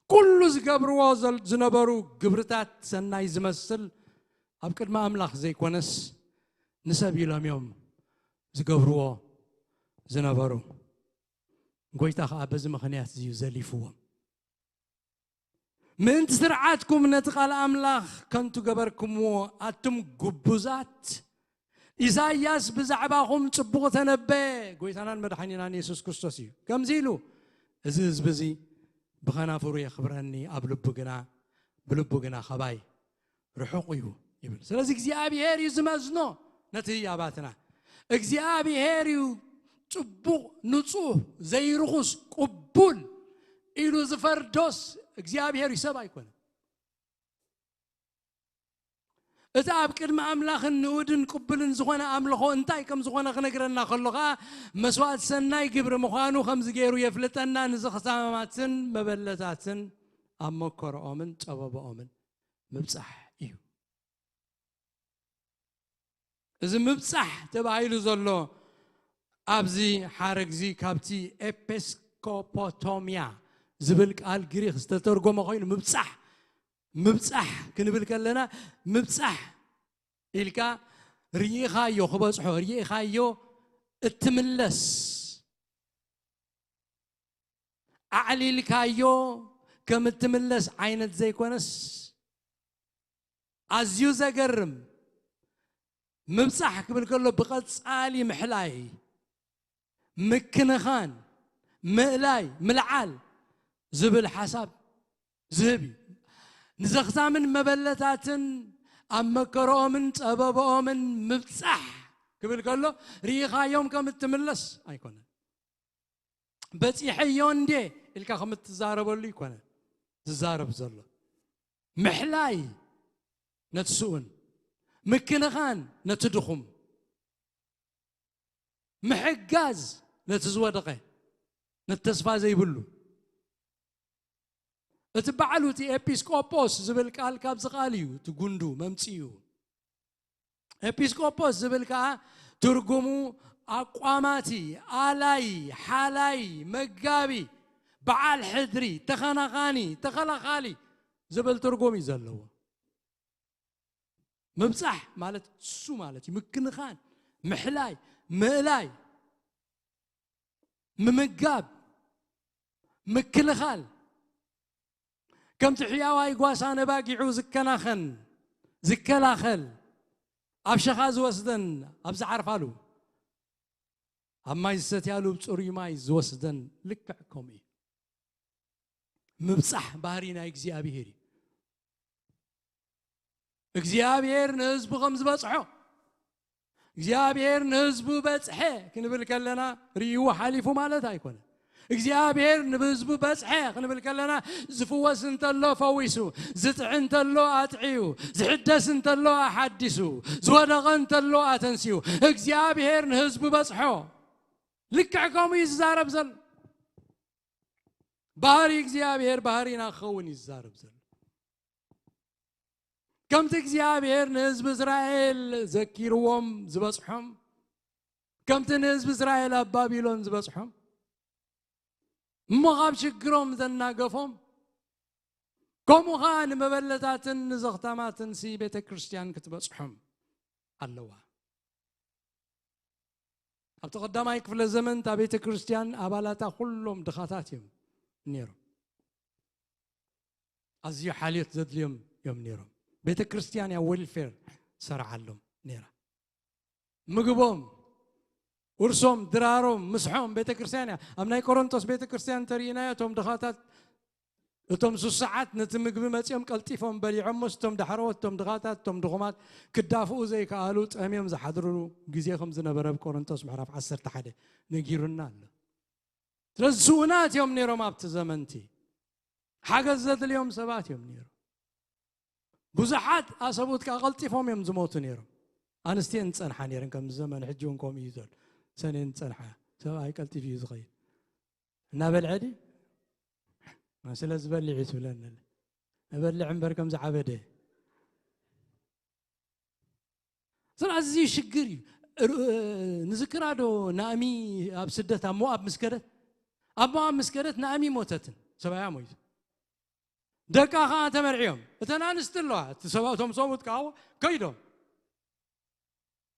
ኩሉ ዝገብርዎ ዘል-፣ ዝነበሩ ግብርታት ሰናይ ዝመስል ኣብ ቅድሚ ኣምላኽ ዘይኮነስ ንሰብ ኢሎም እዮም ዝገብርዎ ዝነበሩ። ጎይታ ከኣ በዚ ምኽንያት እዚ እዩ ዘሊፍዎም። ምእንቲ ስርዓትኩም ነቲ ቃል ኣምላኽ ከንቱ ገበርኩምዎ፣ ኣቱም ግቡዛት። ኢሳይያስ ብዛዕባኹም ጽቡቕ ተነበየ፣ ጎይታናን መድሓኒናን የሱስ ክርስቶስ እዩ። ከምዚ ኢሉ፣ "እዚ ህዝቢ እዚ ብኸናፍሩ የኽብረኒ፣ ኣብ ልቡ ግና፣ ብልቡ ግና ኻባይ ርሑቕ እዩ" ይብል። ስለዚ እግዚኣብሔር እዩ ዝመዝኖ ነቲ ህያባትና። እግዚኣብሔር እዩ ጽቡቕ፣ ንጹህ፣ ዘይርኹስ፣ ቅቡል ኢሉ ዝፈርዶስ እግዚኣብሔር እዩ፣ ሰብ ኣይኮነን። እቲ ኣብ ቅድሚ ኣምላኽን ንኡድን ቅቡልን ዝኾነ ኣምልኾ እንታይ ከም ዝኾነ ክነግረና ከሎ ኸኣ፣ መስዋእቲ ሰናይ ግብሪ ምዃኑ ከምዚ ገይሩ የፍልጠና፣ ንዘኽታማትን መበለታትን ኣብ መከረኦምን ጸበባኦምን ምብጻሕ እዩ። እዚ ምብጻሕ ተባሂሉ ዘሎ ኣብዚ ሓረግዚ ካብቲ ኤጲስቆጶቶምያ ዝብል ቃል ግሪኽ ዝተተርጎመ ኮይኑ፣ ምብጻሕ፣ ምብጻሕ ክንብል ከለና፣ ምብጻሕ ኢልካ ርኢኻዮ ክበጽሖ፣ ርኢኻዮ እትምለስ፣ ኣዕሊልካዮ ከም እትምለስ ዓይነት ዘይኮነስ፣ ኣዝዩ ዘገርም፣ ምብጻሕ ክብል ከሎ ብቐጻሊ ምሕላይ፣ ምክንኻን፣ ምእላይ፣ ምልዓል ዝብል ሓሳብ ዝህብ እዩ። ንዘኽታምን መበለታትን ኣብ መከረኦምን ጸበባኦምን ምብጻሕ ክብል ከሎ፣ ርኢኻዮም ከም እትምለስ ኣይኮነን። በጺሐዮ እንዴ ኢልካ ከም እትዛረበሉ ኣይኮነን ዝዛረብ ዘሎ። ምሕላይ ነቲ ስኡን፣ ምክንኻን ነቲ ድኹም፣ ምሕጋዝ ነቲ ዝወደቐ፣ ነቲ ተስፋ ዘይብሉ። እቲ ባዕሉ እቲ ኤጲስቆጶስ ዝብል ቃል ካብዚ ቃል እዩ፣ እቲ ጉንዱ መምጽኡ። ኤጲስቆጶስ ዝብል ከኣ ትርጉሙ ኣቋማቲ፣ ኣላይ፣ ሓላይ፣ መጋቢ፣ በዓል ሕድሪ፣ ተኸናኻኒ፣ ተኸላኻሊ ዝብል ትርጉም እዩ ዘለዎ። ምብጻሕ ማለት እሱ ማለት እዩ። ምክንኻን፣ ምሕላይ፣ ምእላይ፣ ምምጋብ፣ ምክልኻል። ከምቲ ሕያዋይ ጓሳ ነባጊዑ ዝከናኸን፣ ዝከላኸል፣ ኣብ ሸኻ ዝወስደን፣ ኣብ ዝዓርፋሉ፣ ኣብ ማይ ዝሰትያሉ፣ ኣብ ጽሩይ ማይ ዝወስደን ልክዕ ከምኡ እዩ። ምብጻሕ ባህሪ ናይ እግዚኣብሔር እዩ። እግዚኣብሔር ንህዝቡ ከም ዝበጽሖ፣ እግዚኣብሔር ንህዝቡ በጽሐ ክንብል ከለና ርእይዎ ሓሊፉ ማለት ኣይኮነ። እግዚኣብሔር ንህዝቡ በጽሐ ክንብል ከለና ዝፍወስ እንተሎ ፈዊሱ፣ ዝጥዕ እንተሎ ኣጥዕዩ፣ ዝሕደስ እንተሎ ኣሓዲሱ፣ ዝወደቐ እንተሎ ኣተንሲኡ፣ እግዚኣብሔር ንህዝቡ በጽሖ። ልክዕ ከምኡ እዩ ዝዛረብ ዘሎ። ባህሪ እግዚኣብሔር ባህሪና ክኸውን እዩ ዝዛረብ ዘሎ። ከምቲ እግዚኣብሔር ንህዝቢ እስራኤል ዘኪርዎም ዝበጽሖም፣ ከምቲ ንህዝቢ እስራኤል ኣብ ባቢሎን ዝበጽሖም፣ እሞ ካብ ሽግሮም ዘናገፎም፣ ከምኡ ኸዓ ንመበለታትን ንዘኽታማትን ሲ ቤተ ክርስቲያን ክትበጽሖም ኣለዋ። ኣብቲ ቀዳማይ ክፍለ ዘመን እታ ቤተ ክርስቲያን ኣባላታ ኩሎም ድኻታት እዮም ነይሮም። ኣዝዩ ሓልዮት ዘድልዮም እዮም ነይሮም። ቤተ ክርስቲያን እያ ዌልፌር ትሰርዓሎም ነይራ። ምግቦም፣ ውርሶም፣ ድራሮም፣ ምስሖም ቤተ ክርስቲያን እያ። ኣብ ናይ ቆሮንቶስ ቤተ ክርስቲያን እንተሪኢናዮ እቶም ድኻታት እቶም ስሱዓት ነቲ ምግቢ መጺኦም ቀልጢፎም በሊዖም፣ እቶም ዳሕረዎት፣ እቶም ድኻታት፣ እቶም ድኹማት ክዳፍኡ ዘይከኣሉ ጠምዮም ዝሓድርሉ ግዜ ከም ዝነበረ ኣብ ቆሮንቶስ ምዕራፍ ዓሰርተ ሓደ ነጊሩና ኣሎ። ስለዚ ስኡናት እዮም ነይሮም ኣብቲ ዘመንቲ። ሓገዝ ዘድልዮም ሰባት እዮም ነይሮም። ብዙሓት ኣሰብኡት ከኣ ቀልጢፎም እዮም ዝሞቱ ነይሮም። ኣንስትየን ዝጸንሓ ነይረን፣ ከም ዘመን ሕጂ እውን ከምኡ እዩ ዘሎ። ሰኔን ዝጸንሓ ሰብኣይ ቀልጢፉ እዩ ዝኸይድ። እናበልዐ ድዩ? ስለ ዝበልዕ እዩ ትብለኒ ኣለ። እበልዕ እምበር ከም ዝዓበደ። ስለ ኣዝዩ ሽግር እዩ። ር-፣ ንዝክራ ዶ ናእሚ ኣብ ስደት ኣብ ሞኣብ ምስ ከደት? ኣብ ሞኣብ ምስ ከደት ናእሚ ሞተትን፣ ሰብኣያ ሞይቱ። ደቃ ኸዓ ተመርዕዮም። እተን ኣንስቲ ኣለዋ፣ እቲ ሰብኣ-፣ እቶም ሰብኡት ከኣ ከይዶም።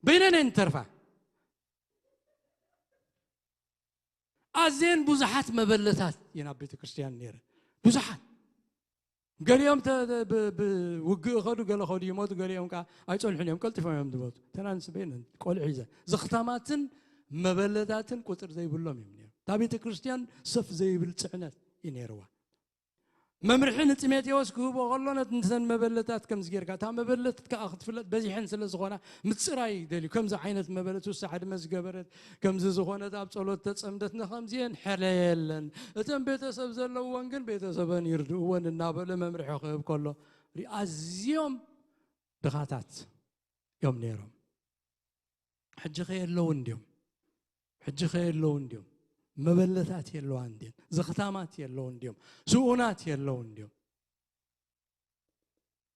በይነን እየን ተርፋ። ኣዝየን ብዙሓት መበለታት እየን ኣብ ቤተ ክርስቲያን ነይረን። ብዙሓት። ገሊኦም ተ-፣ ተ-፣ ብ-፣ ብውግእ ኸዱ፣ ገለ ኸዱ ይሞቱ፣ ገሊኦም ከኣ ኣይጸንሑን እዮም፣ ቀልጢፎም እዮም ዝሞቱ። እተን ኣንስቲ በይነን ቆልዑ ሒዘን። ዘኽታማትን መበለታትን ቁጽር ዘይብሎም እዮም ነይሮም። እታ ቤተ ክርስቲያን ሰፍ ዘይብል ጽዕነት እዩ ነይርዋ። መምርሒ ንጢሞቴዎስ ክህቦ ከሎ፣ ነተን መበለታት ከምዚ ጌርካ፣ እታ መበለት ከኣ ክትፍለጥ በዚሐን ስለ ዝኾና፣ ምጽራይ ደልዩ። ከምዚ ዓይነት መበለት፣ ስሳ ዕድመ ዝገበረት፣ ከምዚ ዝኾነት፣ ኣብ ጸሎት ተጸምደት፣ ንኸምዚኤን ሕለየለን። እተን ቤተሰብ ዘለወን ግን ቤተሰበን ይርድእወን እናበለ መምርሒ ክህብ ከሎ፣ ሪ-፣ ኣዝዮም ድኻታት እዮም ነይሮም። ሕጂ ኸ የለውን ድዮም? ሕጂ ኸ የለውን ድዮም? መበለታት የለዋን ድየን? ዘኽታማት የለውን ድዮም? ስኡናት የለውን ድዮም?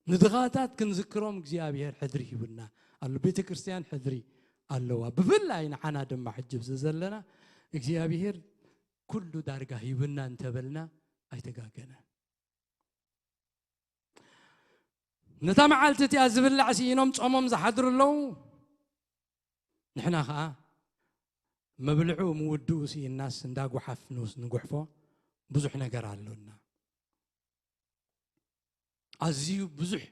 ንድኻታት ክንዝክሮም እግዚኣብሔር ሕድሪ ሂቡና ኣሎ። ቤተ ክርስቲያን ሕድሪ ኣለዋ። ብፍላይ ንዓና ድማ ሕጂ ኣብዚ ዘለና እግዚኣብሔር ኩሉ ዳርጋ ሂቡና እንተበልና ኣይተጋገናን። ነታ መዓልቲ እቲኣ ዝብላዕ ስኢኖም ጾሞም ዝሓድሩ ኣለዉ። ንሕና ኸኣ መብልዑ ምውድኡ ስኢንናስ እንዳ ጓሓፍ ንውስ-፣ ንጉሕፎ ብዙሕ ነገር ኣሎና። ኣዝዩ ብዙሕ።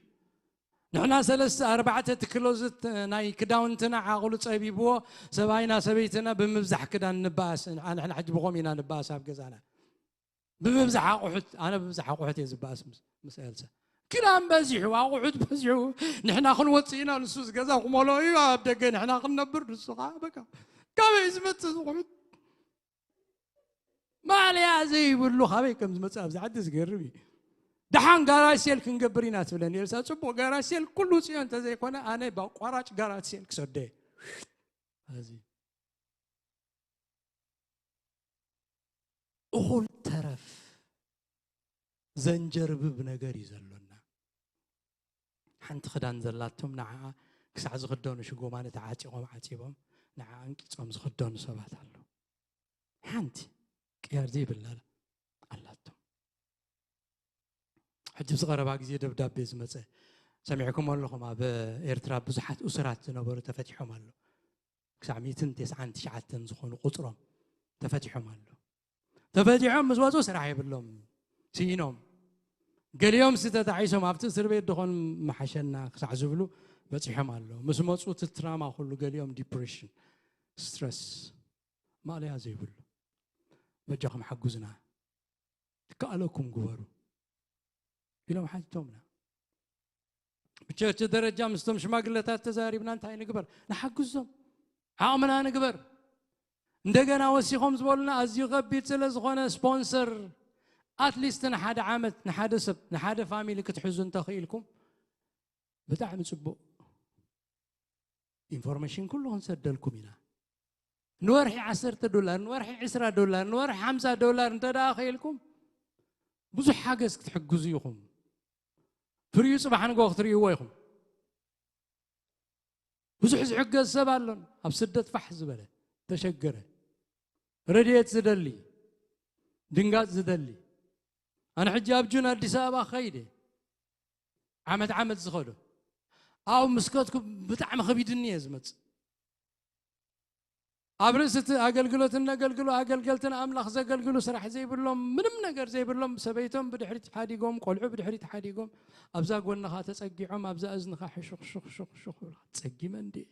ንሕና ሰለስተ ኣርባዕተ እቲ ክሎዝት ናይ ክዳውንትና ዓቕሉ ጸቢብዎ፣ ሰብኣይና ሰበይትና ብምብዛሕ ክዳን ንበኣስ። ንሕና ሕጂ ብኸምኡ ኢና ንበኣስ ኣብ ገዛና። ብምብዛሕ ኣቑሑት፣ ኣነ ብምብዛሕ ኣቑሑት እየ ዝበኣስ ምስ፣ ምስ ኤልሳ። ክዳን በዚሑ፣ ኣቑሑት በዚሑ፣ ንሕና ክንወጽእ ኢና፣ ንሱ እዚ ገዛ ክመልኦ እዩ፣ ኣብ ደገ ንሕና ክንነብር፣ ንሱ ኸዓ በቃ። ካበይ ዝመጽእ እዚ ኣቑሑት? ማእለያ ዘይብሉ ካበይ ከም ዝመጽእ ኣብዚ ዓዲ ዝገርም እዩ። ደሓን ጋራጅ ሴል ክንገብር ኢና ትብለኒ ኤልሳ። ጽቡቕ፣ ጋራጅ ሴል ኩሉ ውጽዮ እንተዘይኮነ፣ ኣነ ብኣቋራጭ ጋራጅ ሴል ክሰዶ እየ። እዚ እኹል ተረፍ ዘንጀርብብ ነገር እዩ ዘሎና። ሓንቲ ክዳን ዘላቶም ንዓኣ ክሳዕ ዝኽደኑ ሽጎማነ ተዓጢቖም ዓጺቦም ንዓኣ ኣንቂጾም ዝኽደኑ ሰባት ኣለዉ። ሓንቲ ቅያር ዘይብላ ኣላቶም። ሕጂ ኣብዚ ቀረባ ግዜ ደብዳቤ ዝመጸ ሰሚዕኩም ኣለኹም። ኣብ ኤርትራ ብዙሓት እሱራት ዝነበሩ ተፈቲሖም ኣለዉ። ክሳዕ ሚእትን ተስዓን ትሽዓተን ዝኾኑ ቁጽሮም ተፈቲሖም ኣለዉ። ተፈቲሖም ምስ ወጹ ስራሕ የብሎም፣ ስኢኖም። ገሊኦም ሲ ተጣዒሶም ኣብቲ እስር ቤት ድኾን መሓሸና ክሳዕ ዝብሉ በጺሖም ኣለዉ። ምስ መጹ እቲ ትራማ ኩሉ ገሊኦም ዲፕሬሽን፣ ስትረስ፣ ማእለያ ዘይብሉ። በጃኹም ሓጉዝና። ትከኣለኩም ግበሩ ኢሎም ሓቲቶምና። ብቸርች ደረጃ ምስቶም ሽማግለታት ተዛሪብና፣ እንታይ ንግበር? ንሓግዞም፣ ዓቕምና ንግበር። እንደገና ወሲኾም ዝበሉና ኣዝዩ ከቢድ ስለ ዝኾነ፣ ስፖንሰር ኣትሊስት ንሓደ ዓመት ንሓደ ሰብ ንሓደ ፋሚሊ ክትሕዙ እንተኽኢልኩም ብጣዕሚ ጽቡቕ። ኢንፎርሜሽን ኩሉ ክንሰደልኩም ኢና። ንወርሒ ዓሰርተ ዶላር፣ ንወርሒ ዕስራ ዶላር፣ ንወርሒ ሓምሳ ዶላር እንተ ደኣ ኸኢልኩም ብዙሕ ሓገዝ ክትሕግዙ ኢኹም። ፍሪኡ ጽባሕ ንግሆ ክትርእይዎ ኢኹም። ብዙሕ ዝሕገዝ ሰብ ኣሎን ኣብ ስደት ፋሕ ዝበለ ተሸገረ፣ ረድኤት ዝደሊ፣ ድንጋጽ ዝደሊ። ኣነ ሕጂ ኣብ ጁን ኣዲስ ኣበባ ኸይደ ዓመት ዓመት ዝኸዶ ኣብ ምስከትኩ ብጣዕሚ ኸቢድኒ እየ ዝመጽእ። ኣብ ርእሲ እቲ ኣገልግሎት እነገልግሎ ኣገልገልትን ኣምላኽ ዘገልግሉ ስራሕ ዘይብሎም፣ ምንም ነገር ዘይብሎም፣ ሰበይቶም ብድሕሪት ሓዲጎም፣ ቆልዑ ብድሕሪት ሓዲጎም፣ ኣብዛ ጎንኻ ተጸጊዖም፣ ኣብዛ እዝንኻ ሕሹኽ ሹኽ ሹኽ ሹኽ ይብሉኻ። ጸጊመ እንድየ፣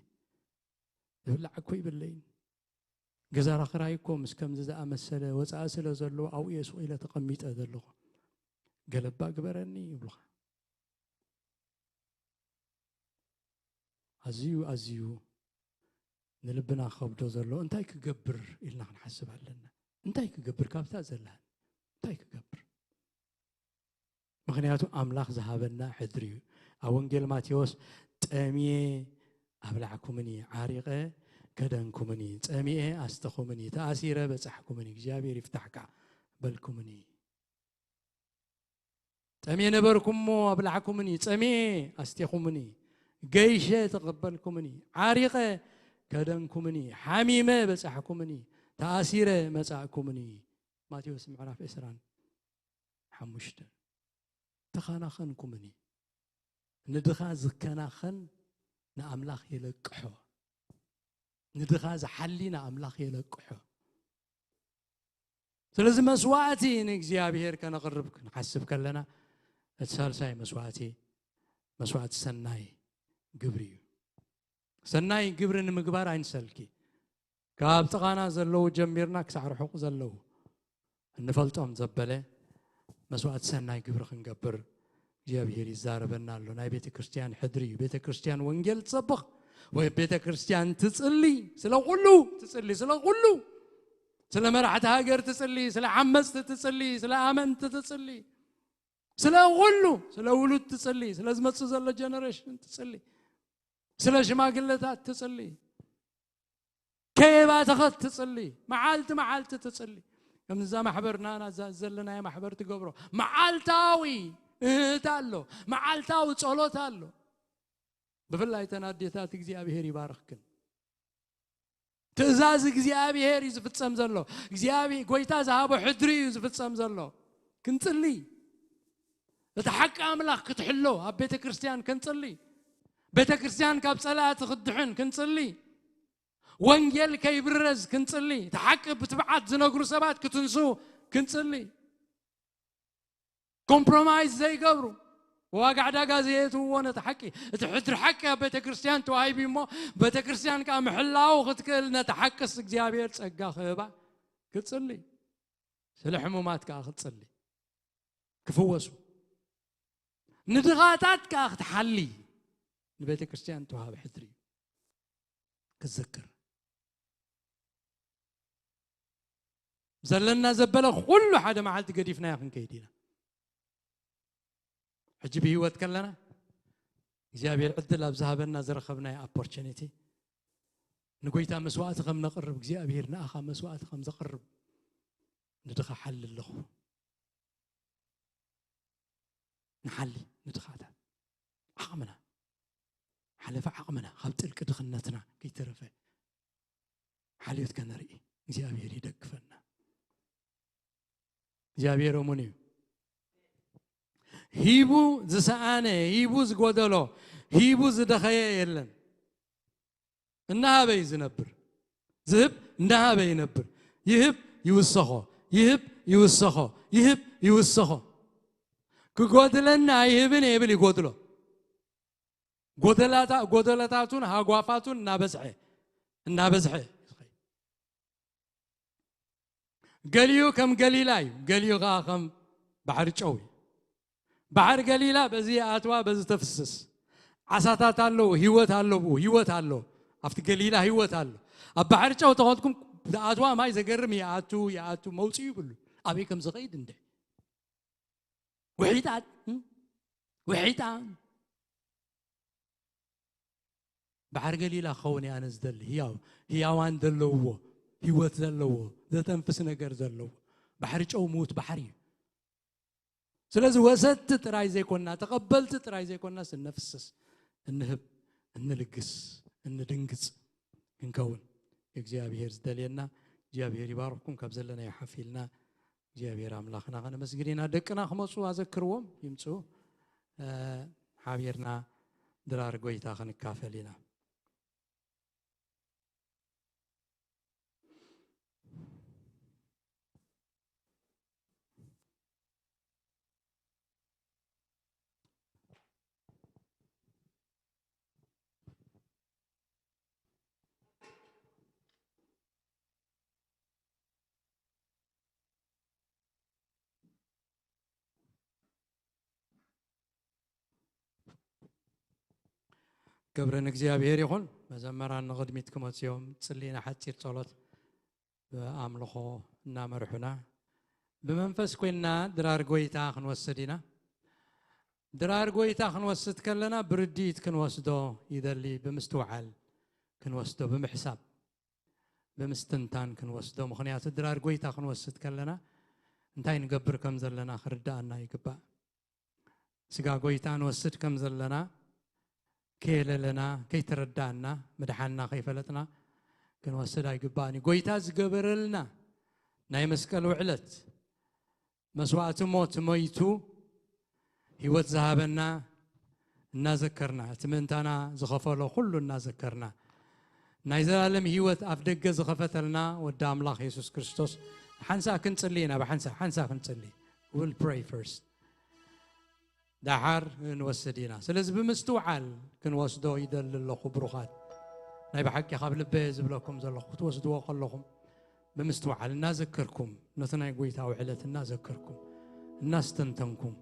ዝብላዕ እኮ ይብለይን። ገዛ ክራይ እኮ ምስ ከምዚ ዝኣመሰለ ወጻኢ ስለ ዘለዎ ኣብኡ እየ ስቕ ኢለ ተቐሚጠ ዘለኹ። ገለባ ግበረኒ ይብሉኻ። ኣዝዩ ኣዝዩ ንልብና ከብዶ ዘሎ እንታይ ክገብር ኢልና ክንሓስብ ኣለና። እንታይ ክገብር ካብታ ዘላን እንታይ ክገብር? ምኽንያቱ ኣምላኽ ዝሃበና ሕድሪ እዩ። ኣብ ወንጌል ማቴዎስ ጠምየ ኣብላዕኩምኒ፣ ዓሪቐ ከደንኩምኒ፣ ጸሚኤ ኣስተኹምኒ፣ ተኣሲረ በጻሕኩምኒ፣ እግዚኣብሔር ይፍታሕካ በልኩምኒ። ጠምየ ነበርኩሞ ኣብላዕኩምኒ፣ ጸሚኤ ኣስቴኹምኒ፣ ገይሸ ተቐበልኩምኒ፣ ዓሪቐ ከደንኩምኒ፣ ሓሚመ በጻሕኩምኒ፣ ተኣሲረ መጻእኩምኒ። ማቴዎስ ምዕራፍ ዕስራን ሓሙሽተን። ተኸናኸንኩምኒ። ንድኻ ዝከናኸን ንኣምላኽ የለቅሖ። ንድኻ ዝሓሊ ንኣምላኽ የለቅሖ። ስለዚ መስዋእቲ ንእግዚኣብሔር ከነቕርብ ክንሓስብ ከለና፣ እቲ ሳልሳይ መስዋእቲ፣ መስዋእቲ ሰናይ ግብሪ እዩ። ሰናይ ግብሪ ንምግባር ኣይንሰልኪ። ካብ ጥቓና ዘለዉ ጀሚርና ክሳዕ ርሑቕ ዘለዉ እንፈልጦም ዘበለ መስዋእቲ ሰናይ ግብሪ ክንገብር እግዚኣብሔር ይዛረበና ኣሎ። ናይ ቤተ ክርስቲያን ሕድሪ እዩ። ቤተ ክርስቲያን ወንጌል ትሰብኽ ወይ ቤተ ክርስቲያን ትጽሊ፣ ስለ ኩሉ ትጽሊ፣ ስለ ኩሉ፣ ስለ መራሕቲ ሃገር ትጽሊ፣ ስለ ዓመጽቲ ትጽሊ፣ ስለ ኣመንቲ ትጽሊ፣ ስለ ኩሉ፣ ስለ ውሉድ ትጽሊ፣ ስለ ዝመጽእ ዘሎ ጀነሬሽን ትጽሊ፣ ስለ ሽማግለታት ትጽሊ፣ ከየባተኸት ትጽሊ፣ መዓልቲ መዓልቲ ትጽሊ። ከምዛ ማሕበርና ናዛ ዘለናዮ ማሕበር ትገብሮ መዓልታዊ እህት ኣሎ፣ መዓልታዊ ጸሎት ኣሎ። ብፍላይ ተን ኣዴታት እግዚኣብሔር ይባርኽክን። ትእዛዝ እግዚኣብሔር እዩ ዝፍጸም ዘሎ። እግዚኣብሔር፣ ጎይታ ዝሃቦ ሕድሪ እዩ ዝፍጸም ዘሎ። ክንጽሊ፣ እቲ ሓቂ ኣምላኽ ክትሕሎ ኣብ ቤተ ክርስቲያን ክንጽሊ፣ ቤተ ክርስቲያን ካብ ጸላእቲ ክትድሕን ክንጽሊ፣ ወንጌል ከይብረዝ ክንጽሊ፣ እቲ ሓቂ ብትብዓት ዝነግሩ ሰባት ክትንሱ ክንጽሊ። ኮምፕሮማይዝ ዘይገብሩ፣ ዋጋ ዕዳጋ ዘየትውዎ ነቲ ሓቂ። እቲ ሕድሪ ሓቂ ኣብ ቤተ ክርስቲያን ተዋሂቡ እሞ፣ ቤተ ክርስቲያን ከኣ ምሕላው ክትክእል ነቲ ሓቅስ እግዚኣብሔር ጸጋ ክህባ ክትጽሊ። ስለ ሕሙማት ከኣ ክትጽሊ። ክፍወሱ። ንድኻታት ከኣ ክትሓሊ። ንቤተ ክርስቲያን ተዋሃበ ሕድሪ እዩ። ክትዝክር። ዘለና ዘበለ ኩሉ ሓደ መዓልቲ ገዲፍናዮ ክንከይድ ኢና። ሕጂ ብህይወት ከለና እግዚኣብሔር ዕድል ኣብ ዝሃበና ዝረኸብናዮ ኦፖርቹኒቲ ንጎይታ መስዋእቲ ከም ነቕርብ፣ እግዚኣብሔር ንኣኻ መስዋእቲ ከም ዘቕርብ ንድኻ ሓሊ ኣለኹ። ንሓሊ ንድኻታት ዓቕምና፣ ሓለፈ ዓቕምና ካብ ጥልቂ ድኽነትና ከይተረፈ ሓልዮት ከነርኢ እግዚኣብሔር ይደግፈና። እግዚኣብሔር እሙን እዩ። ሂቡ ዝሰኣነ፣ ሂቡ ዝጎደሎ፣ ሂቡ ዝደኸየ የለን። እናሃበ እዩ ዝነብር። ዝህብ እናሃበ ይነብር። ይህብ ይውሰኾ፣ ይህብ ይውሰኾ፣ ይህብ ይውሰኾ። ክጎድለና ኣይህብን እየ ይብል ይጎድሎ። ጎደላታ-፣ ጎደለታቱን ሃጓፋቱን እናበዝሐ፣ እናበዝሐ ይኸይድ። ገሊኡ ከም ገሊላ እዩ፣ ገሊኡ ከኣ ከም ባሕሪ ጨው እዩ። ባሕሪ ገሊላ በዚ ይኣትዋ፣ በዚ ተፍስስ። ዓሳታት ኣለዉ፣ ህይወት ኣለዉ፣ ህይወት ኣሎ። ኣብቲ ገሊላ ህይወት ኣሎ። ኣብ ባሕሪ ጨው ተኾንኩም፣ ዝኣትዋ ማይ ዘገርም ይኣቱ፣ ይኣቱ፣ መውፅኢ ይብሉ። ኣበይ ከም ዝኸይድ እንደ ውሒጣት፣ እም? ውሒጣ። ባሕሪ ገሊላ ክኸውን እየ ኣነ ዝደሊ። ህያው፣ ህያዋን ዘለውዎ፣ ህይወት ዘለዎ፣ ዘተንፍስ ነገር ዘለዎ። ባሕሪ ጨው ምዉት ባሕሪ እዩ። ስለዚ ወሰድቲ ጥራይ ዘይኮንና፣ ተቐበልቲ ጥራይ ዘይኮንናስ፣ እነፍስስ፣ እንህብ፣ እንልግስ፣ እንድንግጽ ክንከውን እግዚኣብሄር ዝደልየና። እግዚኣብሄር ይባርኽኩም። ካብ ዘለናዮ ሓፍ ኢልና እግዚኣብሄር ኣምላኽና ከነመስግን ኢና። ደቅና ክመጹ ኣዘክርዎም፣ ይምጹ። እ፣ ሓቢርና ድራር ጎይታ ክንካፈል ኢና። ክብሪ ንእግዚኣብሔር ይኹን። መዘመራን ንቕድሚት ክመጽዮም ጽሊና ሓጺር ጸሎት ብኣምልኾ እናመርሑና ብመንፈስ ኮይንና ድራር ጎይታ ክንወስድ ኢና። ድራር ጎይታ ክንወስድ ከለና ብርድኢት ክንወስዶ ይደሊ፣ ብምስትውዓል ክንወስዶ፣ ብምሕሳብ፣ ብምስትንታን ክንወስዶ። ምኽንያቱ ድራር ጎይታ ክንወስድ ከለና እንታይ ንገብር ከም ዘለና ክርድኣና ይግባእ። ስጋ ጎይታ ንወስድ ከም ዘለና ከየለለና፣ ከይተረዳእና፣ ምድሓንና ከይፈለጥና ክንወስድ ኣይግባእን እዩ። ጎይታ ዝገበረልና ናይ መስቀል ውዕለት፣ መስዋእቲ ሞት መይቱ ህይወት ዝሃበና እናዘከርና፣ እቲ ምእንታና ዝኸፈሎ ኩሉ እናዘከርና፣ ናይ ዘላለም ህይወት ኣፍ ደገ ዝኸፈተልና ወዲ ኣምላኽ የሱስ ክርስቶስ፣ ሓንሳእ ክንጽሊ ኢና። ብሓንሳእ፣ ሓንሳእ ክንጽሊ። We'll pray first። ደሓር ንወስድ ኢና። ስለዚ ብምስትውዓል ክንወስዶ ይደሊ ኣለኹ ብሩኻት። ናይ ብሓቂ ካብ ልበ ዝብለኩም ዘለኹ ክትወስድዎ ከለኹም ብምስትውዓል እናዘከርኩም፣ ነቲ ናይ ጎይታ ውዕለት እናዘከርኩም፣ እናስተንተንኩም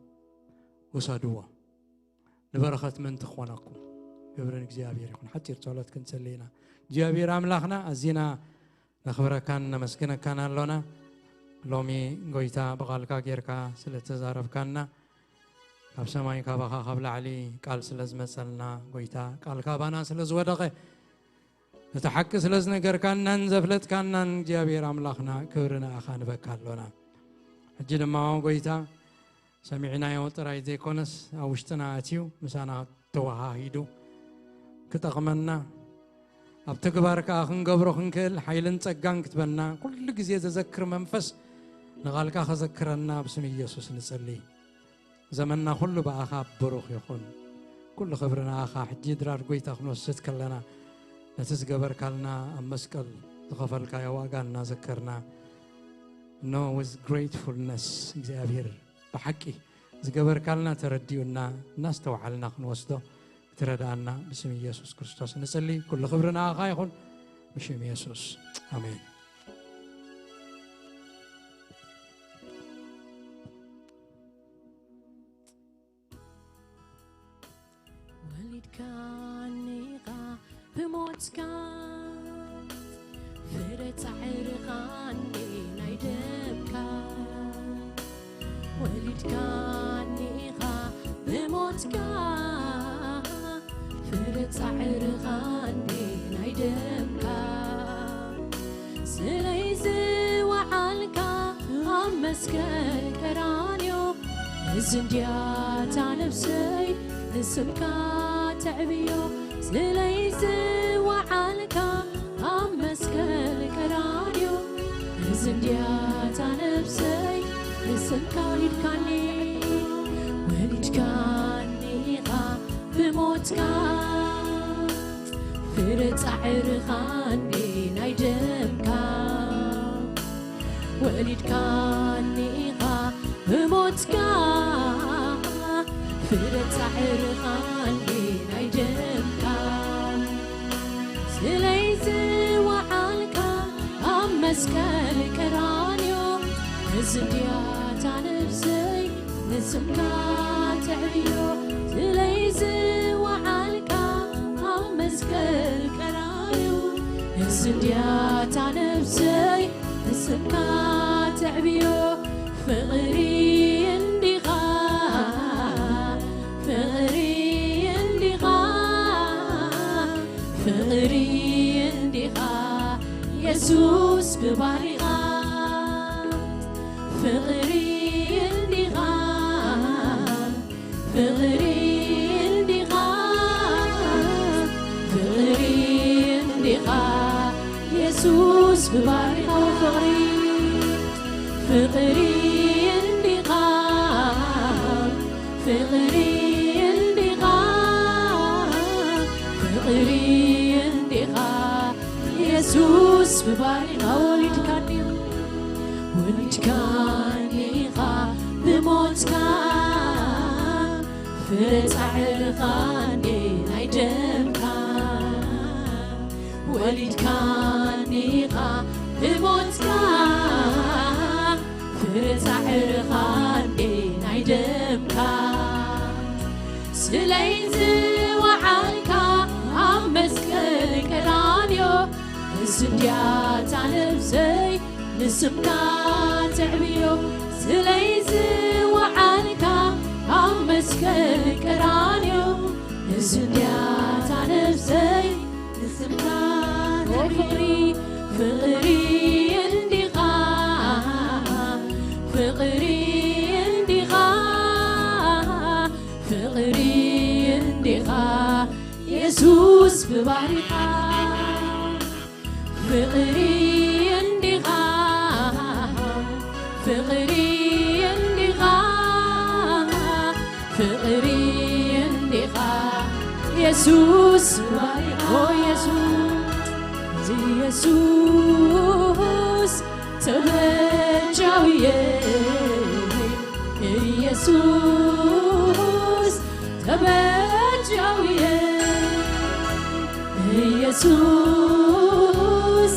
ውሰድዎ። ንበረኸት ምእንቲ ክኾነኩም። ክብሪ ንእግዚኣብሔር ይኹን። ሓጺር ጸሎት ክንጽሊ ኢና። እግዚኣብሔር ኣምላኽና ኣዚና ነኽብረካን ነመስግነካን ኣሎና። ሎሚ ጎይታ ብቓልካ ጌርካ ስለ ተዛረብካና፣ ካብ ሰማይ ካባኻ ካብ ላዕሊ ቃል ስለ ዝመጸልና፣ ጎይታ ቃልካ ባና ስለ ዝወደቐ፣ እቲ ሓቂ ስለ ዝነገርካናን ዘፍለጥካናን እግዚኣብሔር ኣምላኽና ክብሪ ንኣኻ ንበካ ኣሎና። ሕጂ ድማ ጎይታ ሰሚዕናዮ ጥራይ ዘይኮነስ ኣብ ውሽጥና ኣትዩ ምሳና ተወሃሂዱ ክጠቕመና፣ ኣብ ተግባር ከኣ ክንገብሮ ክንክእል ሓይልን ጸጋን ክትበና ኩሉ ግዜ ዘዘክር መንፈስ ንቓልካ ከዘክረና ብስም ኢየሱስ ንጽሊ። ዘመንና ኩሉ ብኣኻ ብሩኽ ይኹን። ኩሉ ክብሪ ንኣኻ። ሕጂ ድራር ጎይታ ክንወስድ ከለና ነቲ ዝገበርካልና ኣብ መስቀል ዝኸፈልካዮ ዋጋ እናዘከርና፣ no with gratefulness እግዚኣብሔር ብሓቂ ዝገበርካልና ተረዲኡና እናስተውዓልና ክንወስዶ ክትረድኣና ብስም ኢየሱስ ክርስቶስ ንጽሊ። ኩሉ ክብሪ ንኣኻ ይኹን ብሽም ኢየሱስ ኣሜን። ወሊድካኒ ኢኻ ብሞትካ፣ ፍረ ጻዕርኻ እንዴ ናይ ደምካ። ወሊድካኒ ኢኻ ብሞትካ፣ ፍረ ጻዕርኻ እንዴ ናይ ደምካ። ስለይ ዝወዓልካ ኣብ መስቀል ቀራንዮ፣ እዚ እንድያ እታ ነፍሰይ ንስምካ ተዕብዮ። ስለይ ዝወዓልካ ኣብ መስቀል ቀራንዮ፣ እዚ እንድያ እታ ነፍሰይ ንስምካ። ወሊድካኒ፣ ወሊድካኒ ኢኻ ብሞትካ፣ ፍረ ጻዕርኻ እንዴ ናይ ደምካ። ወሊድካኒ ኢኻ ብሞትካ፣ ፍረ ጻዕርኻ እንዴ ናይ ደምካ። ስለይ ዝወዓልካ ኣብ መስቀል ቀራንዮ፣ እዚ እንድያ እታ ነፍሰይ ስምካ ተዕብዮ ስለይ ዝወዓልካ ኣብ መስቀል ቀራንዮ፣ ንስንድያታ ነብሰይ ንስምካ ተዕብዮ። ፍቕሪ እንዲኻ፣ ፍቕሪ እንዲኻ፣ ፍቕሪ እንዲኻ የሱስ ብባህሪኻ። ፍቕሪ እንዲኻ፣ ፍቕሪ እንዲኻ፣ ፍቕሪ እንዲኻ የሱስ ብባህሪኻ። ፍቕሪ፣ ፍቕሪ እንዲኻ፣ ፍቕሪ እንዲኻ፣ ፍቕሪ እንዲኻ የሱስ ብባህሪኻ። ወሊድካኒ፣ ወሊድካኒ ኢኻ ብሞትካ፣ ፍረ ጻዕርኻ እንዴ ናይ ደምካ። ወሊድካኒ ኢኻ ብሞትካ፣ ፍረ ጻዕርኻ እንዴ ናይ ደምካ። ስለይ ዝወዓልካ ኣብ መስቀል ቀራንዮ፣ ንስንድያታ ነብሰይ ንስምካ ተዕብዮ። ስለይ ዝወዓልካ ኣብ መስቀል ቀራንዮ፣ ንስንድያታ ነብሰይ ንስምካ ተዕብዮ። ፍቕሪ፣ ፍቕሪ እንዲኻ፣ ፍቕሪ እንዲኻ፣ ፍቕሪ እንዲኻ የሱስ ብባህሪኻ። ፍቕሪ እንዲኻ፣ ፍቕሪ እንዲኻ፣ ፍቕሪ እንዲኻ የሱስ ብባህሪኻ። ኦ የሱስ፣ የሱስ ተበጃውየ፣ ኢየሱስ ተበጃውየ፣ ኢየሱስ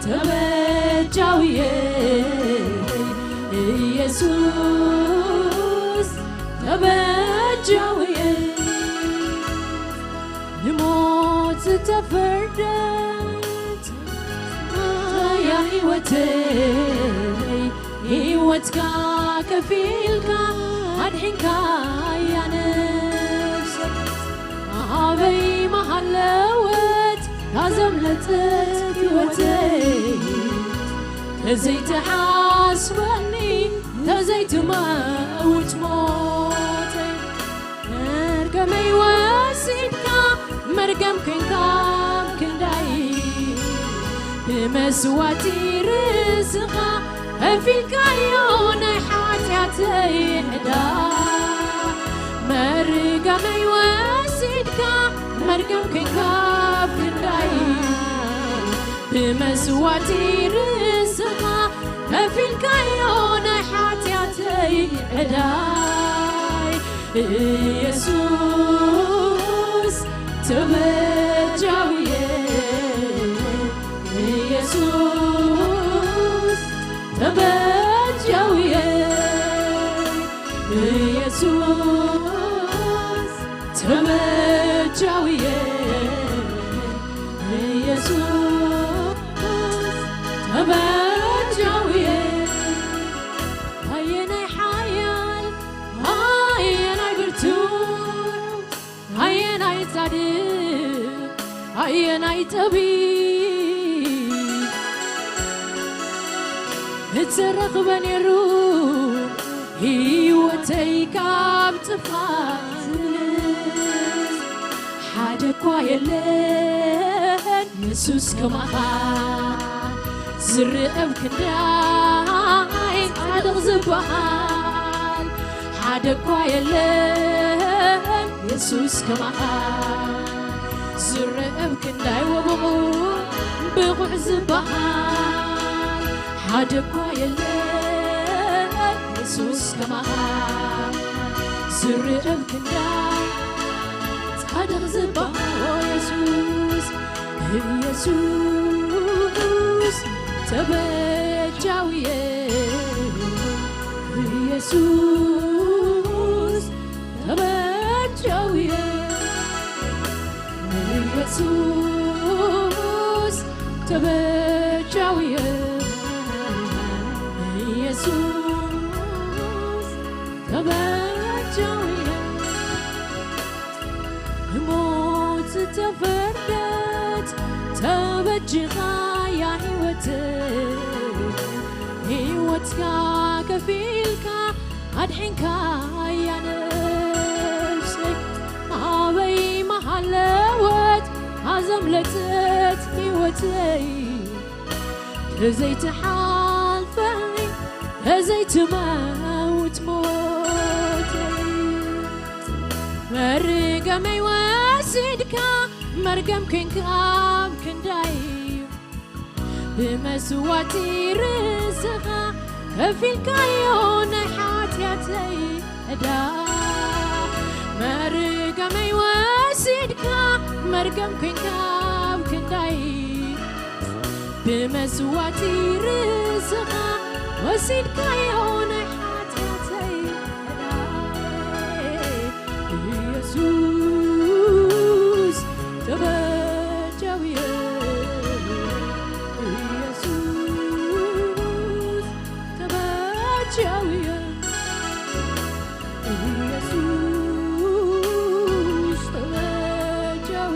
ተበጃውየ፣ ኢየሱስ ተበጃውየ። ንሞት ዝተፈርደት እያ ህይወተይ፣ ህይወትካ ከፊልካ ኣድሒንካ እያ ነፍሰይ። ኣበይ መሃለወት ታዘምለጠት ህይወተይ፣ ተዘይትሓስበኒ ተዘይትመውት ሞተይ። መርገመይ ወሲድካ መርገም ኮንካ ኣብ ክንዳይ፣ ብመስዋእቲ ርእስኻ ከፊልካዮ ናይ ሓጢኣተይ ዕዳ። መርገመይ ወሲድካ መርገም ኮንካ ኣብ ክንዳይ፣ ብመስዋእቲ ርእስኻ ከፊልካዮ ናይ ሓጢኣተይ ዕዳይ። ኢየሱስ ተበጃውየ፣ ኢየሱስ ተበጃውየ፣ ኢየሱስ ተበጃውየ፣ ኢየሱስ ተበጃውየ። ኣየናይ ሓያል፣ ኣየናይ ብርቱዕ፣ ኣየናይ ጻድቕ፣ ኣየናይ ጠቢብ እተረኽበ ነይሩ ህይወተይ ካብ ጥፋት ዝምልስ? ሓደ እኳ የለን የሱስ ከማኻ፣ ዝርእ ኣብ ክንዳይ ጻድቕ ዝበሃል። ሓደ እኳ የለን የሱስ ከማኻ፣ ዝርእ ኣብ ክንዳይ ወብቑ ብቑዕ ዝበሃል። ሓደ እኳ የለን የሱስ ከማኻ፣ ዝርእ ኣብ ክንዳይ ጻድቕ ዝበሃል። ኦ የሱስ፣ ኢየሱስ ተበጃውየ፣ ኢየሱስ ኢየሱስ ተበጀው ሞት ተፈርደት ተበጅኻ ያ ህይወት ህይወትካ ከፊልካ ኣድሒንካ ያ ነፍሰይ ኣበይ መሃለወት ኣዘምለጠት ህይወተይ ተዘይትሓልፈኒ ተዘይትመውት ሞተይ መርገመይ ወሲድካ መርገም ኮንካ ኣብ ክንዳይ ብመስዋዕቲ ርእስኻ ከፊልካዮ ናይ ሓጢኣተይ ዕዳ መርገመይ ወሲድካ መርገም ኮንካ ኣብ ክንዳይ ብመስዋዕቲ ርእስኻ ወሲድካዮ ናይ ሓጢኣተይ ዕዳ ኢየሱስ ተበጀው ኢየሱስ ተበጀው ኢየሱስ ተበጀው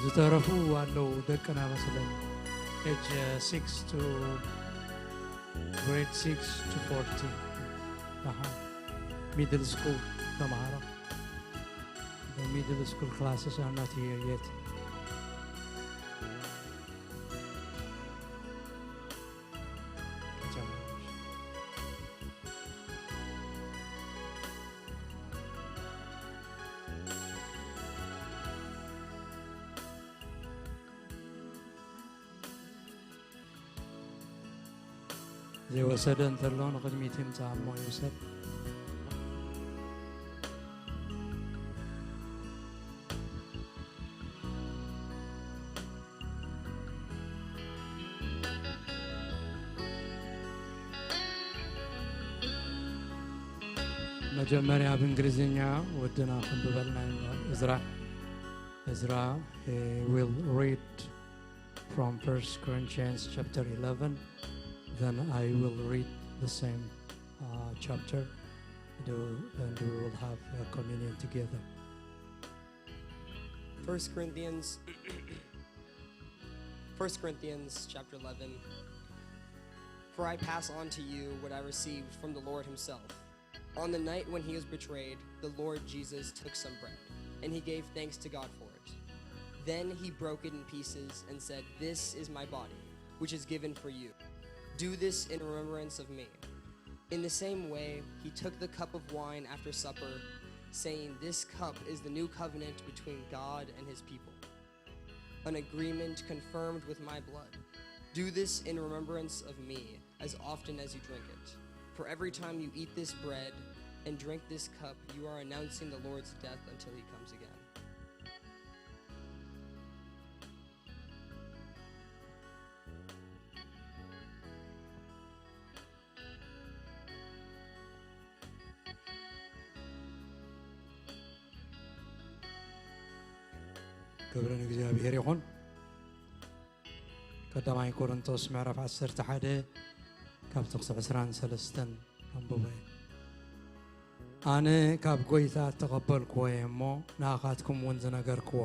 ዝተረፉ ኣለዉ ደቅና መስለኒ age six to grade six to fourteen ኣሃ middle school ተማሃሮ the middle school classes are not here yet ዘይወሰደ እንተሎ ንቕድሚት ይምፃእ እሞ ይውሰድ። መጀመርያ ብእንግሊዝኛ ወድና ክንብበልና እዝራ እዝራ will read from First Corinthians chapter eleven. Then I will read the same uh, chapter and we will have a communion together. First Corinthians, First Corinthians chapter eleven. For I pass on to you what I received from the Lord himself. On the night when he was betrayed, the Lord Jesus took some bread, and he gave thanks to God for it. Then he broke it in pieces and said, "This is my body, which is given for you. Do this in remembrance of me." In the same way, he took the cup of wine after supper, saying, "This cup is the new covenant between God and his people, an agreement confirmed with my blood. Do this in remembrance of me as often as you drink it. For every time you eat this bread and drink this cup, you are announcing the Lord's death until he comes again." ክብሪ ንእግዚኣብሔር ይኹን። ቀዳማይ ቆሮንቶስ ምዕራፍ ዓሰርተ ሓደ ካብ ጥቕሲ ዕስራን ሰለስተን ኣንብቦ እየ። ኣነ ካብ ጐይታ እተቐበልክዎ እየ እሞ፣ ንኣኻትኩም እውን ዝነገርክዎ።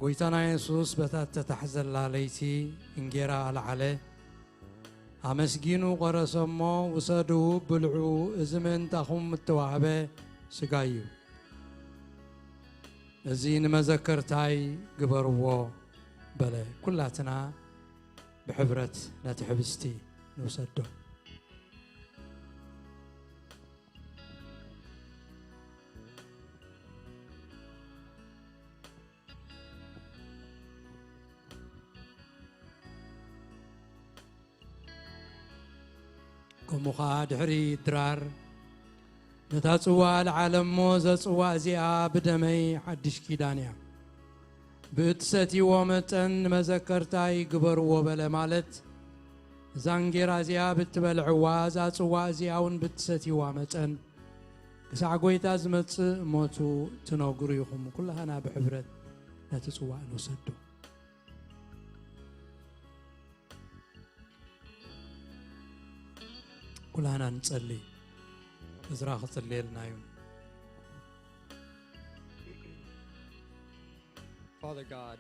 ጐይታና የሱስ በታ እተታሕዘላ ለይቲ እንጌራ ኣልዓለ፣ ኣመስጊኑ ቈረሰ እሞ፣ ውሰዱ፣ ብልዑ፣ እዚ ምእንታኹም እተዋህበ ስጋይ እዩ። እዚ ንመዘከርታይ ግበርዎ በለ። ኩላትና ብሕብረት ነቲ ሕብስቲ ንውሰዶ። ከምኡ ኸዓ ድሕሪ ድራር ነታ ጽዋ ኣልዓለ እሞ፣ "እዛ ጽዋ እዚኣ ብደመይ ሓድሽ ኪዳን እያ። ብእትሰትይዎ መጠን ንመዘከርታይ ግበርዎ" በለ። ማለት፣ እዛ እንጌራ እዚኣ ብትበልዕዋ፣ እዛ ጽዋ እዚኣ እውን ብትሰትይዋ መጠን፣ ክሳዕ ጐይታ ዝመጽእ ሞቱ ትነግሩ ኢኹም። ኩላህና ብሕብረት ነቲ ጽዋእ ንውሰዶ። ኩላህና ንጸሊ። እዝራ ክጽልየልና እዩ። Father God,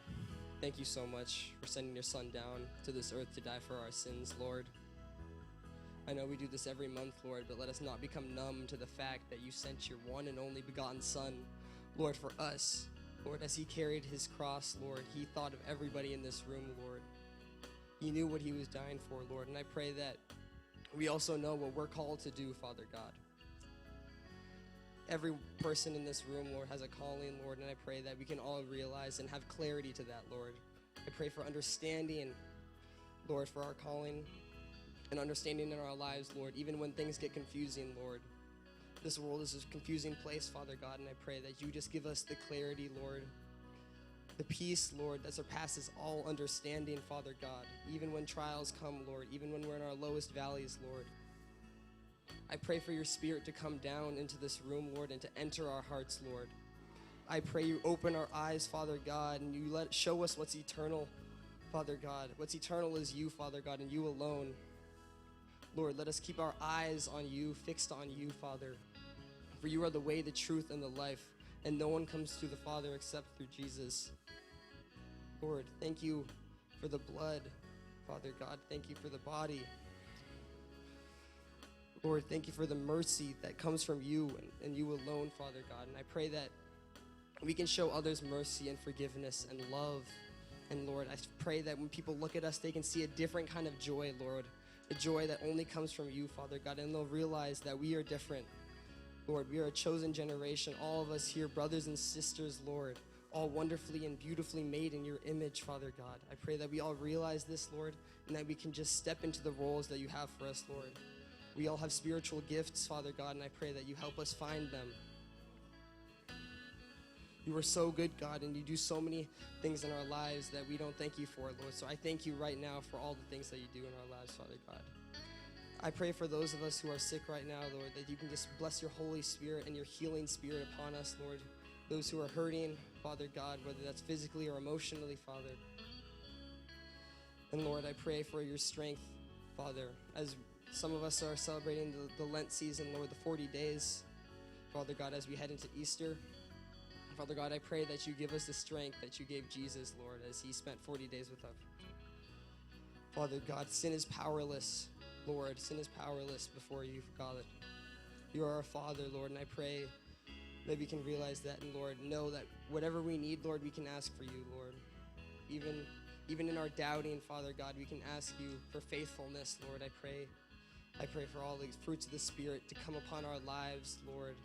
thank you so much for sending your son down to this earth to die for our sins, Lord. I know we do this every month, Lord, but let us not become numb to the fact that you sent your one and only begotten Son, Lord, for us. Lord, as he carried his cross, Lord, he thought of everybody in this room, Lord. He knew what he was dying for, Lord, and I pray that we also know what we're called to do, Father God. Every person in this room, Lord, has a calling, Lord, and I pray that we can all realize and have clarity to that, Lord. I pray for understanding, Lord, for our calling and understanding in our lives, Lord, even when things get confusing, Lord. This world is a confusing place, Father God, and I pray that you just give us the clarity, Lord, the peace, Lord, that surpasses all understanding, Father God, even when trials come, Lord, even when we're in our lowest valleys, Lord. I pray for your spirit to come down into this room, Lord, and to enter our hearts, Lord. I pray you open our eyes, Father God, and you let show us what's eternal, Father God. What's eternal is you, Father God, and you alone. Lord, let us keep our eyes on you, fixed on you, Father. For you are the way, the truth, and the life, and no one comes to the Father except through Jesus. Lord, thank you for the blood, Father God. Thank you for the body. Lord, thank you for the mercy that comes from you and, and you alone, Father God. And I pray that we can show others mercy and forgiveness and love. And Lord, I pray that when people look at us, they can see a different kind of joy, Lord. A joy that only comes from you, Father God. And they'll realize that we are different. Lord, we are a chosen generation. All of us here, brothers and sisters, Lord, all wonderfully and beautifully made in your image, Father God. I pray that we all realize this, Lord, and that we can just step into the roles that you have for us, Lord. We all have spiritual gifts, Father God, and I pray that you help us find them. You are so good, God, and you do so many things in our lives that we don't thank you for, Lord. So I thank you right now for all the things that you do in our lives, Father God. I pray for those of us who are sick right now, Lord, that you can just bless your Holy Spirit and your healing spirit upon us, Lord. Those who are hurting, Father God, whether that's physically or emotionally, Father. And Lord, I pray for your strength, Father, as some of us are celebrating the, the Lent season, Lord, the forty days, Father God, as we head into Easter. Father God, I pray that you give us the strength that you gave Jesus, Lord, as he spent forty days with us. Father God, sin is powerless, Lord. Sin is powerless before you, God. You are our Father, Lord, and I pray that we can realize that, and Lord, know that whatever we need, Lord, we can ask for you, Lord. Even, even in our doubting, Father God, we can ask you for faithfulness, Lord. I pray, I pray for all the fruits of the Spirit to come upon our lives, Lord.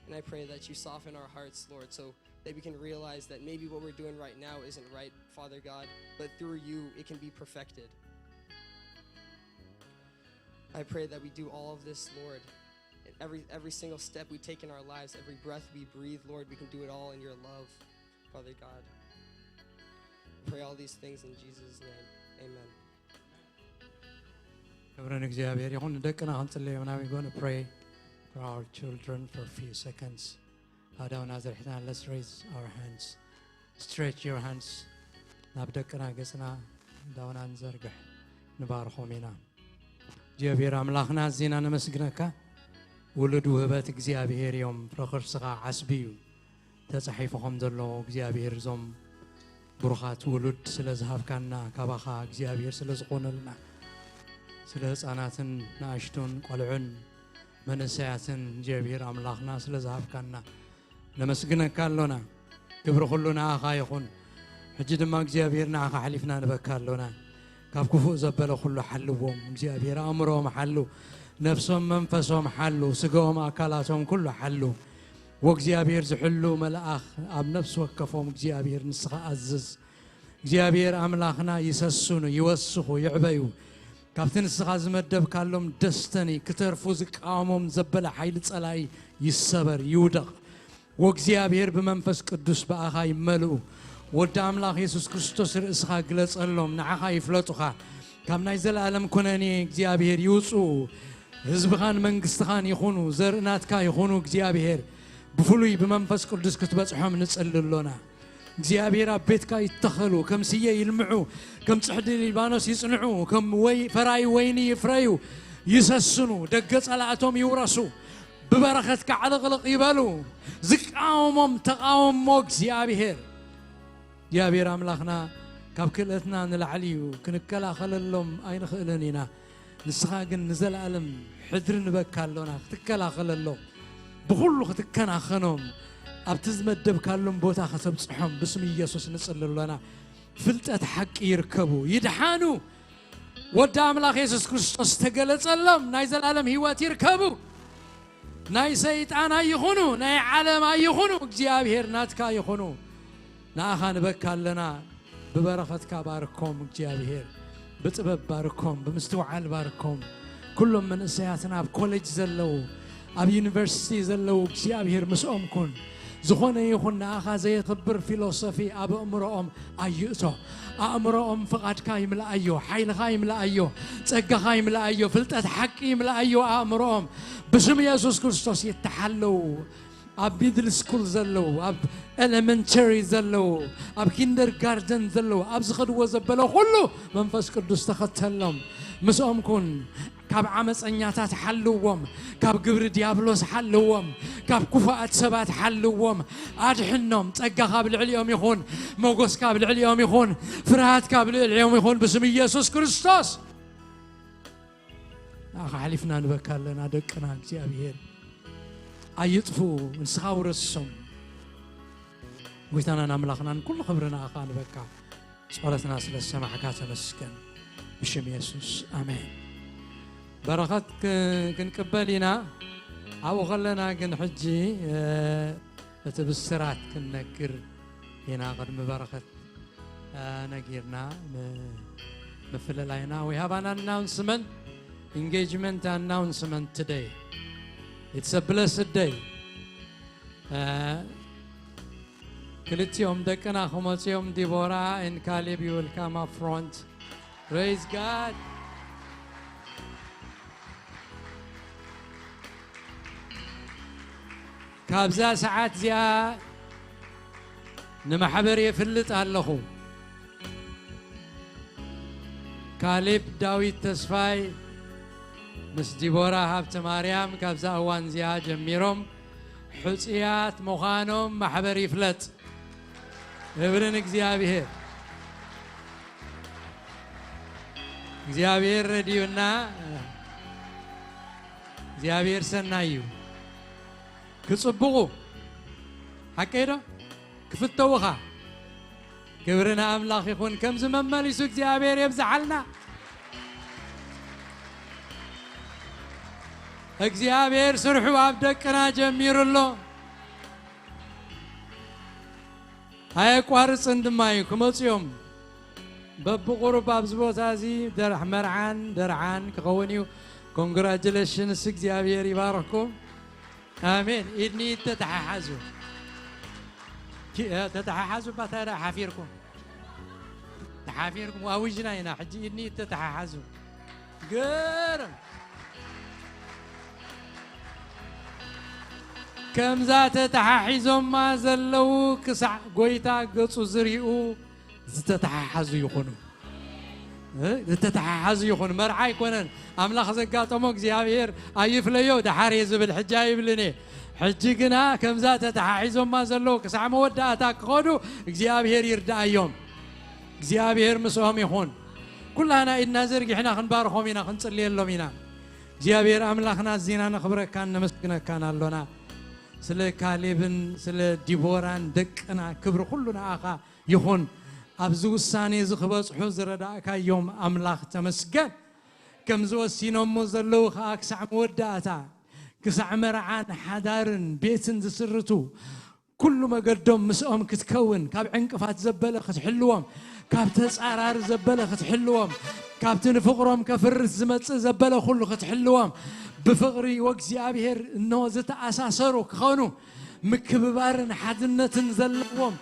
And I pray that you soften our hearts, Lord, so that we can realize that maybe what we're doing right now isn't right, Father God, but through you, it can be perfected. I pray that we do all of this, Lord. And every, every single step we take in our lives, every breath we breathe, Lord, we can do it all in your love, Father God. I pray all these things in Jesus' name. Amen. ክብሪ ንእግዚኣብሔር ይኹን። ንደቅና ክንጽለዮም ኢና። We gonna pray for our children for a few seconds. ኣእዳውና ዘርሕና፣ let's raise our hands, stretch your hands። ናብ ደቅና ገጽና ኣእዳውና ንዘርግሕ፣ ንባርኾም ኢና። እግዚኣብሔር ኣምላኽና፣ ኣዚና ነመስግነካ። ውሉድ ውህበት እግዚኣብሔር እዮም፣ ፍረ ከርስኻ ዓስቢ እዩ። ተጻሒፉ ከም ዘሎ እግዚኣብሔር፣ እዞም ብሩኻት ውሉድ ስለ ዝሃብካና፣ ካባኻ እግዚኣብሔር ስለ ዝኾነልና፣ ስለ ህፃናትን ንኣሽቱን ቆልዑን መንእሰያትን እግዚኣብሔር ኣምላኽና ስለ ዝሃብካና ነመስግነካ ኣሎና። ክብሪ ኩሉ ንኣኻ ይኹን። ሕጂ ድማ እግዚኣብሔር ንኣኻ ሓሊፍና ንበካ ኣሎና። ካብ ክፉእ ዘበለ ኩሉ ሓልዎም እግዚኣብሔር፣ ኣእምሮኦም ሓሉ፣ ነፍሶም መንፈሶም ሓሉ፣ ስጋኦም ኣካላቶም ኩሉ ሓሉ። ወእግዚኣብሔር ዝሕሉ መልኣኽ ኣብ ነፍሲ ወከፎም እግዚኣብሔር ንስኻ ኣዝዝ። እግዚኣብሔር ኣምላኽና ይሰስኑ፣ ይወስኹ፣ ይዕበዩ። ካብቲ ንስኻ ዝመደብካሎም ደስተኒ ክተርፉ ዝቃወሞም ዘበለ ሓይሊ ጸላኢ ይሰበር፣ ይውደቕ። ወእግዚኣብሔር ብመንፈስ ቅዱስ ብኣኻ ይመልኡ። ወዲ ኣምላኽ የሱስ ክርስቶስ ርእስኻ ግለጸሎም፣ ንዓኻ ይፍለጡኻ። ካብ ናይ ዘለኣለም ኩነኔ እግዚኣብሔር ይውጽኡ። ህዝብኻን መንግስትኻን ይኹኑ፣ ዘርኢ ናትካ ይኹኑ። እግዚኣብሔር ብፍሉይ ብመንፈስ ቅዱስ ክትበጽሖም ንጽሊ ኣሎና። እግዚኣብሔር ኣብ ቤትካ ይተኸሉ፣ ከም ስየ ይልምዑ፣ ከም ጽሕዲ ሊባኖስ ይጽንዑ፣ ከም ወይ-፣ ፈራዩ ወይኒ ይፍረዩ፣ ይሰስኑ፣ ደገ ጸላእቶም ይውረሱ፣ ብበረኸትካ ዕልቕልቕ ይበሉ። ዝቃወሞም ተቃወሞ እግዚኣብሔር። እግዚኣብሔር ኣምላኽና ካብ ክእለትና ንላዕሊ እዩ፣ ክንከላኸለሎም ኣይንኽእልን ኢና። ንስኻ ግን ንዘለኣለም ሕድሪ ንበካ ኣሎና፣ ክትከላኸለሎም፣ ብኹሉ ክትከናኸኖም፣ ኣብቲ ዝመደብካሎም ቦታ ከተብጽሖም ብስም ኢየሱስ ንጽሊ ኣሎና። ፍልጠት ሓቂ ይርከቡ፣ ይድሓኑ። ወዲ ኣምላኽ የሱስ ክርስቶስ ተገለጸሎም፣ ናይ ዘላለም ህይወት ይርከቡ። ናይ ሰይጣን ኣይኹኑ፣ ናይ ዓለም ኣይኹኑ፣ እግዚኣብሔር ናትካ ይኹኑ። ንኣኻ ንበካ ኣለና። ብበረኸትካ ባርኮም እግዚኣብሔር፣ ብጥበብ ባርኮም፣ ብምስትውዓል ባርኮም። ኩሎም መንእሰያትና ኣብ ኮሌጅ ዘለዉ፣ ኣብ ዩኒቨርሲቲ ዘለዉ እግዚኣብሔር ምስኦም ኩን። ዝኾነ ይኹን ንኣኻ ዘየኽብር ፊሎሶፊ ኣብ ኣእምሮኦም ኣይእቶ። ኣእምሮኦም ፍቓድካ ይምልኣዮ፣ ሓይልኻ ይምልኣዮ፣ ጸጋኻ ይምልኣዮ፣ ፍልጠት ሓቂ ይምልኣዮ ኣእምሮኦም። ብስም የሱስ ክርስቶስ ይተሓለዉ። ኣብ ሚድል ስኩል ዘለዉ፣ ኣብ ኤሌመንተሪ ዘለዉ፣ ኣብ ኪንደርጋርደን ዘለዉ፣ ኣብ ዝኸድዎ ዘበለ ኩሉ መንፈስ ቅዱስ ተኸተሎም። ምስኦም ኩን። ካብ ዓመፀኛታት ሓልዎም፣ ካብ ግብሪ ዲያብሎስ ሓልዎም፣ ካብ ክፉኣት ሰባት ሓልዎም፣ ኣድሕኖም። ጸጋኻ ኣብ ልዕሊኦም ይኹን፣ ሞገስካ ኣብ ልዕሊኦም ይኹን፣ ፍርሃትካ ኣብ ልዕሊኦም ይኹን፣ ብስም ኢየሱስ ክርስቶስ። ንኣኻ ሓሊፍና ንበካ ኣለና፣ ደቅና እግዚኣብሔር ኣይጥፍኡ፣ ንስኻ ውረሶም። ጎይታናን ኣምላኽናን ኩሉ ክብሪ ንኣኻ ንበካ። ጸሎትና ስለ ዝሰማዕካ ተመስገን። ብሽም የሱስ፣ ኣሜን። በረኸት ክ-፣ ክንቅበል ኢና። ኣብኡ ከለና ግን ሕጂ፣ እ፣ እቲ ብስራት ክንነግር ኢና። ቅድሚ በረኸት፣ እ፣ ነጊርና ን-፣ ምፍልላይና። We have an announcement, engagement announcement today. It's a blessed day. እ፣ ክልቲኦም ደቅና ክመጹ እዮም። ዲቦራ and ካሌብ, you will come up front. Praise God. ካብዛ ሰዓት እዚኣ ንማሕበር የፍልጥ ኣለኹ። ካሌብ ዳዊት ተስፋይ ምስ ዲቦራ ሃብተ ማርያም ካብዛ እዋን እዚኣ ጀሚሮም ሕጹያት ምዃኖም ማሕበር ይፍለጥ። ክብሪ ንእግዚኣብሔር። እግዚኣብሔር ረድዩና። እግዚኣብሔር ሰናይ እዩ። ክጽብቑ፣ ሓቀይ ዶ? ክፍተውኻ። ክብሪ ንኣምላኽ ይኹን። ከምዚ መመሊሱ እግዚኣብሔር የብዝሓልና። እግዚኣብሔር ስርሑ ኣብ ደቅና ጀሚሩ ኣሎ። ኣየቋርጽን ድማ እዩ። ክመጹ እዮም። በብቑሩብ ኣብዚ ቦታ እዚ ደር-፣ መርዓን ደርዓን ክኸውን እዩ። ኮንግራጁሌሽንስ፣ እግዚኣብሔር ይባርኽኩም። ኣሜን። ኢድ ንኢድ ተተሓሓዙ። ኪ-፣ እ፣ ተተሓሓዙ እባ፣ እንታይ ደኣ ሓፊርኩም? ተሓፊርኩም፣ ኣዊጅና ኢና። ሕጂ ኢድ ንኢድ ተተሓሓዙ። ግርም። ከምዛ ተተሓሒዞማ ዘለዉ ክሳዕ ጎይታ ገጹ ዝሪኡ ዝተተሓሓዙ ይኹኑ። እ? ዝተተሓሓዙ ይኹኑ። መርዓ ኣይኮነን። ኣምላኽ ዘጋጠሞ እግዚኣብሔር ኣይፍለዮ፣ ደሓር እየ ዝብል፣ ሕጂ ኣይብልን እየ። ሕጂ ግና ከምዛ ተተሓሒዞማ ዘለዉ ክሳዕ መወዳእታ ክኸዱ እግዚኣብሔር ይርዳእዮም። እግዚኣብሔር ምስኦም ይኹን። ኩላና ኢድና ዘርጊሕና ክንባርኾም ኢና፣ ክንጽልየሎም ኢና። እግዚኣብሔር ኣምላኽና፣ ኣዚና ነኽብረካን ነመስግነካን ኣሎና። ስለ ካሌብን ስለ ዲቦራን ደቅና ክብሪ ኩሉ ንኣኻ ይኹን። ኣብዚ ውሳኔ እዚ ክበጽሑ ዝረዳእካዮም ኣምላኽ ተመስገን። ከም ዝወሲኖሞ ዘለዉ ኸኣ ክሳዕ መወዳእታ፣ ክሳዕ መርዓን ሓዳርን ቤትን ዝስርቱ፣ ኩሉ መገዶም ምስኦም ክትከውን፣ ካብ ዕንቅፋት ዘበለ ክትሕልዎም፣ ካብ ተጻራሪ ዘበለ ክትሕልዎም፣ ካብቲ ንፍቕሮም ከፍርስ ዝመጽእ ዘበለ ኩሉ ክትሕልዎም፣ ብፍቕሪ ወእግዚኣብሔር እነሆ ዝተኣሳሰሩ ክኾኑ፣ ምክብባርን ሓድነትን ዘለዎም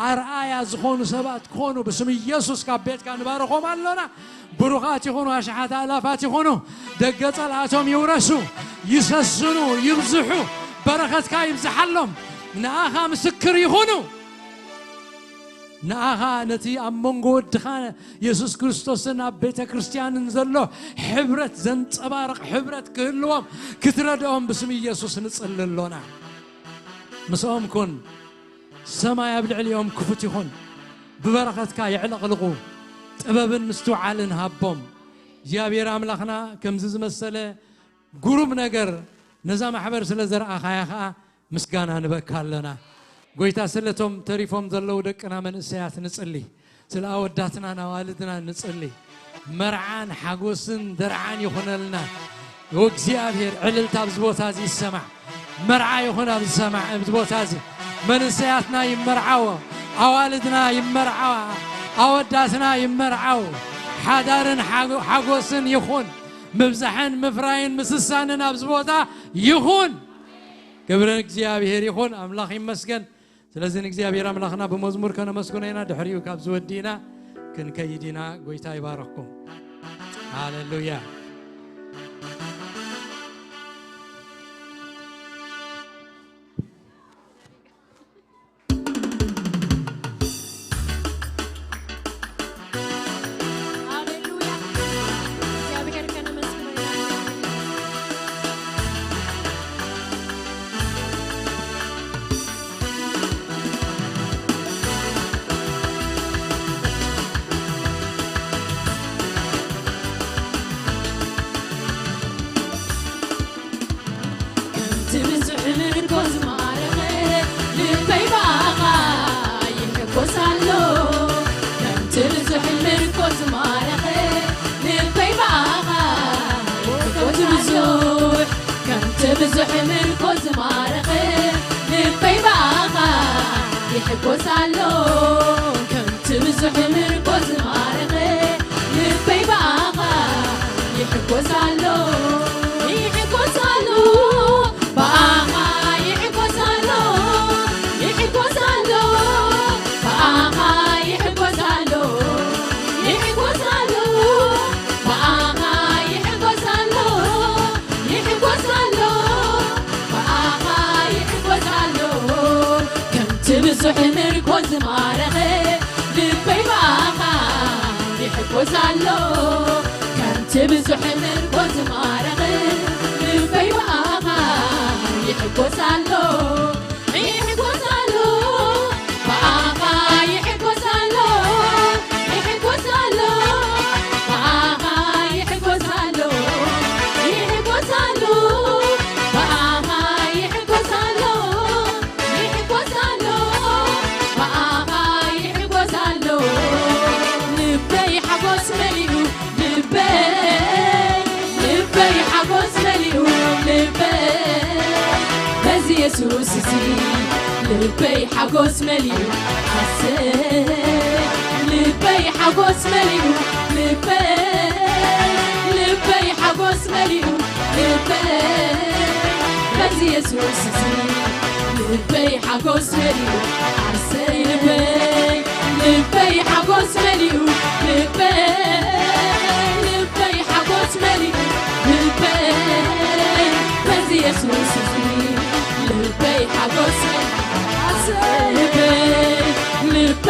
ኣርኣያ ዝኾኑ ሰባት ክኾኑ ብስም ኢየሱስ ካብ ቤትካ ንባርኾም ኣሎና። ብሩኻት ይኹኑ፣ ኣሽሓት ኣላፋት ይኹኑ፣ ደገ ጸላእቶም ይውረሱ፣ ይሰስኑ፣ ይብዝሑ፣ በረኸትካ ይብዝሓሎም። ንኣኻ ምስክር ይኹኑ። ንኣኻ ነቲ ኣብ መንጎ ወድኻ የሱስ ክርስቶስን ኣብ ቤተ ክርስቲያንን ዘሎ ሕብረት ዘንጸባርቕ ሕብረት ክህልዎም ክትረድኦም ብስም ኢየሱስ ንጽሊ ኣሎና። ምስኦም ኩን። ሰማይ ኣብ ልዕሊኦም ክፉት ይኹን። ብበረኸትካ የዕለቕልቑ። ጥበብን ምስትውዓልን ሃቦም። እግዚኣብሔር ኣምላኽና ከምዚ ዝመሰለ ግሩም ነገር ነዛ ማሕበር ስለ ዘርኣኻያ ኸኣ ምስጋና ንበካ ኣለና። ጎይታ ስለቶም ተሪፎም ዘለዉ ደቅና መንእሰያት ንጽሊ። ስለ ኣወዳትናን ኣዋልድናን ንጽሊ። መርዓን ሓጎስን ደርዓን ይኹነልና። ወእግዚኣብሔር ዕልልታ ኣብዚ ቦታ እዚ ይሰማዕ። መርዓ ይኹን ኣብዚ ሰማዕ፣ ኣብዚ ቦታ እዚ። መንእሰያትና ይመርዓዎ። ኣዋልድና ይመርዓዋ። ኣወዳትና ይመርዓው። ሓዳርን ሓጎ-፣ ሓጎስን ይኹን። ምብዛሕን ምፍራይን ምስሳንን ኣብዚ ቦታ ይኹን። ክብሪ እግዚኣብሔር ይኹን። ኣምላኽ ይመስገን። ስለዚ ንእግዚኣብሔር ኣምላኽና ብመዝሙር ከነመስግኖ ኢና። ድሕሪኡ ካብ ዝወዲ ኢና ክንከይድ ኢና። ጎይታ ይባረኽኩም። ሃሌሉያ። ሃሌሉያ። እግዚኣብሔር ከነመስግኖ ኢና። ከምቲ ብዙሕ ምርኮ ዝማረኸ ልበይ ብኣኻ ይሕጎስ ኣሎ። ከምቲ ብዙሕ ምርኮ ዝማረኸ ልበይ ብኣኻ ይሕጎስ ኣሎ። ብዙሕ ከምቲ ብዙሕ ምርኮ ዝማረኸ ልበይ ብኣኻ ይሕጎስ ኣሎ። ከምቲ ብዙሕ ምርኮ ዝማረኸ ልበይ ብኣኻ ይሕጎስ ኣሎ። ይሕጎስ ኣሎ። ብኣኻ ይሕጎስ ኣሎ። ይሕጎስ ኣሎ። ብኣኻ ይሕጎስ ኣሎ። ይሕጎስ ኣሎ። ብኣኻ ይሕጎስ ኣሎ። ይሕጎስ ኣሎ። ብኣኻ ይሕጎስ ኣሎ። ከምቲ ብዙሕ ምርኮ ዝማረኸ ልበይ ብኣኻ ይሕጎስ ኣሎ። ከምቲ ብዙሕ ምርኮ ዝማረኸ ልበይ ብኣኻ ይሕጎስ ኣሎ። ይሕጎስ ኣሎ። ብኣኻ ይሕጎስ ኣሎ። ይሕጎስ ኣሎ። ብኣኻ ይሕጎስ ኣሎ። ይሕጎስ ኣሎ። ብኣኻ ይሕጎስ ኣሎ። ይሕጎስ ኣሎ። ብኣኻ ይሕጎስ ኣሎ። ልበይ ሓጎስ መሊኡ ልበይ፣ ልበይ ሓጎስ መሊኡ ልበይ። በዚ የሱስ እዚ ልበይ ሓጎስ መሊኡ ኣሰይ። ልበይ ሓጎስ መሊኡ ልበይ፣ ልበይ ሓጎስ መሊኡ ልበይ። በዚ የሱስ እዚ ልበይ ሓጎስ መሊኡ ኣሰይ ልበይ፣ ልበይ ሓጎስ መሊኡ ልበይ፣ ልበይ ሓጎስ መሊኡ ልበይ። በዚ የሱስ እዚ ልበይ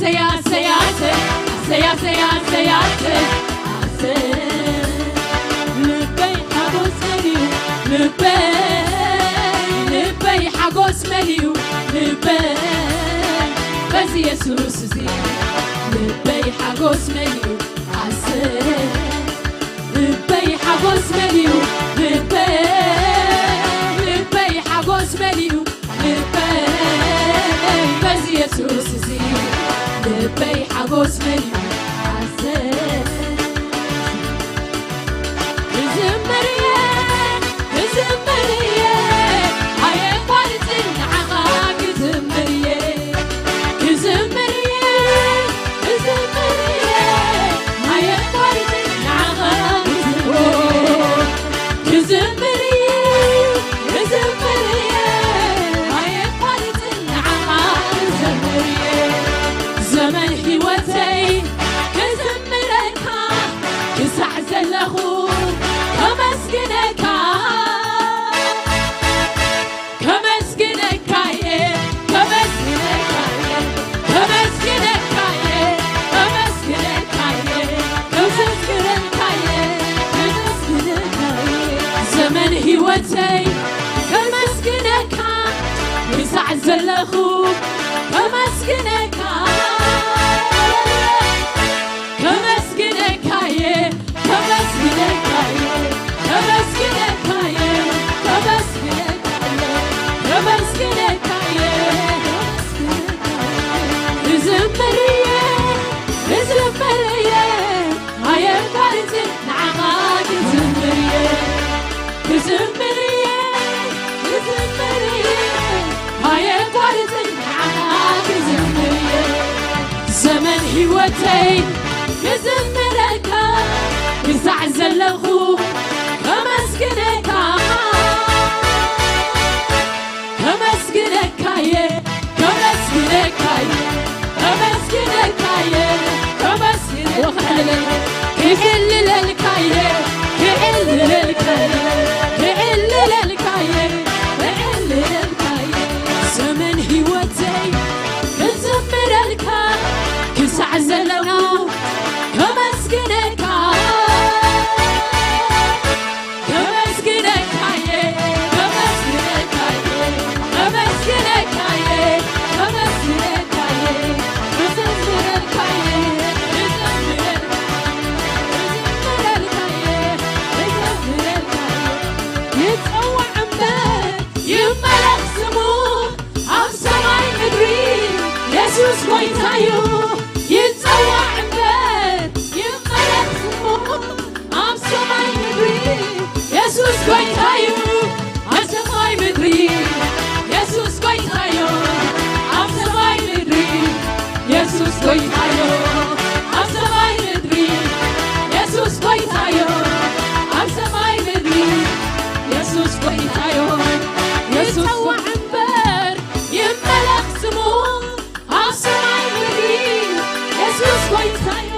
ኣሰይ ኣሰይ ኣሰይ ኣሰይ ኣሰይ ኣሰይ ኣሰይ ኣሰይ ልበይ ሓጎስ መሊኡ ልበይ ልበይ ሓጎስ መሊኡ ልበይ በዚ የሱስ እዚ ልበይ ሓጎስ መሊኡ ኣሰይ ልበይ ሓጎስ መሊኡ ልበይ ልበይ ሓጎስ መሊኡ ልበይ በዚ የሱስ እዚ ልበይ ሓጎስ መሊኡ ኣሰይ ክዝምር እየ ክዝምር እየ ኣየቋርጽን ንዓኻ ክዝምር እየ ክዝምር እየ ክዝምር እየ ኣየቋርጽን ንዓኻ ክዝምር እየ ክዝምር እየ ክዝምር እየ ኣየቋርጽን ንዓኻ ክዝምር እየ ዘመን ህይወተይ ክዝምረካ ክሳዕ ዘለኹ ከመስግነካ ከመስግነካ እየ ከመስግነካ እየ ከመስግነካ እየ ከመስግነካ እየ ከመስግነካ እየ ከመስግነካ እየ ዘመን ህይወተይ ከመስግነካ ክሳዕ ዘለኹ ከመስግነካ ከመስግነካ እየ ከመስግነካ እየ ከመስግነካ እየ ከመስግነካ እየ ከመስግነካ እየ ክዝምር እየ ክዝምር እየ ኣየቋርጽን ንዓኻ ክዝምር እየ ክዝምር እየ ክዝምር እየ ኣየቋርጽን ንዓኻ ክዝምር እየ ዘመን ህይወተይ ክዝምረካ ክሳዕ ዘለኹ ከመስግነካ ከመስግነካ እየ ከመስግነካ እየ ከመስግነካ እየ ከመስግነካ እየ ክዕልለልካየ ክዕልለልካየ ክዕልለልካየ ክዕልለልካየ ዘመን ህይወተይ ክዘምረልካ ክሳዕ ዘለና ከመስግነካ ከመስግነካየ ከመስግነካየ ከመስግነካየ ከመስግነካየ ክዘምረልካየ ክዘምረልካየ ክዘምረልካየ ክዘምረልካየ ይጸዋዕ እምበር ይመለኽ ስሙ ኣብ ሰማይ ምድሪ የሱስ ጎይታዩ ይጸዋዕ እምበር ይመለኽ ስሙ ኣብ ሰማይ ምድሪ የሱስ ጎይታዩ ኣብ ሰማይ ምድሪ የሱስ ጎይታዩ ኣብ ሰማይ ምድሪ የሱስ ጎይታዩ ኣብ ሰማይ ምድሪ የሱስ ጎይታዩ ኣብ ሰማይ ምድሪ የሱስ ጎይታዩ የሱስ ይጸዋዕ እምበር ይመለኽ ስሙ ኣብ ሰማይ ምድሪ የሱስ ጎይታዩ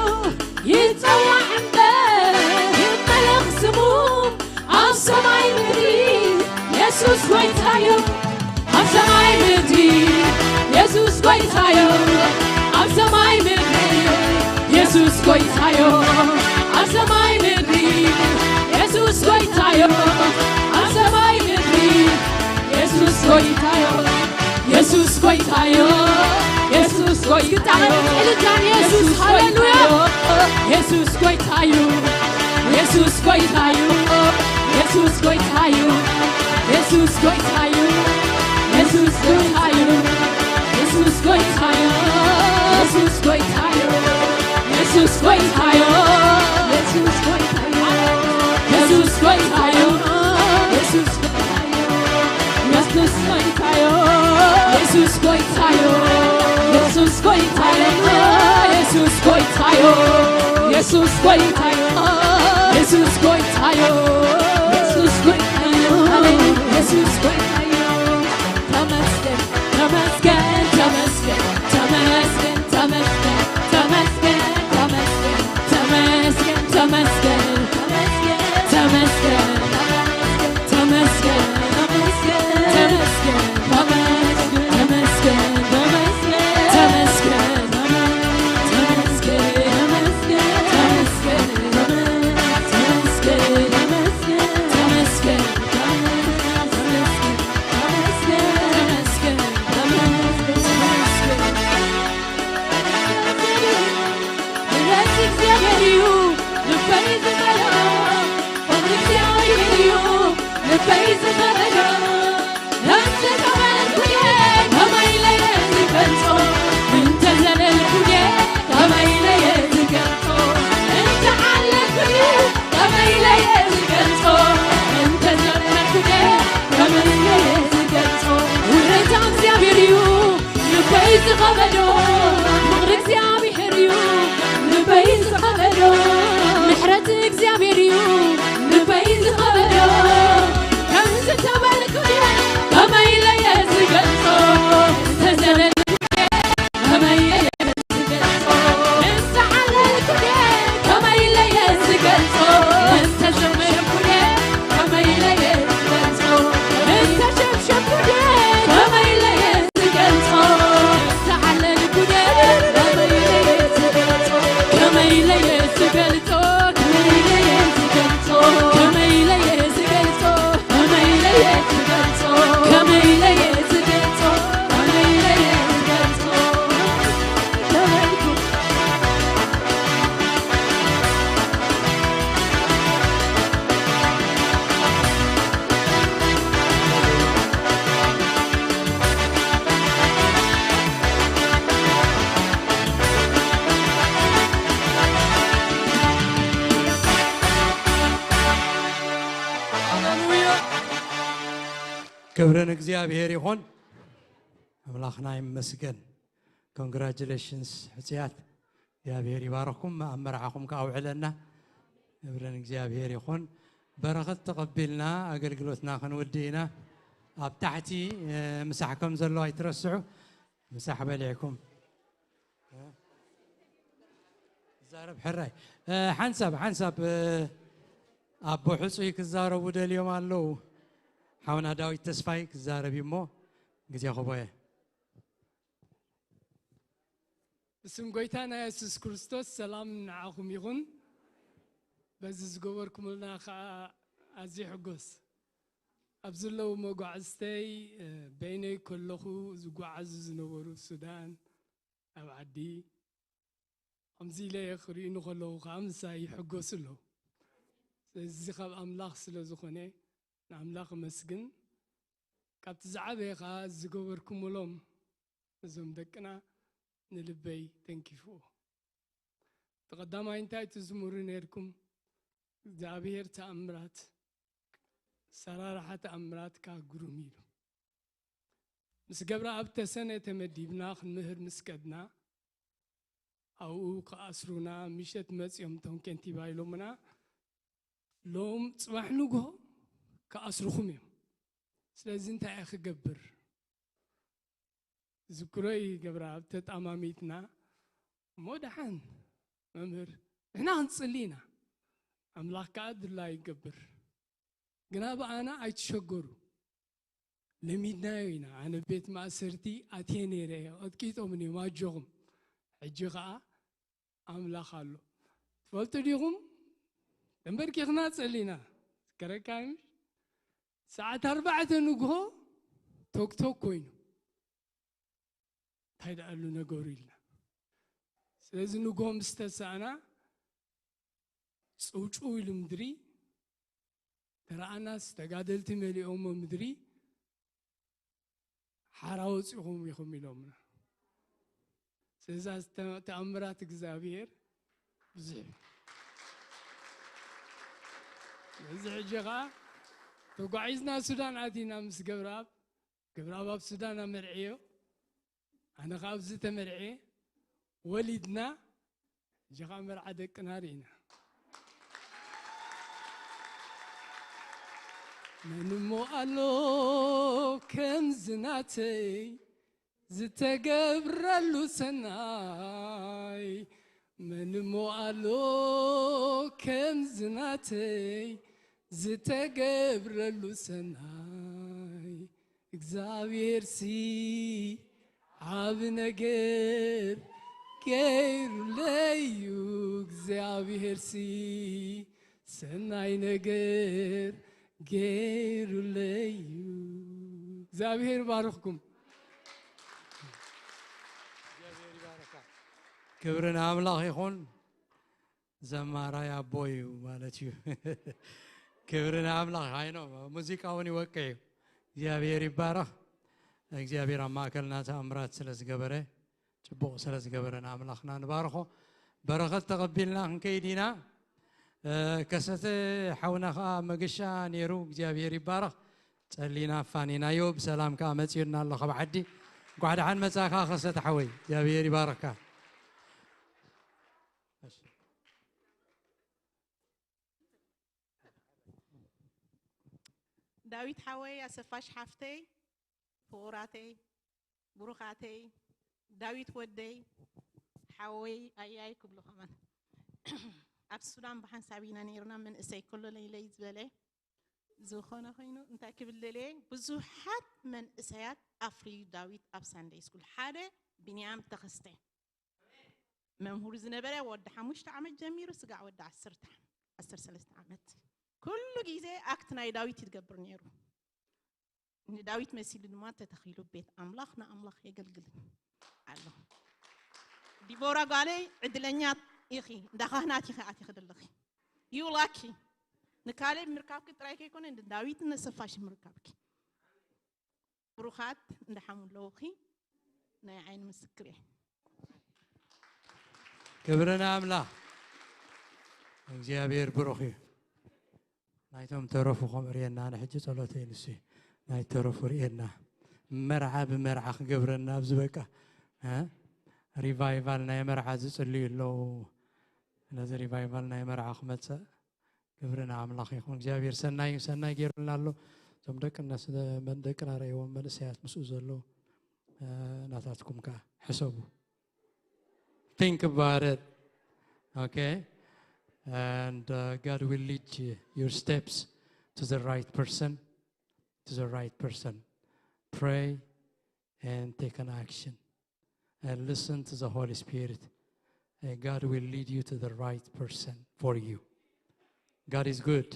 ይጸዋዕ እምበር ይመለኽ ስሙ ኣብ ሰማይ ምድሪ የሱስ ጎይታዩ ኣብ ሰማይ ምድሪ የሱስ ጎይታዩ ኣብ ሰማይ ምድሪ የሱስ ጎይታዩ ኣብ ሰማይ ምድሪ የሱስ ጎይታዩ ኣብ ሰማይ ምድሪ የሱስ ጎይታዩ የሱስ ጎይታዩ የሱስ ጎይታዩ የሱስ ሃሌሉያ የሱስ ጎይታዩ የሱስ ጎይታዩ የሱስ ጎይታዩ የሱስ ጎይታዩ የሱስ ጎይታዩ የሱስ ጎይታዩ የሱስ ጎይታዩ የሱስ ጎይታዩ የሱስ ጎይታዩ የሱስ ጎይታዩ የሱስ ጎይታዩ የሱስ ጎይታዩ የሱስ ጎይታዩ የሱስ ጎይታዩ የሱስ ጎይታዩ የሱስ ጎይታዩ የሱስ ጎይታዩ የሱስ ጎይታዩ የሱስ ጎይታዩ ተመስገን ተመስገን ተመስገን ተመስገን ተመስገን ተመስገን ተመስገን ተመስገን ተመስገን ተመስገን ተመስገን ተመስገን ተመስገን ተመስገን ምሕረት እግዚኣብሔር እዩ ልበይ ዝመልኦ፣ ፍቕሪ እግዚኣብሔር እዩ ልበይ ዝመልኦ። እንተ ተመልኩየ ከመይ ኢለ እየ ዝገልጾ? እንተ ዘለልኩየ ከመይ ኢለ እየ ዝገልጾ? እንተ ዓለልኩየ ከመይ ኢለ እየ ዝገልጾ? እንተ ዘመርኩየ ከመይ ኢለ እየ ዝገልጾ? ውለታ እግዚኣብሔር እዩ ልበይ ዝኸበዶ፣ ፍቕሪ እግዚኣብሔር እዩ ልበይ ዝኸበዶ፣ ምሕረት እግዚኣብሔር እዩ ልበይ ዝኸበዶ። ከምዚ ተበልኩ ከመይ ኢለ እየ ዝገልጾ? ተዘለልኩ ከመይ ኢለ እየ ዝገልጾ? እንተ ዓለልኩ ከመይ ኢለ እየ ዝገልጾ? እንተ ዘመርኩ ከመይ ኢለ እየ ዝገልጾ? እንተ ሸብሸብኩ ከመይ ኢለ እየ ዝገልጾ? እንተ ዓለልኩ ከመይ ኢለ እየ ዝገልጾ? ከመይ ኢለ እየ ዝገልጾ? ከመይ ኢለ እየ ዝገልጾ? ከመይ ኢለ እየ ዝገልጾ? ከመይ ኢለ እየ ዝገልጾ? ከመይ ኢለ እየ ዝገልጾ? ከመይ ኢለ እየ ዝገልጾ? ተበልኩ። ሃሌሉያ። ክብሪ ንእግዚኣብሔር ይኹን። ኣምላኽና ይመስገን። ኮንግራጁሌሽንስ ሕጽያት። እግዚኣብሔር ይባርኽኩም፣ ኣብ መርዓኹም ከኣ ኣውዕለና። ክብሪ ንእግዚኣብሔር ይኹን። በረኸት ተቐቢልና ኣገልግሎትና ክንውድእ ኢና። ኣብ ታሕቲ፣ እ፣ ምሳሕ ከም ዘሎ ኣይትረስዑ። ምሳሕ በሊዕኩም። ዛረብ ሕራይ። እ፣ ሓንሳብ፣ ሓንሳብ፣ እ፣ ኣቦ ሕጹይ ክዛረቡ ደልዮም ኣለዉ። ሓውና ዳዊት ተስፋይ ክዛረብ እዩ እሞ ግዜ ክቦየ። ብስም ጎይታና የሱስ ክርስቶስ ሰላም ንዓኹም ይኹን። በዚ ዝገበርኩምልና ኸኣ ኣዝየ ይሕጎስ። ኣብ ዘለዉ መጓዕዝተይ፣ እ፣ በይነይ ከለኹ ዝጓዓዙ ዝነበሩ ሱዳን፣ ኣብ ዓዲ፣ ከምዚ ኢለ ክርእዩኒ ከለዉ ኸኣ ምሳይ ይሕጎሱ ኣለዉ። ስለዚ ካብ ኣምላኽ ስለ ዝኾነ ንኣምላኽ እመስግን። ካብቲ ዝዓበየ ኸኣ ዝገበርኩምሎም እዞም ደቅና ንልበይ ተንኪፍዎ። እቲ ቀዳማይ እንታይ ትዝምሩ ነይርኩም? እግዚኣብሔር ተኣምራት፣ ሰራርሓ ተኣምራት ከኣ ግሩም ኢሉ። ምስ ገብረኣብ ተሰነ ተመዲብና ክንምህር ምስ ከድና፣ ኣብኡ ክኣስሩና ምሸት መጺኦም እቶም ከንቲባ ኢሎምና፣ ሎም ጽባሕ ንግሆ ክኣስሩኹም እዮም። ስለዚ እንታይ እየ ክገብር? ዝክሮይ ገብረኣብ ተጣማሚትና፣ እሞ ደሓን መምህር ንሕና ክንጽሊ ኢና፣ ኣምላኽ ከኣ ድላዩ ይገብር። ግና ብኣና ኣይትሸገሩ፣ ለሚድናዮ ኢና። ኣነ ቤት ማእሰርቲ ኣትየ ነይረ፣ ቀጥቂጦምኒ እዮም፣ ኣጆኹም። ሕጂ ኸኣ ኣምላኽ ኣሎ። ትፈልጡ ዲኹም? ተንበርኪኽና ጸሊና። ዝከረካ ምሽ? ሰዓት ኣርባዕተ ንግሆ ቶክቶክ ኮይኑ። እንታይ ደኣሉ ነገሩ ኢልና። ስለዚ ንግሆ ምስ ተሳእና፣ ጽውጽው ኢሉ ምድሪ፣ ተረኣናስ ተጋደልቲ መሊኦሞ ምድሪ፣ ሓራ ወጺኹም ኢኹም ኢሎምና። ስለዚ ኣዝተ-፣ ተኣምራት እግዚኣብሔር ብዙሕ እዩ። ስለዚ ሕጂ ኸኣ ተጓዒዝና ሱዳን ኣቲና ምስ ገብረኣብ፣ ገብረኣብ ኣብ ሱዳን ኣመርዕዮ፣ ኣነ ኸኣ ኣብዚ ተመርዕየ፣ ወሊድና፣ ሕጂ ኸኣ መርዓ ደቅና ርኢና። መን እሞ ኣሎ ከምዚ ናተይ ዝተገብረሉ ሰናይ፣ መን እሞ ኣሎ ከምዚ ናተይ ዝተገብረሉ ሰናይ፣ እግዚኣብሔርሲ ዓቢ ነገር ገይሩለይ እዩ፣ እግዚኣብሔርሲ ሰናይ ነገር ገይሩለይ እዩ። እግዚኣብሔር ይባርኽኩም። ክብሪ ንኣምላኽ ይኹን። ዘማራይ ኣቦ እዩ ማለት እዩ። ክብሪ ንኣምላኽ። ኣይኖ ሙዚቃ እውን ይወቅዕ እዩ። እግዚኣብሔር ይባረኽ። እግዚኣብሔር ኣብ ማእከልና ተኣምራት ስለ ዝገበረ፣ ጽቡቕ ስለ ዝገበረ ንኣምላኽና ንባርኾ። በረኸት ተቐቢልና ክንከይድ ኢና። እ፣ ከሰተ ሓውና ኸኣ መገሻ ነይሩ። እግዚኣብሔር ይባረኽ። ጸሊና ኣፋኒናዮ፣ ብሰላም ከኣ መጺኡና ኣሎ ካብ ዓዲ። እንኳዕ ደሓን መጻእካ ከሰተ ሓወይ፣ እግዚኣብሔር ይባርኽካ። እሺ። ዳዊት ሓወይ፣ ኣሰፋሽ ሓፍተይ፣ ፍቑራተይ፣ ብሩኻተይ፣ ዳዊት ወደይ፣ ሓወይ፣ ኣያይ ክብሎ ከማን። ኣብ ሱዳን ብሓንሳብ ኢና ነይርና፣ መንእሰይ ከሎ ለይለይ ዝበለ። ዝኾነ ኮይኑ እንታይ ክብል ደልየ፣ ብዙሓት መንእሰያት ኣፍርዩ ዳዊት ኣብ ሳንደይ ስኩል። ሓደ ቢንያም ተኸስተ መምህሩ ዝነበረ፣ ወዲ ሓሙሽተ ዓመት ጀሚሩ ስጋዕ ወዲ ዓሰርተ ዓመት፣ ዓሰርተ ሰለስተ ዓመት። ኩሉ ግዜ ኣክት ናይ ዳዊት ይገብር ነይሩ። ንዳዊት መሲሉ ድማ ተተኺሉ ቤት ኣምላኽ ንኣምላኽ የገልግል ኣሎ። ዲቦራ ጓለይ ዕድለኛ ኢኺ፣ እንዳ ካህናት ኢኺ ኣቲኺ ዘለኺ። You lucky። ንካሌብ ምርካብኪ ጥራይ ከይኮነ ንዳዊት ነሰፋሽ ምርካብኪ። ብሩኻት እንዳሓሙ ኣለዉኺ፣ ናይ ዓይኒ ምስክር እየ። ክብሪ ንኣምላኽ። እግዚኣብሔር ብሩኽ እዩ። ናይቶም ተረፉ ከም ርእየና፣ ኣነ ሕጂ ጸሎተይ ንሱ እዩ። ናይ ተረፉ ርእየና። መርዓ ብመርዓ ክገብረና ኣብዚ በቃ። እ? ሪቫይቫል ናይ መርዓ ዝጽልዩ ኣለዉ። ነዚ ሪቫይቫል ናይ መርዓ ክመጽእ ክብሪ ንኣምላኽ ይኹን። እግዚኣብሔር ሰናይ እዩ፣ ሰናይ ገይሩልና ኣሎ። እዞም ደቅና ስለ መን-፣ ደቅና ረእይዎም መንእሰያት ምስኡ ዘለዉ፣ እ፣ ናታትኩም ከኣ ሕሰቡ። Think about it። Okay? And uh, God will lead you, your steps to the right person, to the right person. Pray and take an action. And listen to the Holy Spirit. And God will lead you to the right person for you. God is good.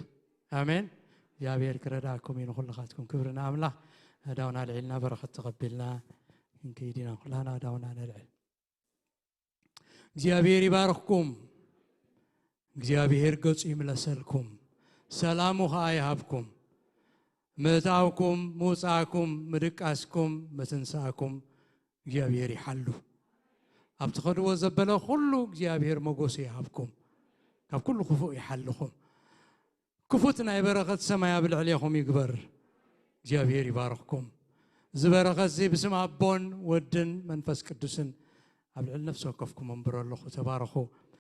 ኣሜን። እግዚኣብሔር ክረዳእኩም እዩ ንኹልኻትኩም። ክብሪ ንኣምላኽ። ኣእዳውና ኣልዒልና በረኸት ተቐቢልና ክንከይድ ኢና። ኩላና ኣእዳውና ነልዕል። እግዚኣብሔር ይባርኽኩም። እግዚኣብሔር ገጹ ይምለሰልኩም፣ ሰላሙ ኸኣ ይሃብኩም። ምእታውኩም፣ ምውጻእኩም፣ ምድቃስኩም፣ ምትንሳእኩም እግዚኣብሔር ይሓሉ። ኣብ ትኸድዎ ዘበለ ኩሉ እግዚኣብሔር መጎሱ ይሃብኩም፣ ካብ ኩሉ ክፉእ ይሓልኹም። ክፉት ናይ በረኸት ሰማይ ኣብ ልዕሌኹም ይግበር። እግዚኣብሔር ይባርኽኩም። እዚ በረኸት እዚ ብስም ኣቦን ወድን መንፈስ ቅዱስን ኣብ ልዕሊ ነፍሲ ወከፍኩም ኣንብሮ ኣለኹ። ተባረኹ።